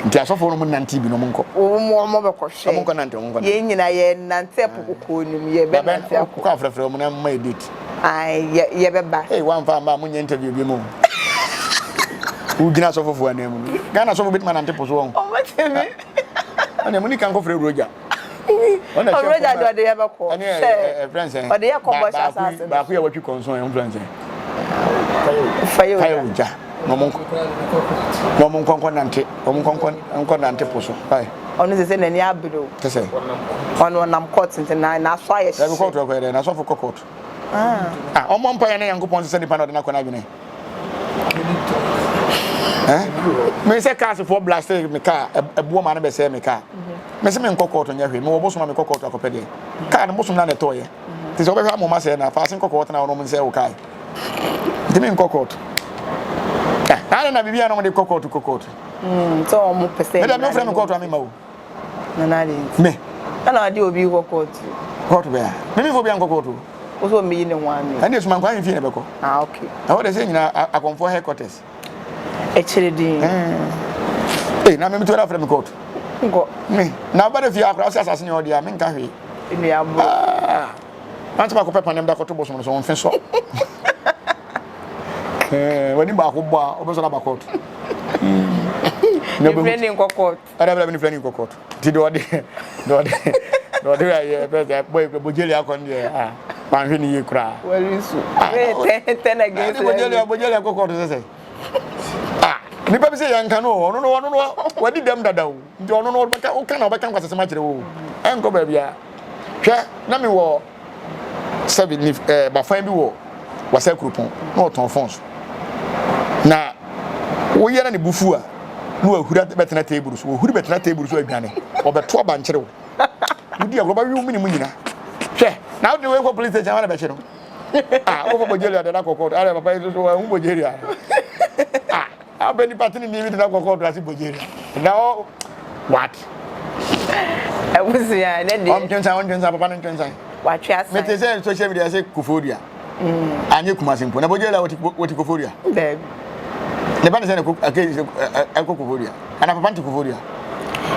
Nti asɔfoɔ no mo nante bi na ɔmo nkɔ. Wɔn wɔn bɛkɔ hwɛ. Ɔmo nkɔ nante ɔmo nkɔ nante. Yɛn nyinaa yɛ nante ɛpo kɔkɔɔ no mu yɛ bɛ nante akɔ. Kɔ afrɛfrɛ ɔmo na mma yɛ date. Ayi yɛ yɛ bɛ ba. Ee wamfa amma a mo nyɛ interview bi mu. Wogyina asɔfofoɔ anan mu no. Ghana asɔfo betumi anante po so wɔn. Ɔmo tumi. Ɛnna mo ni kan kɔfrɛ Roger. Roger de ɔde yɛ bɛkɔ. Ɛne ɛfrɛ nsɛn. Ɔde yɛ kɔ bɔhyɛ asase no. Baako yɛ watwi kɔnsɔn ɛho frɛ nsɛn. Faye ogya. Na ɔmo nkɔ na ɔmo nkɔ nkɔ nante ɔmo nkɔ nkɔ nkɔ nante po so. Ɔno sɛ sɛ n'ani abere o. Kyɛ sɛ. Ɔno ɔnam court nti na n'aso ayɛ hye. Ɛbi court ɔkɔ yɛ dɛ n'asɔfo kɔ court. Ah ɔmo mpa yɛ ne Nyankopɔn sɛ nipa na ɔde n'akɔ n'adwene. Me sɛ cars foɔ blast me car ɛboɔ ma no bɛsɛe me car. Me sɛ menkɔ court nyɛ hwee mewɔ bosom a mekɔ court akɔpɛ deɛ. Car no bosom na na ɛtɔɔyɛ. Nti sɛ wobɛhwɛ ama ɔma sɛe no a fa ase nkɔ court na wɔnom nsɛe wo car. Nti menkɔ court. Adɛn na biribiara na wɔde kɔ court kɔ court. Sɛ wɔn pɛ sɛ. Me deɛ mefrɛ me court a memma o. Nana adi nti. Me. Ɛna ɔde obi kɔ court. Court bɛyɛ. Me me fo bi ankɔ court o. Wosɛ omi yi ne ho ano. Ɛne esuma nkwa ahemfie na ɛbɛkɔ. Ah okay. Ɛhɔ de sɛ nyinaa akɔmfoɔ headquarters. Ɛkyerɛ din. Ee na me me to ɛna frɛ me court. Nkɔ. Me na ɔba de fie akora ɔsɛ asase ne ɔde a me nka hwee. Nnuabo. Ah. Nanti baako pɛ panem da kɔto bosom no so ɔmfe sɔ. Ɛɛ wani baako bɔ a ɔbɛsɔ aba court. Ne frɛ ne nkɔ court. Ɛdɛ bɛ ne frɛ ne nkɔ court. Ti de ɔde de ɔde de ɔde ayɛ bɛ sɛ bɔ ekura bojeli akɔ ne deɛ ah wanhwɛ ne yie koraa. Wari su. Wait ten ten against. Ɛde bojeli bojeli akɔ court sɛ sɛ. Ah nipa bi sɛ yɛn nka no ɔno no ɔno no wadi dɛm dada o nti ɔno no ɔbɛka ɔka na ɔbɛka nkwasasɛm akyerɛ wo ɛnkɔ baabi a hwɛ na mi wɔ sɛbi ni ɛɛ bafan bi wɔ wasa kuropɔn na ɔtɔn phones na woyɛ na ne bu fu a na wahuri bɛtena table so wahuri bɛtena table so adwane ɔbɛto abankyere wo wodi agorɔ bɛwe wo mene mu nyina hwɛ na wode wei kɔ police station wana bɛkye no ah wokɔ bɔgyeri ade na kɔkɔ ara papa yi so wahu bɔgyeri a ah abɛ nipa tene ni bi de na kɔkɔ do ase bɔgyeri na ɔ what Abusua ne deɛ. Ɔntwensan ɔntwensan papa no ntwensan. Watwe asan. Mete sɛ social media sɛ Koforidua. Mm. Anyɛ Kumasi mpo. Na Bojela wɔte wɔte Koforidua. Daabi. Ne ba ne sɛ ne ko ake ɛkɔ Koforidua. Ana papa nte Koforidua.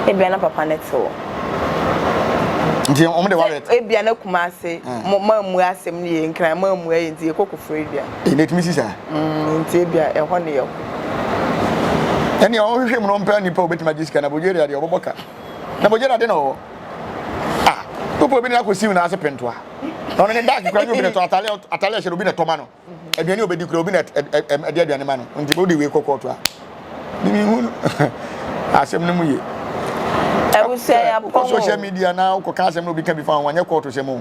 Ebia na papa ne te hɔ. Nti wɔn de wallet. Ebia na Kumasi mo ma mu asɛm ne yɛ nkran ma mu ayɛ nti yɛkɔ Koforidua. Ee na etumi si saa. Mm nti ebia ɛhɔ ne yɛkɔ. Ɛnni ɔhwehwɛ mu na ɔmpɛ nipa obetumi agye sika na Bojela deɛ ɔbɛbɔ ka. Na Bojela de na ɔwɔ. Ah. Wopɛ obi ne akɔsiw n'ase pentoa. Na ɔno ne dark kura nye obi na ɛtɔ atale atale ɛhyɛ no obi na ɛtɔ ma no. Aduane a obedi kura obi na ɛde aduane ma no. Nti wode wei kɔ kɔɔto a. Mimi hu asɛm no mu ye. Abusua yɛ apɔn o. Social media na wokɔka asɛm na obi ka bi fa ho anyɛ kɔɔto sɛm o.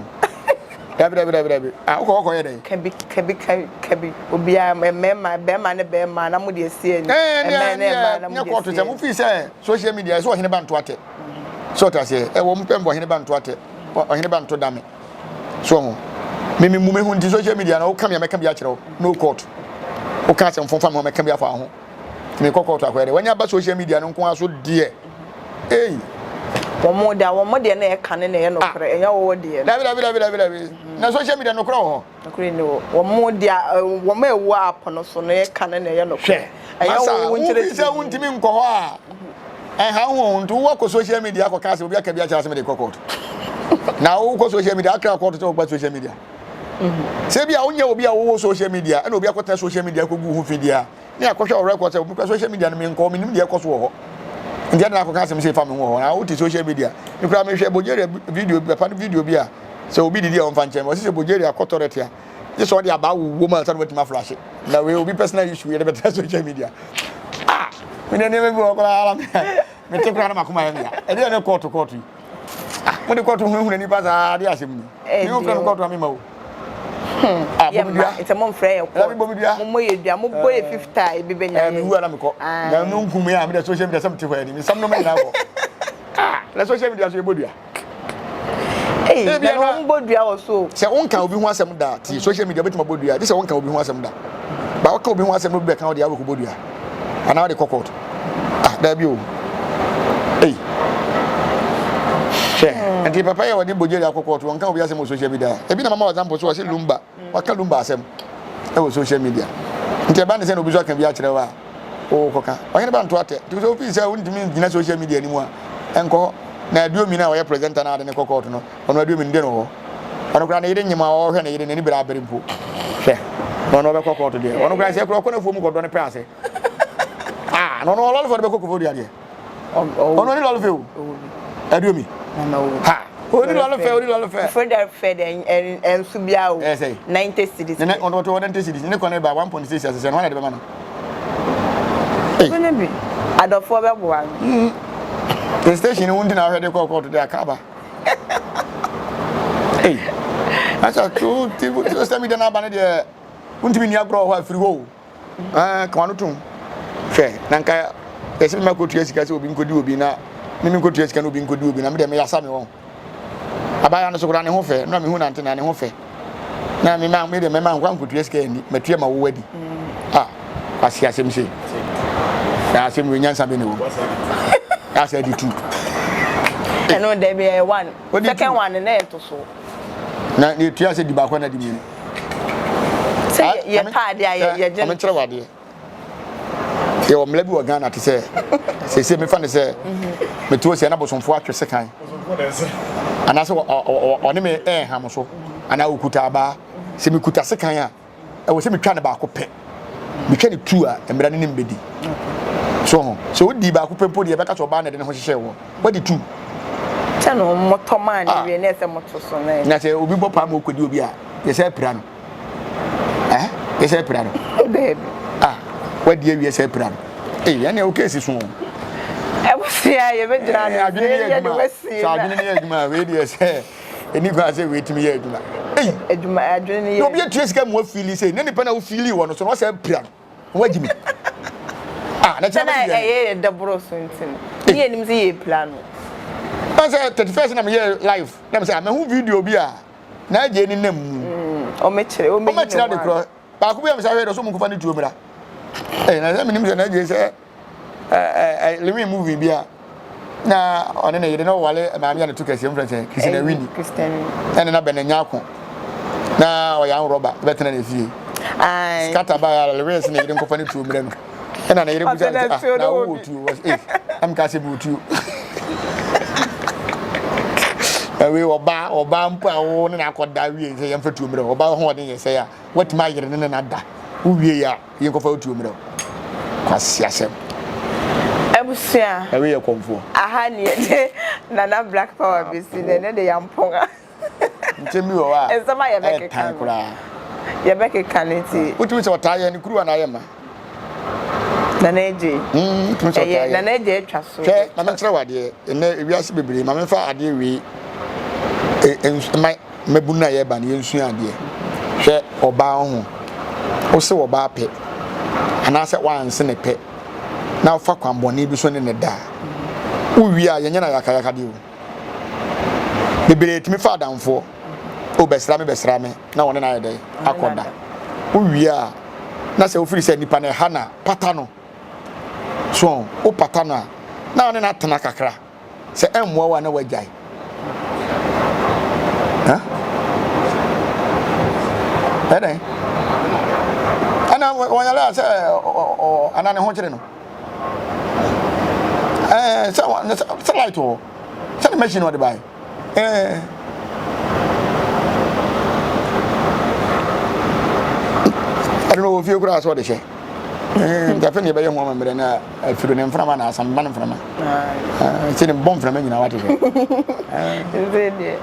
Dabi dabi dabi dabi. Ah wokɔ kɔyɛ dɛn? Kabi kabi kabi kabi obiara mmarima bɛrima ne bɛrima na mo de asi ani. Ɛɛ ne ne ne kɔɔto sɛm. Wofii sɛ social media ɛsɛ ɔhene ba nto atɛ. So ɔte aseɛ? Ɛwɔ mu pɛ mbɔ ɔhene ba nto atɛ, ɔhene ba nto dame. So ho. Me me mu me ho nti social media na woka me a mɛka bi akyerɛ wo. No court. Woka asɛm fomfa me ho mɛka bi afa ho. Me kɔ court akɔyɛ dɛ. Wanya ba social media no nko ara so deɛ. Ei. Wɔn deɛ wɔn deɛ na ɛka ne na ɛyɛ nokorɛ ɛnyɛ wɔwɔ deɛ. Dabi dabi dabi dabi dabi. Na social media nokorɛ wɔ hɔ. Nokorɛ nni hɔ. Wɔn deɛ wɔn a ɛwɔ app no so no yɛ ka no na ɛyɛ nokorɛ. Hwɛ, masa, wofi sɛ wontumi nkɔ hɔ a, ɛnha wo ho nti wowɔ kɔ social media akɔka asɛm obi aka bi akyerɛ asɛm de kɔ court. Na wokɔ social media akra court sɛ wokɔ social media. Sɛ bi a wonyɛ obi a wowɔ social media ɛna obi akɔtena social media akɔgu ho fi deɛ a ne akɔhwɛ wɔ record sɛ mekura social media no menkɔ menim deɛ ɛkɔ so wɔ hɔ nti ɛna akɔka asɛm sɛ fa me ho wɔ hɔ na wote social media mekura mehwɛ Bulgaria video papa no video bi a sɛ obi didi a ɔmfa nkyɛn ɔsi sɛ Bulgaria kɔ toilet a gye sɛ ɔde abaa wowɔ mu ansa na watumi aflashe na wei obi personal issue yɛde bɛtena social media ah mene nneɛma bi wɔ koraa mete koraa na makoma yɛ mea ɛdeɛ ne kɔɔto kɔɔto yi Ah, mo de kɔɔto hunahuna nipa saa de asɛm ni. Mi wo fɛ mi kɔɔto ami ma o. Hmm. Ah, bomi dua. Nti mo nfrɛ yɛ kɔɔto. Bomi dua. Mo mo yɛ dua. Mo bɔ yɛ fifta ebi bɛ nya. Eh, mi wu ana mi kɔ. Na mi nkum ya mi de social media sɛm te hɔ yɛ ni. Mi sam no ma nyina kɔ. Ah, na social media so yɛ bɔ dua. Ee, na wɔn bɔ dua wɔ so. Sɛ wonka obi ho asɛm da ti social media obetuma bɔ dua. Gye sɛ wonka obi ho asɛm da. Ba woka obi ho asɛm na obi bɛka wo deɛ wobɛkɔ bɔ dua. Anaa wode kɔ court. Ah, daabi o. Ei. Hwɛ, hmm. nti papa yɛ wɔde bɔgyeri akɔ court wɔnka obi asɛm wɔ social media. Ebi na mama example so wɔse lumba. Waka lumba asɛm ɛwɔ social media. Nti ɛba ne sɛ na obi so aka bi akyerɛ wo a, wokɔka. Ɔhene ba nto atɛ. Nti sɛ wofii sɛ wontumi ngyina social media anim a, ɛnkɔ hɔ. Na aduomi no a ɔyɛ presenter no a ade ne kɔ court no, Ɔno aduo mi de no hɔ. Ɔno koraa ne yere nyim a ɔhwɛ ne yere n'ani bere abere mpo. Hwɛ. Na ɔno ɔbɛkɔ kɔɔto deɛ. Ɔno koraa sɛ koraa ɔkɔ n'afuo mu kɔdɔ ne pɛ ase. Ah, na ɔno ɔlɔlefo de bɛkɔ kofo dua deɛ. Ɔno ɔni lɔlefɛ o. Aduo mi. Ha. Ɔni lɔlefɛ, ɔni lɔlefɛ. Fɛ dɛ fɛ dɛ ɛnso bia o. Ɛsɛ. 90 cedis. Ne ɔno ɔtɔ 90 cedis. Ne kɔ ne ba 1.6 asesɛ no hɔn na de bɛma no. Ei. Ne bi. Adɔfoɔ bɛboa no. The station wo nti na ahwɛ de kɔ kɔɔto de akaba. Ei, asa to ti social media na aba ne deɛ wontumi nni agorɔ wɔ hɔ a firi hɔ o. Ɛɛ ka wano tom. Hwɛ na nka yɛsɛ mema kɔtua sika sɛ obi nkɔdi obi na me menkɔtua sika na obi nkɔdi obi na me deɛ meyɛ asa me wɔn. Abaayewa no so koraa ne ho fɛ na mehu nante na ne ho fɛ. Na me ma me deɛ mɛma nkwa nkɔtua sika ani matua ma wo adi. Ah, kwasi asɛm sei. Na asɛm wei nyansa bɛ ne wɔ. Asɛ di tu. Ɛno dɛ bi ɛyɛ one. Second one na ɛto so. Na ne tua sɛ di baako na di mmienu. Sɛ yɛ paade a yɛ yɛ gye. Ɔmo nkyerɛ wɔ adeɛ. Yɛwɔ mmara bi wɔ Ghana te sɛ sese mefa ne sɛ mete hɔ sia na bosomfoɔ atwe sekan anaasɛ ɔne me ɛnham so anaa ɔkuta abaa sɛ mekuta sekan a ɛwɔ sɛ metwa ne baako pɛ metwa ne tu a mmara no ne mbɛdi so ho sɛ wodi baako pɛ mpo deɛ ɛbɛka sɛ ɔbaa na ɛde ne ho hyehyɛ wɔ wadi tu sɛ no motɔ maa ne wie na ɛsɛ moto so na na sɛ obi bɔ paa ma ɔkɔdi obi a yɛsɛ apira no Eh? Yɛsɛ apira no. Baby. Ah, wadi awie sɛ apira no. Ee, ɛnna wo keesi so. Abusua yɛbɛgyina ne adwene ne yɛ adwuma. Sɛ adwene ne yɛ adwuma, wei deɛ sɛ ɛni kwan sɛ wei tumi yɛ adwuma. Ei, adwuma adwene ne yɛ. Obi atua sika mu afili sɛ ne nipa na wofili wɔ no so na ɔsɛ apira no. Wagyi me. Ah, na kyerɛ bɛsi deɛ. Ɛyɛ yɛ dɛboro so nti no. Ne yɛ nim sɛ yɛ pira no. Ɔsɛ 31st na meyɛ live na mesɛ mahu video bi a na agye ne nam mu. Ɔmɛkyerɛ ɔmɛkyerɛ ade korɔ baako bi a mesa hwɛ dɛ so mu nkofa ne tuo mmra. Ɛyɛ na sɛ menim sɛ na agye sɛ ɛɛ ɛɛ movie bi a na ɔne ne yere na ɔwale maame a ne to kɛseɛ mfrɛ sɛ Christina Winnie ɛne na bɛn nya ako na ɔyɛ anrɔba bɛtena ne fie. Skata ba ya Lewin sɛ ne yere nkɔfa ne tuo mmra no. Ɛna ne yere busa sɛ ah na wo wɔ tuo wɔ eh na meka sɛ mewɔ tuo. Ɛwei ɔbaa ɔbaa mpo a wo ne no akɔda wie sɛ yɛmfa tuo mmerɛ ɔbaa ho ɔden yɛ sɛ a watumi ayere ne ne no ada wowie a yɛnkɔfa wo tuo mmerɛ kwasi asɛm. Abusua. Ɛwei yɛ kɔmfoɔ. Aha ne yɛde Nana Black Power bɛsi no, ɛnɛ de yɛampɔn a. Nsɛm bi wɔ hɔ a, Nsɛm a yɛbɛkeka ɛtan no. koraa. Yɛbɛkeka no nti. Wotumi sɛ ɔtaa yɛ ne kuruwa na ayɛ ma. Nana Adjei. Mm, wotumi sɛ ɔtaa Ɛyɛ yɛ. Nana Adjei atwa so. Hwɛ, ma menkyerɛ wo adeɛ. Ɛnɛ ewiase bebree, ma memfa adeɛ wei e, e, ma mmabunu a yɛreba no yɛnsua adeɛ. Hwɛ ɔbaa ho. Wose ɔbaa pɛ, anaasɛ woanse ne pɛ, na wofa kwanbɔne bi so ne ne da a, wowie a yɛnyɛ no ayakayakadeɛ o. Bebree tumi fa adamfoɔ, o bɛsra me bɛsra me, na wɔne no ayɛ dɛn akɔda. Wowie a, na sɛ wofiri sɛ nipa no ɛha na pata no. So wopata no a, na ɔne no atena kakra. Sɛ ɛmmoa wo a na wagyae. Ɛdɛn? Ɛna wɔyare a sɛ ana ne ho kyere no. Ɛɛ sɛ sɛ light wɔ sɛ ne machine ɔde bae. Ɛɛ ɛno no wɔ fie koraa sɛ ɔde hyɛ. Nti afei na yɛbɛyɛ ho amammerɛ na afiri ne mframa na asam ba ne mframa. Sɛ ne bɔ mframa nyinaa wate sɛ. Nti deɛ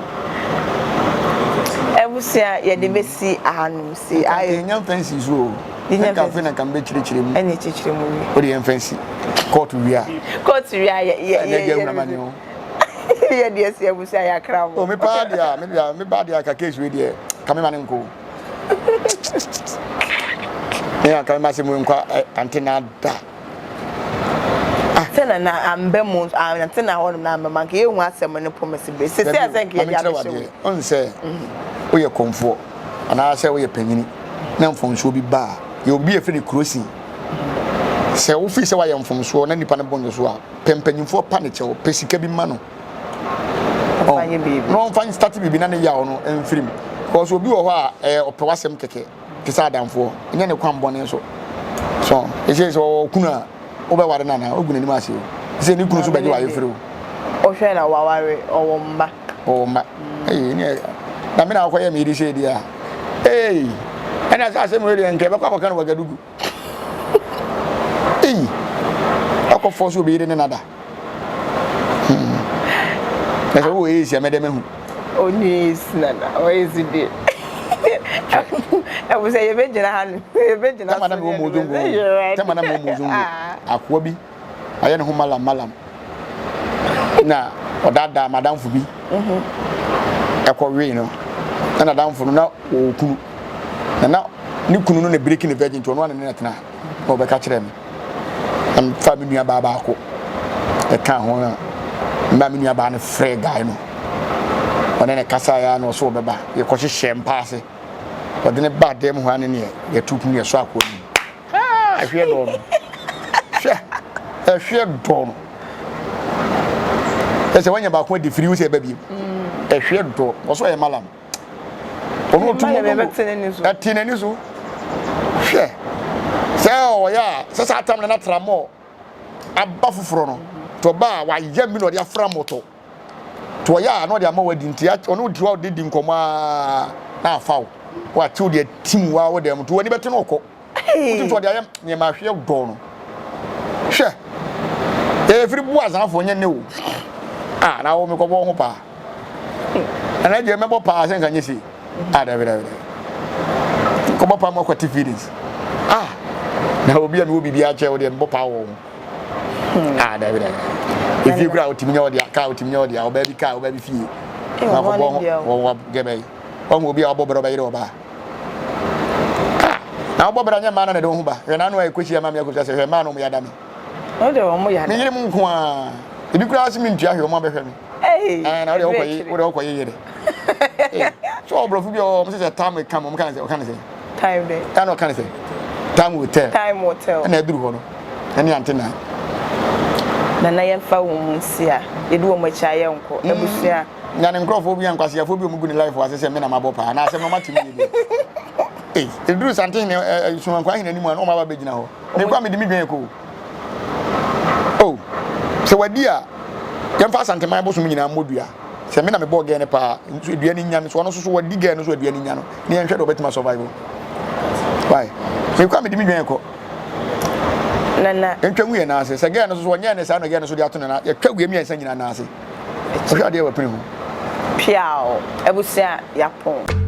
abusua yɛde bɛsi ahanom si ayɛ. Yɛnya mfa nsi so o. Nka afei na nka mbɛkyerɛkyerɛ mu. Ɛna ɛkyerɛkyerɛ mu wie. Wode yɛmfa nsi kɔɔto wie a. Kɔɔto wie a yɛ yɛ yɛ yɛ. Yɛ deɛ si abusua yɛ akra mo. O me paa deɛ a me deɛ me ba deɛ a ka case wei deɛ ka me ma ne nko. Me anka me ma sɛ mu nkɔ ante na da. Ah. Sɛ na na amba mu ante na hɔ nom na amba mu anka yɛhu asɛm no pɔ mɛsi bere. Sɛ sɛ sɛ nka yɛde abɛhyɛ wo. Ɔn sɛ woyɛ kɔmfoɔ anaasɛ woyɛ panyini na mfomsoɔ bi ba a yɛ obi yɛfrɛ no kurosin. Sɛ wofii sɛ woayɛ mfomsoɔ na nipa no bɔ so a pɛ mpanyinfoɔ pa ne kyɛw pɛ sika bi ma no. Na ɔmfa start biribi na ne yaw no mfiri mu. Because obi wɔ hɔ a ɛyɛ ɔpɛ w'asɛm kɛkɛ te sɛ adamfoɔ ɛnyɛ ne kwan bɔne so. So ɛsɛ sɛ ɔwɔ kunu a wobɛware no anaa wogu n'anim ase o. Sɛ ne kunu so bɛgye w'ayefere o. Wohwɛ na waware ɔwɔ mma. Ɔwɔ mma. Ee ne na me na akɔyɛ me yere sɛ di a. Ee ɛna sɛ asɛm wei deɛ nka ɛbɛkɔ akɔka no Wagadugu. Ei, akɔfoɔ so obi yere ne nada. Hmm. Na sɛ wowɔ esi a mɛdɛ mahu. Oni esi nana, ɔyɛ esi deɛ. Ɛbu sɛ yɛbɛgyina ha no, yɛbɛgyina so. Tɛma na mewɔ mozongo. Tɛma na mewɔ mozongo. Akoa bi ayɛ ne ho malam malam. Na ɔdaadaa madamfo bi. Ɛkɔ wee no. Na nadamfo no na ɔwɔ kunu. Na na ne kunu no na break ne virgin nti ɔno ara ne ne tena na ɔbɛka kyerɛ me na mefa me nua baa baako ɛka ho na mma me nua baa no frɛ guy no ɔne ne kasa ya na ɔso ɔbɛba yɛkɔhyehyɛ mpa ase ɔde ne ba dɛm hɔ ne neɛ yɛto kunu yɛsɔ akoa mu ɛhweɛ dɔɔ no hwɛ ɛhweɛ dɔɔ no ɛsɛ wanya baako adi firi wo sɛ ɛba biem ɛhweɛ dɔɔ ɔso ɔyɛ malam ɔno otu mu no ɛte n'ani so hwɛ sɛ ɔyɛ a sɛ saa tam no na tramɔ aba foforɔ no to ɔba a wayɛ mi na ɔde afra mɔtɔ to ɔyɛ a na ɔde ama wadi nti ɔno di hɔ ɔde di nkɔmɔ a na afa wo watew deɛ tim wa wo dɛm to w'ani bɛte no ɔkɔ Wotum sɛ ɔde ayɛ nneɛma ahweɛ dɔɔ no. Hwɛ! Ɛfiri bu asanfoɔ nyɛ ne o. Ah, na wo mekɔbɔ ho paa. Ɛna deɛ mɛbɔ paa sɛ nka nyɛ sei. Ah, dabi dabi dabi. Kɔbɔ paa mu akwati feelings. Ah, na obi a mewɔ biribi akyɛ wo deɛ mebɔ paa wɔ ho. Ah, dabi dabi. Efie kura wotumi nyɛ ɔde kaa wotumi nyɛ ɔde a ɔbaa bi kaa ɔbaa bi fie. Na kɔbɔ ho wɔ wɔ gɛbɛ yi. Ɔhu obi a ɔbɔ brɛ ɔbɛyere ɔbaa. Ah! Na wobɔ bra nyɛ mmaa na na ɛde wo ho ba. Hwɛ n'ano a ɛkɔhyia maame akɔhyia sɛ hwɛ mmaa na wɔn yada me. Wɔn deɛ wɔn yada. Me yere mu nko ara. Ebi koraa se mentua hwɛ wɔn abɛhwɛ me. Hey, eh, na wode wokɔ wode wokɔ yeye de. So ɔbrɔfo bi ɔwɔ wɔn sɛ time will come wɔn ka ne sɛ ɔka ne sɛ. Time de. Ɛna ɔka ne sɛ time will tell. Time will tell. Ɛna aduru hɔ no ɛne ante na. Nana yɛmfa wɔn mu nsi a yɛde wɔn akyi ayɛ nkɔ abusua. Na ne nkurɔfoɔ bi a nkwaseafoɔ bi a wɔgu ne life ase sɛ me na mabɔ paa na asɛm no ɔmate mu yie deɛ. Ei, ɛduru Santehene ɛ ɛ Sumankwaa hene anim a na wɔn aba bɛgyina hɔ. Mekɔ a mede me dwan kɔ o. Oh, sɛ wadi a yɛmfa Asanteman bosom nyinaa mmɔ dua. Sɛ me na mebɔɔ gɛɛ no paa, nso dua no nya no, so ɔno nso so wadi gɛɛ no so dua no nya no, na yɛnhwɛ deɛ ɔbɛtumi asurvive. Why? Mekɔ a mede me dwan kɔ. Nana. Yɛntwa ngu yɛn nan ase. Sɛ girl no nso so ɔnyɛɛ ne saa na girl no nso de ato ne nan, yɛtwa gu yɛn mmiɛnsa nyinaa nan ase. Wohwɛ adeɛ wɔ pene ho. Piaw! Abusua, yɛapɔn.